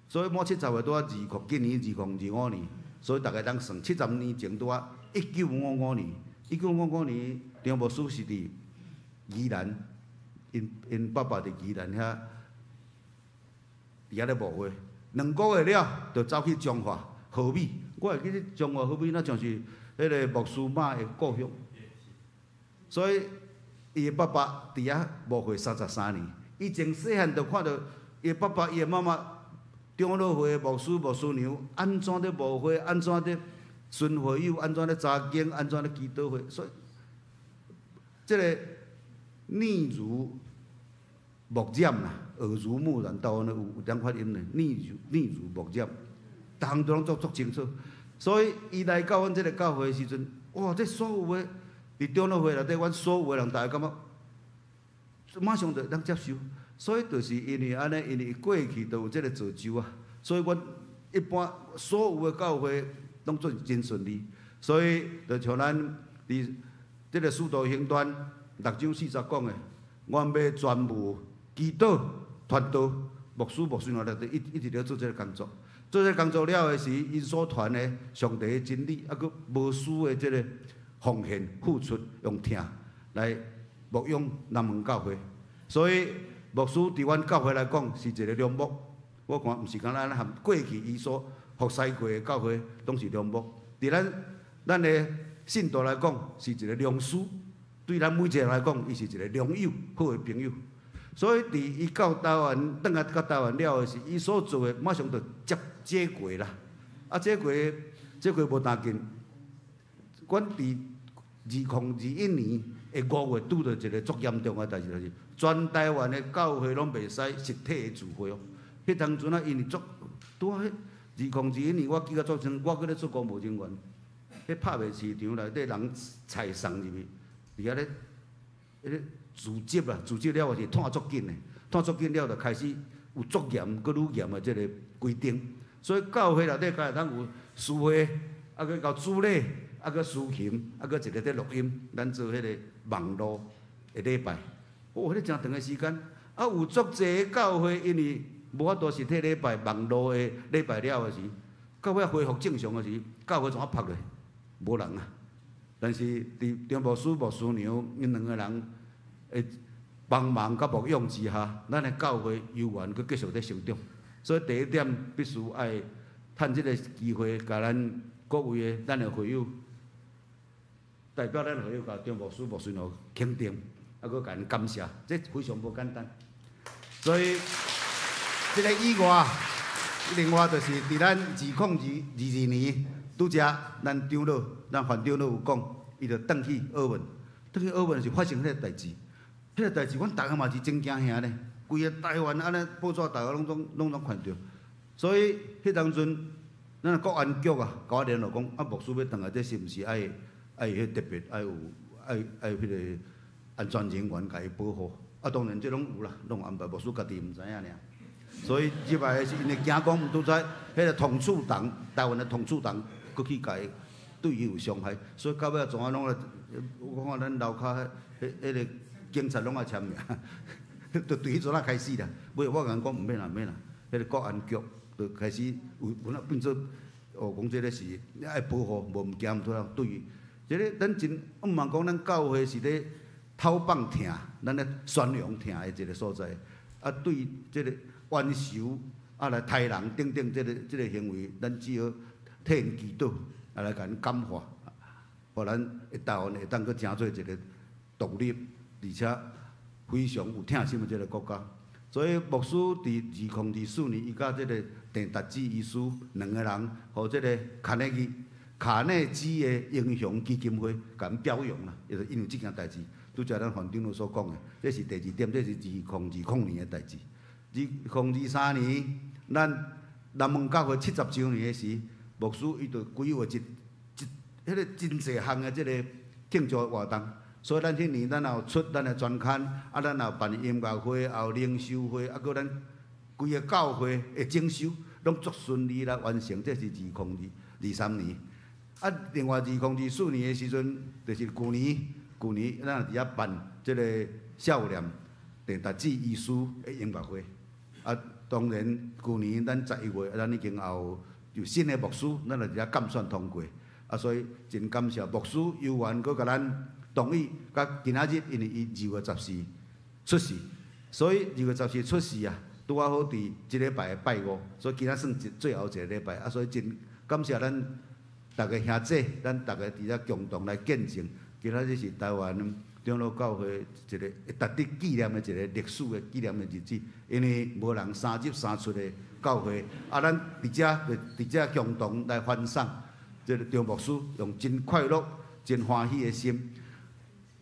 所以滿七十歲拄仔今年2025年，所以逐家通算七十年前拄仔1955年，1955年張牧師是佇宜蘭，𪜶爸爸佇宜蘭遐，佇遐咧牧會，2個月了，就走去彰化和美。我會記得彰化和美，若像是彼个牧師媽的故鄉。所以，伊的爸爸佇遐牧會33年，伊從細漢就看著伊的爸爸、伊的媽媽，長老會的牧師、牧師娘按怎咧牧會，按怎咧巡會友，按怎咧查經，按怎咧祈禱會，所以，這个。耳濡目染啦，耳濡目染，台灣有點發音呢。耳濡目染，逐項都攏做足清楚。所以伊來到阮這个教會的時陣，哇！這所有的佇長老會內底，阮所有的人，逐家感覺馬上就會當接受。所以就是因為按呢，因為過去都有這个造就啊，所以阮一般所有的教會攏做真順利。所以就像咱佇這个使徒行傳6章40講的，阮欲專務祈禱、傳道、牧師、牧師娘內底一直咧做這个工作。做這个工作了的時，𪜶所傳的上帝的真理，猶閣無私的這个奉獻付出，用疼來牧養南門教會。所以牧師佇阮教會來講是一个良牧。我看毋是干焦咱和過去伊所服侍過的教會攏是良牧。佇咱的信徒來講是一个良師，對咱每一个人來講，伊是一个良友，好的朋友。所以佇伊到台灣，轉來到台灣了的時，伊所做的馬上就接這過啦。啊，這過無當緊。阮佇2021年的5月拄著一个足嚴重的代誌，就是全台灣的教會攏袂使實體的聚會哦。彼當陣啊，因為足拄仔彼2021年，我記得足清，我閣咧做公務人員，彼拍賣市場內底人菜送入去，佇遐咧，彼个聚集啦，聚集了後是湠足緊的，湠足緊了就開始有足嚴、閣愈嚴的這个規定。所以教會內底敢會當有司會，啊閣到主禮，啊閣司琴，啊閣一个佇錄音，咱做彼个網路的禮拜。哦，彼个誠長的時間，啊有足濟教會因為無法度實體禮拜，網路的禮拜了的時，到尾恢復正常的時，教會怎啊拍落？無人啊！但是佇張牧師、牧師娘𪜶兩個人的幫忙佮牧養之下，咱的教會猶原閣繼續咧成長。所以第一點必須愛趁這个機會，共咱各位的咱的會友代表咱会友共张牧师、牧师娘肯定，啊，阁共𪜶感谢，这非常无简单。所以，這个以外，另外就是佇咱2022年，拄才咱長老、咱范長老有講，伊就轉去澳門，轉去澳門是發生彼个代誌，彼个代誌，阮逐个嘛是真驚嚇咧，規个台灣按呢報紙，逐个攏總看著。所以，彼當陣，咱國安局啊，共我聯絡講，啊，牧師欲轉來，這是毋是愛愛彼特別愛有愛彼个安全人員共伊保護？啊，當然這攏有啦，攏安排，牧師家己毋知影爾。所以入來是因為驚講，拄才彼个統促黨，台灣的統促黨，閣去共伊對伊有傷害，所以到尾怎啊攏來，我看咱樓跤彼个警察攏愛簽名，就對彼陣仔開始啦。尾我共𪜶講毋免啦，毋免啦，彼个國安局就開始有本來變做哦，講這个是愛保護，無毋驚毋對對伊。這个咱真，毋茫講咱教會是咧討放疼，咱咧宣揚疼的一个所在。啊，對這个冤仇啊來刣人等等，這个行為，咱只好替𪜶祈禱，啊來共𪜶感化，予咱台灣會當閣成做一个獨立，而且非常有疼心的這个國家。所以牧師佇2024年，伊佮這个鄭達志醫師兩个人，予這个卡內基的英雄基金會共𪜶表揚啦，因為這件代誌，拄才咱范長老所講的，這是第二點，這是2020年的代誌。2023年，咱南門教會70週年的時，牧師伊就規劃一彼个真濟項的這个慶祝活動，所以咱彼年咱也有出咱的專刊，啊，咱也有辦音樂會，也有靈修會，啊，閣咱規个教會的整修，攏足順利來完成。這是2023年。啊，另外2024年的時陣，就是舊年，舊年咱也佇遐辦這个少年鄭達志醫師的音樂會。啊，當然舊年咱11月，咱已經也有新的牧師，咱就佇遐鑑選通過。啊，所以真感謝牧師有緣閣共咱同意，佮今仔日因為伊2月14出世，所以二月十四出世啊，拄仔好佇這禮拜的拜五，所以今仔算一最後一个禮拜。啊，所以真感謝咱逐个兄姊，咱逐个佇遮共同來見證，今仔日是台灣長老教會一個會值得紀念的一個歷史的紀念的日子，因為無人三入三出的教會，啊，咱佇遮就佇遮共同來歡送這个張牧師，用真快樂、真歡喜的心。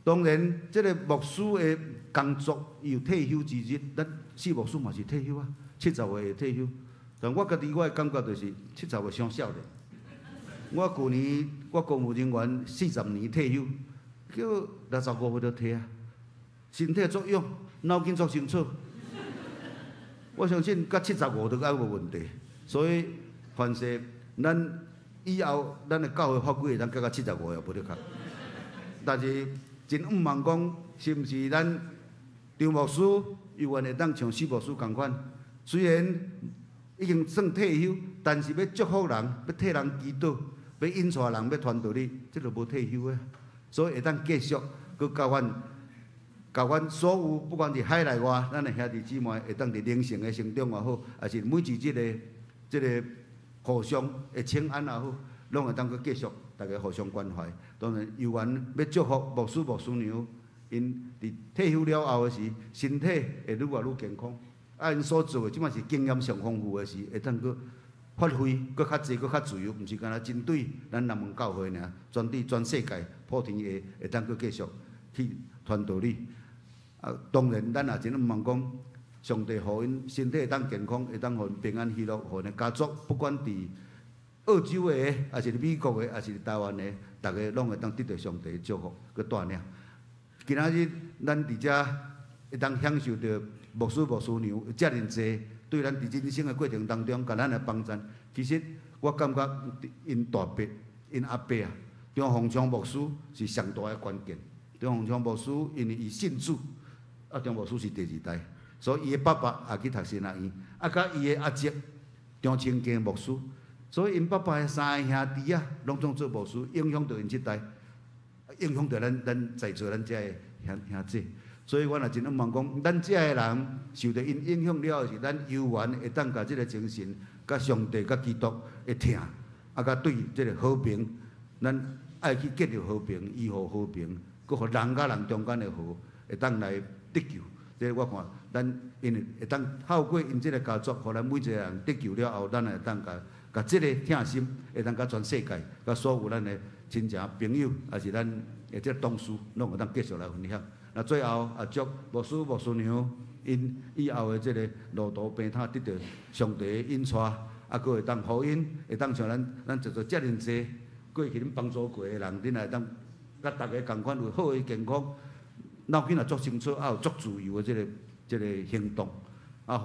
當然，這个牧師的工作伊有退休之日，咱四牧師嘛是退休啊，70歲會退休。但我家己我的感覺就是70歲傷少年。我舊年我公務人員40年退休，叫65歲就退啊，身體足勇，腦筋足清楚。我相信到75都猶無問題。所以凡是咱以後咱的教會法規會當加到75也無得較。但是真毋茫講，是毋是咱張牧師猶原會當像施牧師仝款？雖然已經算退休，但是欲祝福人，欲替人祈禱，欲引帶人，欲傳道理，這就無退休的。所以會當繼續閣佮阮，共阮所有不管是海內外，咱的兄弟姊妹會當佇靈性的成長也好，抑是每一日的這个互相的請安也好，攏會當閣繼續大家互相關懷。當然，猶原欲祝福牧師、牧師娘，𪜶佇退休了後的時，身體會愈來愈健康。啊，𪜶所做的這擺是經驗上豐富的時，會當閣發揮，閣較濟，閣較自由，毋是干焦針對咱南門教會爾，全對全世界普天下會當閣繼續去傳道理。啊，當然，咱也真向望講，上帝予𪜶身體會當健康，會當予𪜶平安喜樂，予𪜶家族，不管佇澳洲的，抑是美國的，抑是台灣的，逐个攏會當得著上帝的祝福，閣帶領。今仔日咱佇遮會當享受著牧師、牧師娘遮爾濟對咱佇人生的過程當中，共咱來幫贊。其實我感覺𪜶大伯、𪜶阿伯啊，張鴻昌牧師是上大的關鍵。張鴻昌牧師因為伊信主，啊，張牧師是第二代，所以伊的爸爸也去讀神學院，啊，佮伊的阿叔張清建牧師，所以𪜶爸爸的三个兄弟啊，攏總做牧師，影響著𪜶這代，影響著咱在座咱遮的兄姊。所以我若真向望講，咱遮的人受著𪜶影響了後，是咱猶原會當共這个精神，佮上帝、佮基督的疼，啊，佮對這个和平，咱爱去建立和平，伊予和平，阁予人佮人中间的和会当来得救。这我看，咱因为会当透过𪜶这个家族，予咱每一个人得救了后，咱会当共共这个疼心，会当佮全世界，佮所有咱的亲情朋友，抑是咱的这个同事，拢会当继续来分享。那最后也祝牧师、牧师娘𪜶以后的这个路途平坦，得到上帝的引带，啊，阁会当予𪜶会当像咱咱做做遮尔济过去恁帮助过的人，恁会当佮大家仝款有好的健康，脑筋也足清楚，也有足自由的这个行动，啊，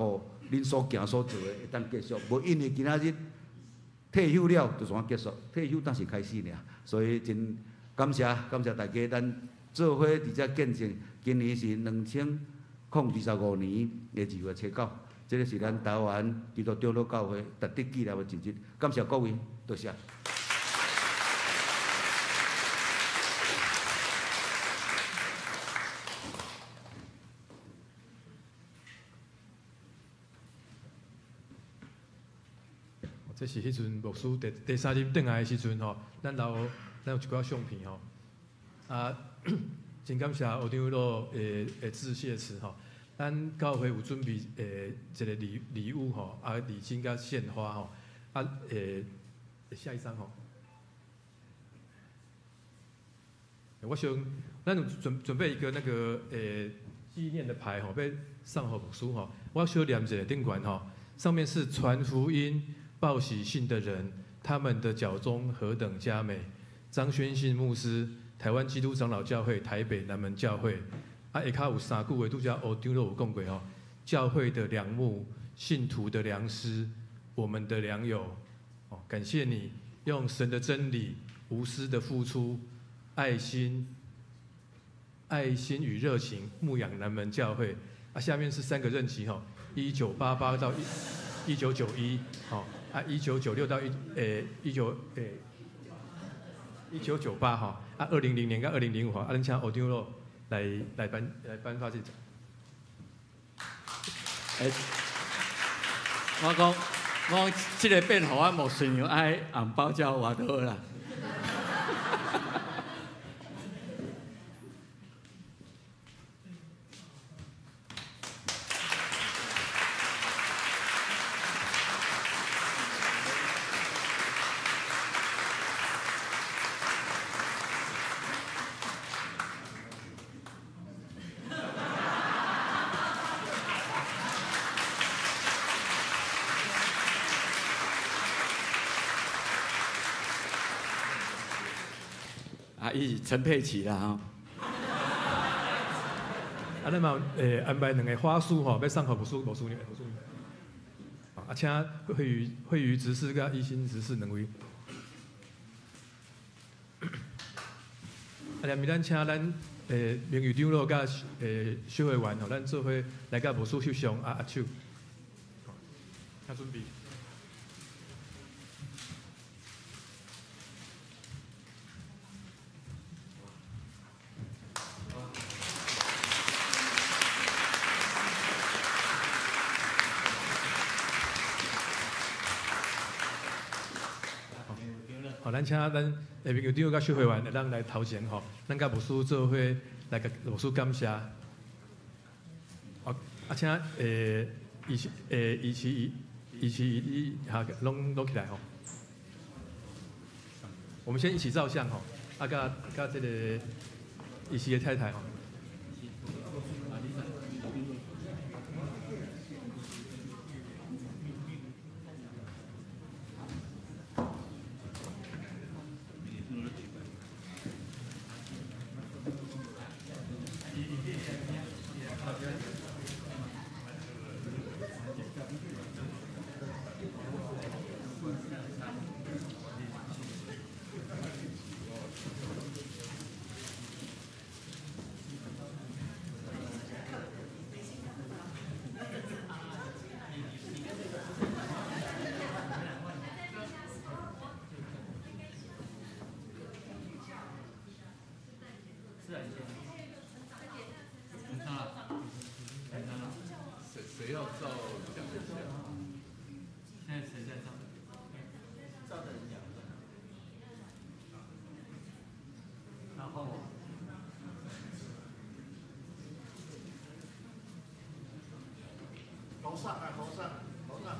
予恁所行所做的会当继续，无因为今仔日退休了就怎结束？退休当是开始尔，所以真感谢感谢大家，咱做伙伫遮见证，今年是2025年的2月7日，这个是咱台湾基督长老教会值得纪念的一日，感谢各位，多谢。这是彼阵牧师第三任转来的时阵吼，咱留咱有一寡相片吼，啊，真感谢欧长老的致谢词吼。咱教会有准备一个礼物吼，啊礼金佮献花吼，啊下一张吼。我想咱有准备一个那个纪念的牌吼，欲送予牧师吼。我小念一下顶悬吼，上面是传福音、报喜信的人，他们的脚踪何等佳美。张宣信牧师，台湾基督长老教会台北南门教会。啊，下跤有三句话，拄才欧长老有讲过吼，教会的良牧，信徒的良师，我们的良友。哦，感谢你用神的真理、无私的付出、爱心、爱心与热情牧养南门教会。啊，下面是三个任期吼，1988到1991，吼，啊，1996到1998吼，啊，2000年到2005吼，啊，咱请欧长老来颁发这个。我讲，这个变予我牧师娘爱红包才有活好啦。伊是陈佩琪啦吼。啊，咱嘛安排两个花束吼，欲送予牧师、牧师娘、牧师娘。啊，请惠瑜执事佮一心执事两位。啊，连咱请咱名誉长老佮小会员吼，咱做伙来佮牧师翕相啊握手。请准备。好，咱请咱名誉长老佮小会员会当来头前吼，咱佮牧师做伙来共牧师感谢。哦，啊，请医师医师医师医哈，拢拢起来吼。我们先一起照相吼，啊，佮佮这个医师的太太吼。谁要照两个相？现在谁在照？照的人两个。尚啊，和尚，和尚。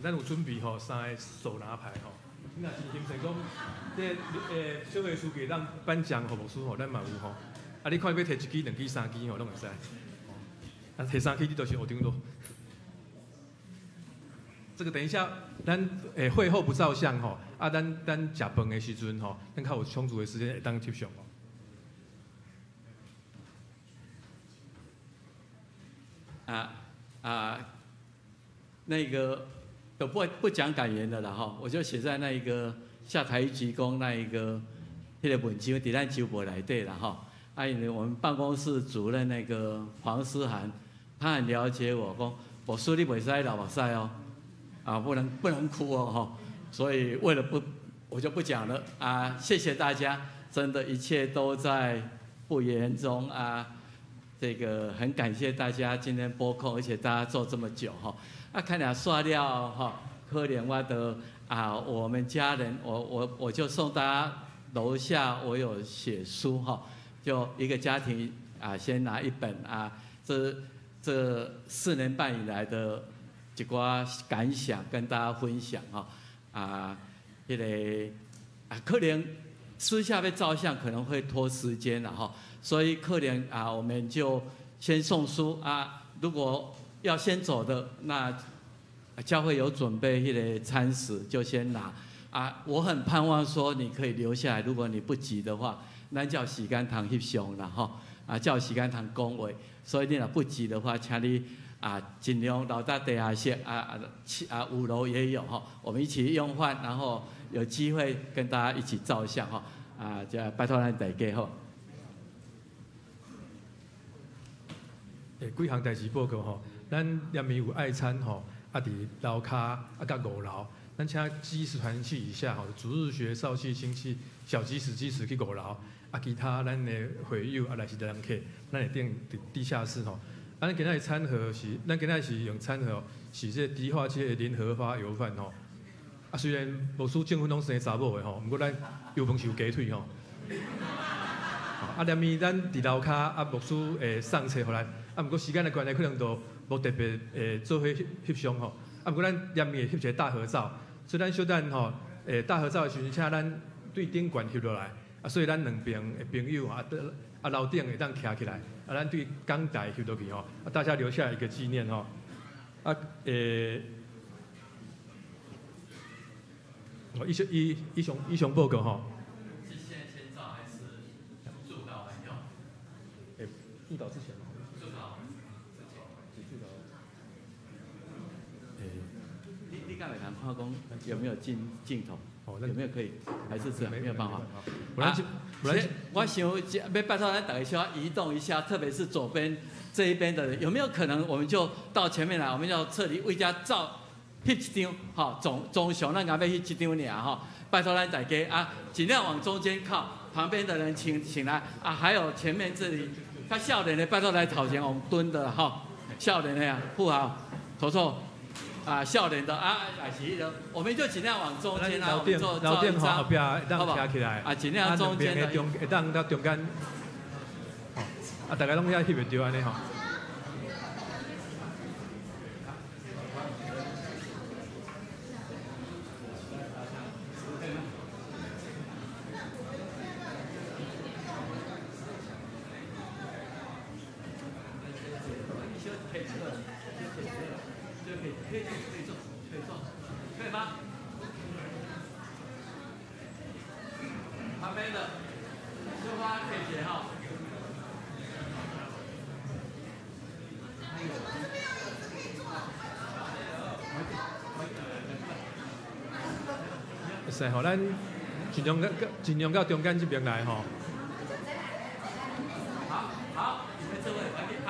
咱有准备吼三个手拿牌吼，你若是形成讲，这小会书记咱颁奖予牧师吼，咱嘛有吼。啊，你看欲提一支、两支、三支吼，拢会使。啊，提三支你就是学长咯。这个等一下，咱会后不照相吼，啊，咱食饭的时阵吼，咱较有充足的时间会当翕相吼。那个。都不讲感言的了哈，我就写在那一个下台一鞠躬那一个那个文章，伫咱周报内底了哈。啊，因为我们办公室主任那个黄思涵，他很了解我，讲牧师你袂使流目屎哦，啊不能哭哦哈。所以为了不，我就不讲了啊。谢谢大家，真的，一切都在不言中啊。这个很感谢大家今天拨空，而且大家坐这么久哈。啊，看了刷了哈，可怜我的啊，我们家人，我就送大家楼下我有写书哈，就一个家庭啊，先拿一本啊，这4年半以来的一寡感想跟大家分享哈啊，那个啊，可能私下被照相可能会拖时间了哈，所以可能啊，我们就先送书啊，如果要先走的，那教会有准备那个餐食，就先拿啊。我很盼望说你可以留下来，如果你不急的话，咱叫时间通翕相啦吼，啊，叫时间通讲话。所以你若不急的话，请你啊尽量留到地下室啊啊5楼也有哈，我们一起用饭，然后有机会跟大家一起照相哈啊，就拜托咱大家吼。几项代志报告吼。咱连暝有爱餐吼，啊，伫楼跤啊，佮5楼，咱请基石团契以下吼，主日学、少契、青契、小基石、基石去5楼，啊，其他咱的会友啊，来是人客，咱会顶伫地下室吼。啊，咱今仔日餐盒是，咱今仔日是用餐盒，是这迪化街的林和发油饭吼。啊，虽然牧师证婚拢生查某的吼，毋过咱油饭是有鸡腿吼。啊，连暝咱伫楼跤啊，牧师会送册予咱，啊，毋过时间的关系，可能都无特别会做伙翕相吼，啊，毋过咱连暝会翕一个大合照，所以咱小等吼，大合照的时阵，请咱对顶悬翕落来，啊，所以咱两边的朋友啊，啊楼顶会当徛起来，啊，咱对讲台翕落去吼，啊，大家留下一个纪念吼，啊，以上报告吼。是现在先照还是祝祷完以后？祝祷之前。祝祷。你敢会通看讲有没有镜头？有没有可以？还是这样没有办法？我想要拜托咱大家稍移动一下，特别是左边这一边的人，有没有可能我们就到前面来？我们要撤离，为家照翕一张，吼，总上咱若欲翕一张尔吼，拜托咱大家啊，尽量往中间靠，旁边的人请来啊，还有前面这里，较少年的拜托来头前我们蹲的吼，少年的啊，富豪，头头。啊，少年的啊，也是的，我们就尽量往中间啊，做老店后壁会当徛起来，啊，尽量中间的中会当到中间，啊，大家拢遐翕会著按呢吼。的，小可客一下吼。会使吼，咱尽量到中间這邊來吼。好，好，你們這位，好，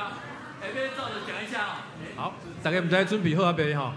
下邊照著講一下哦。好，大家毋知準備好啊未吼？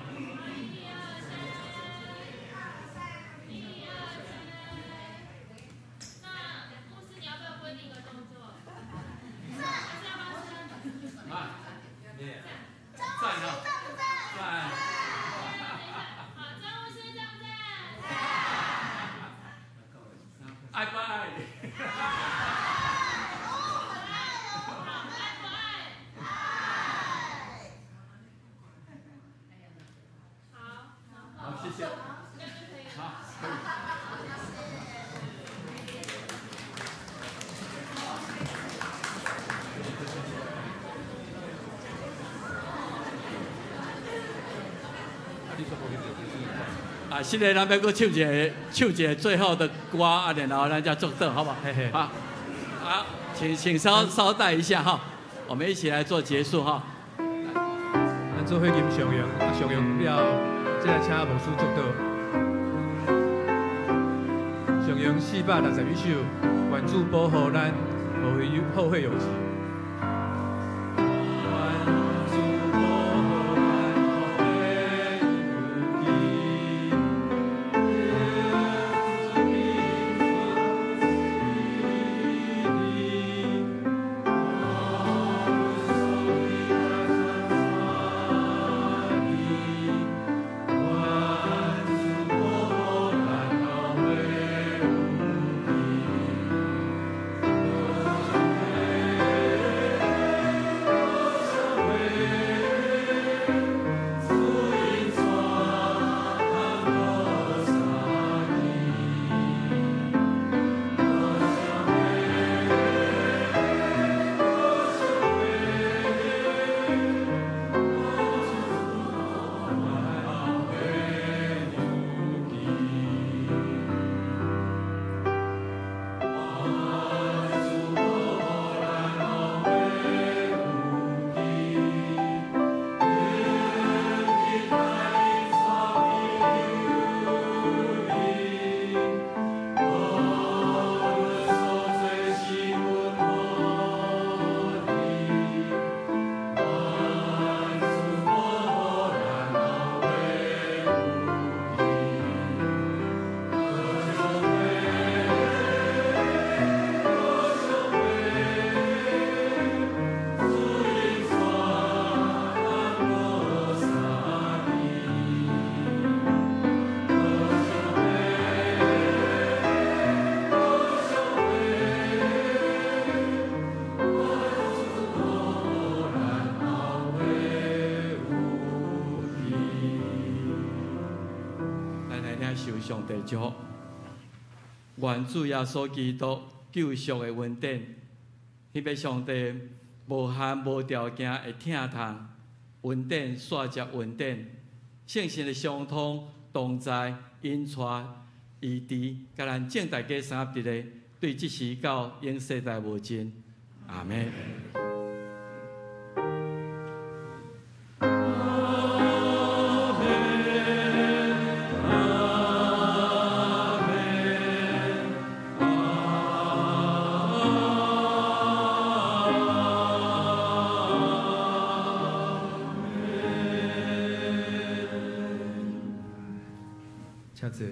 啊，現在咱欲閣唱一个，唱一个最後的歌，啊，然後咱才祝禱，好不好？好，好，請稍待一下哈，我們一起來做結束哈。咱做伙吟上榮，啊，上榮了後，再來請牧師祝禱。上榮461首，願主保護咱，後會有期。上帝祝福，願主耶穌基督救贖的恩典，彼個上帝無限無條件的疼痛，恩典煞接恩典，聖神的相通同在，引帶醫治，共咱眾大家三合一个，對這時到永世代無盡，阿們。請坐。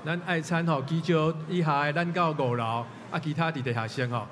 咱愛餐吼，基少以下的咱到五樓，啊，其他佇地下室吼。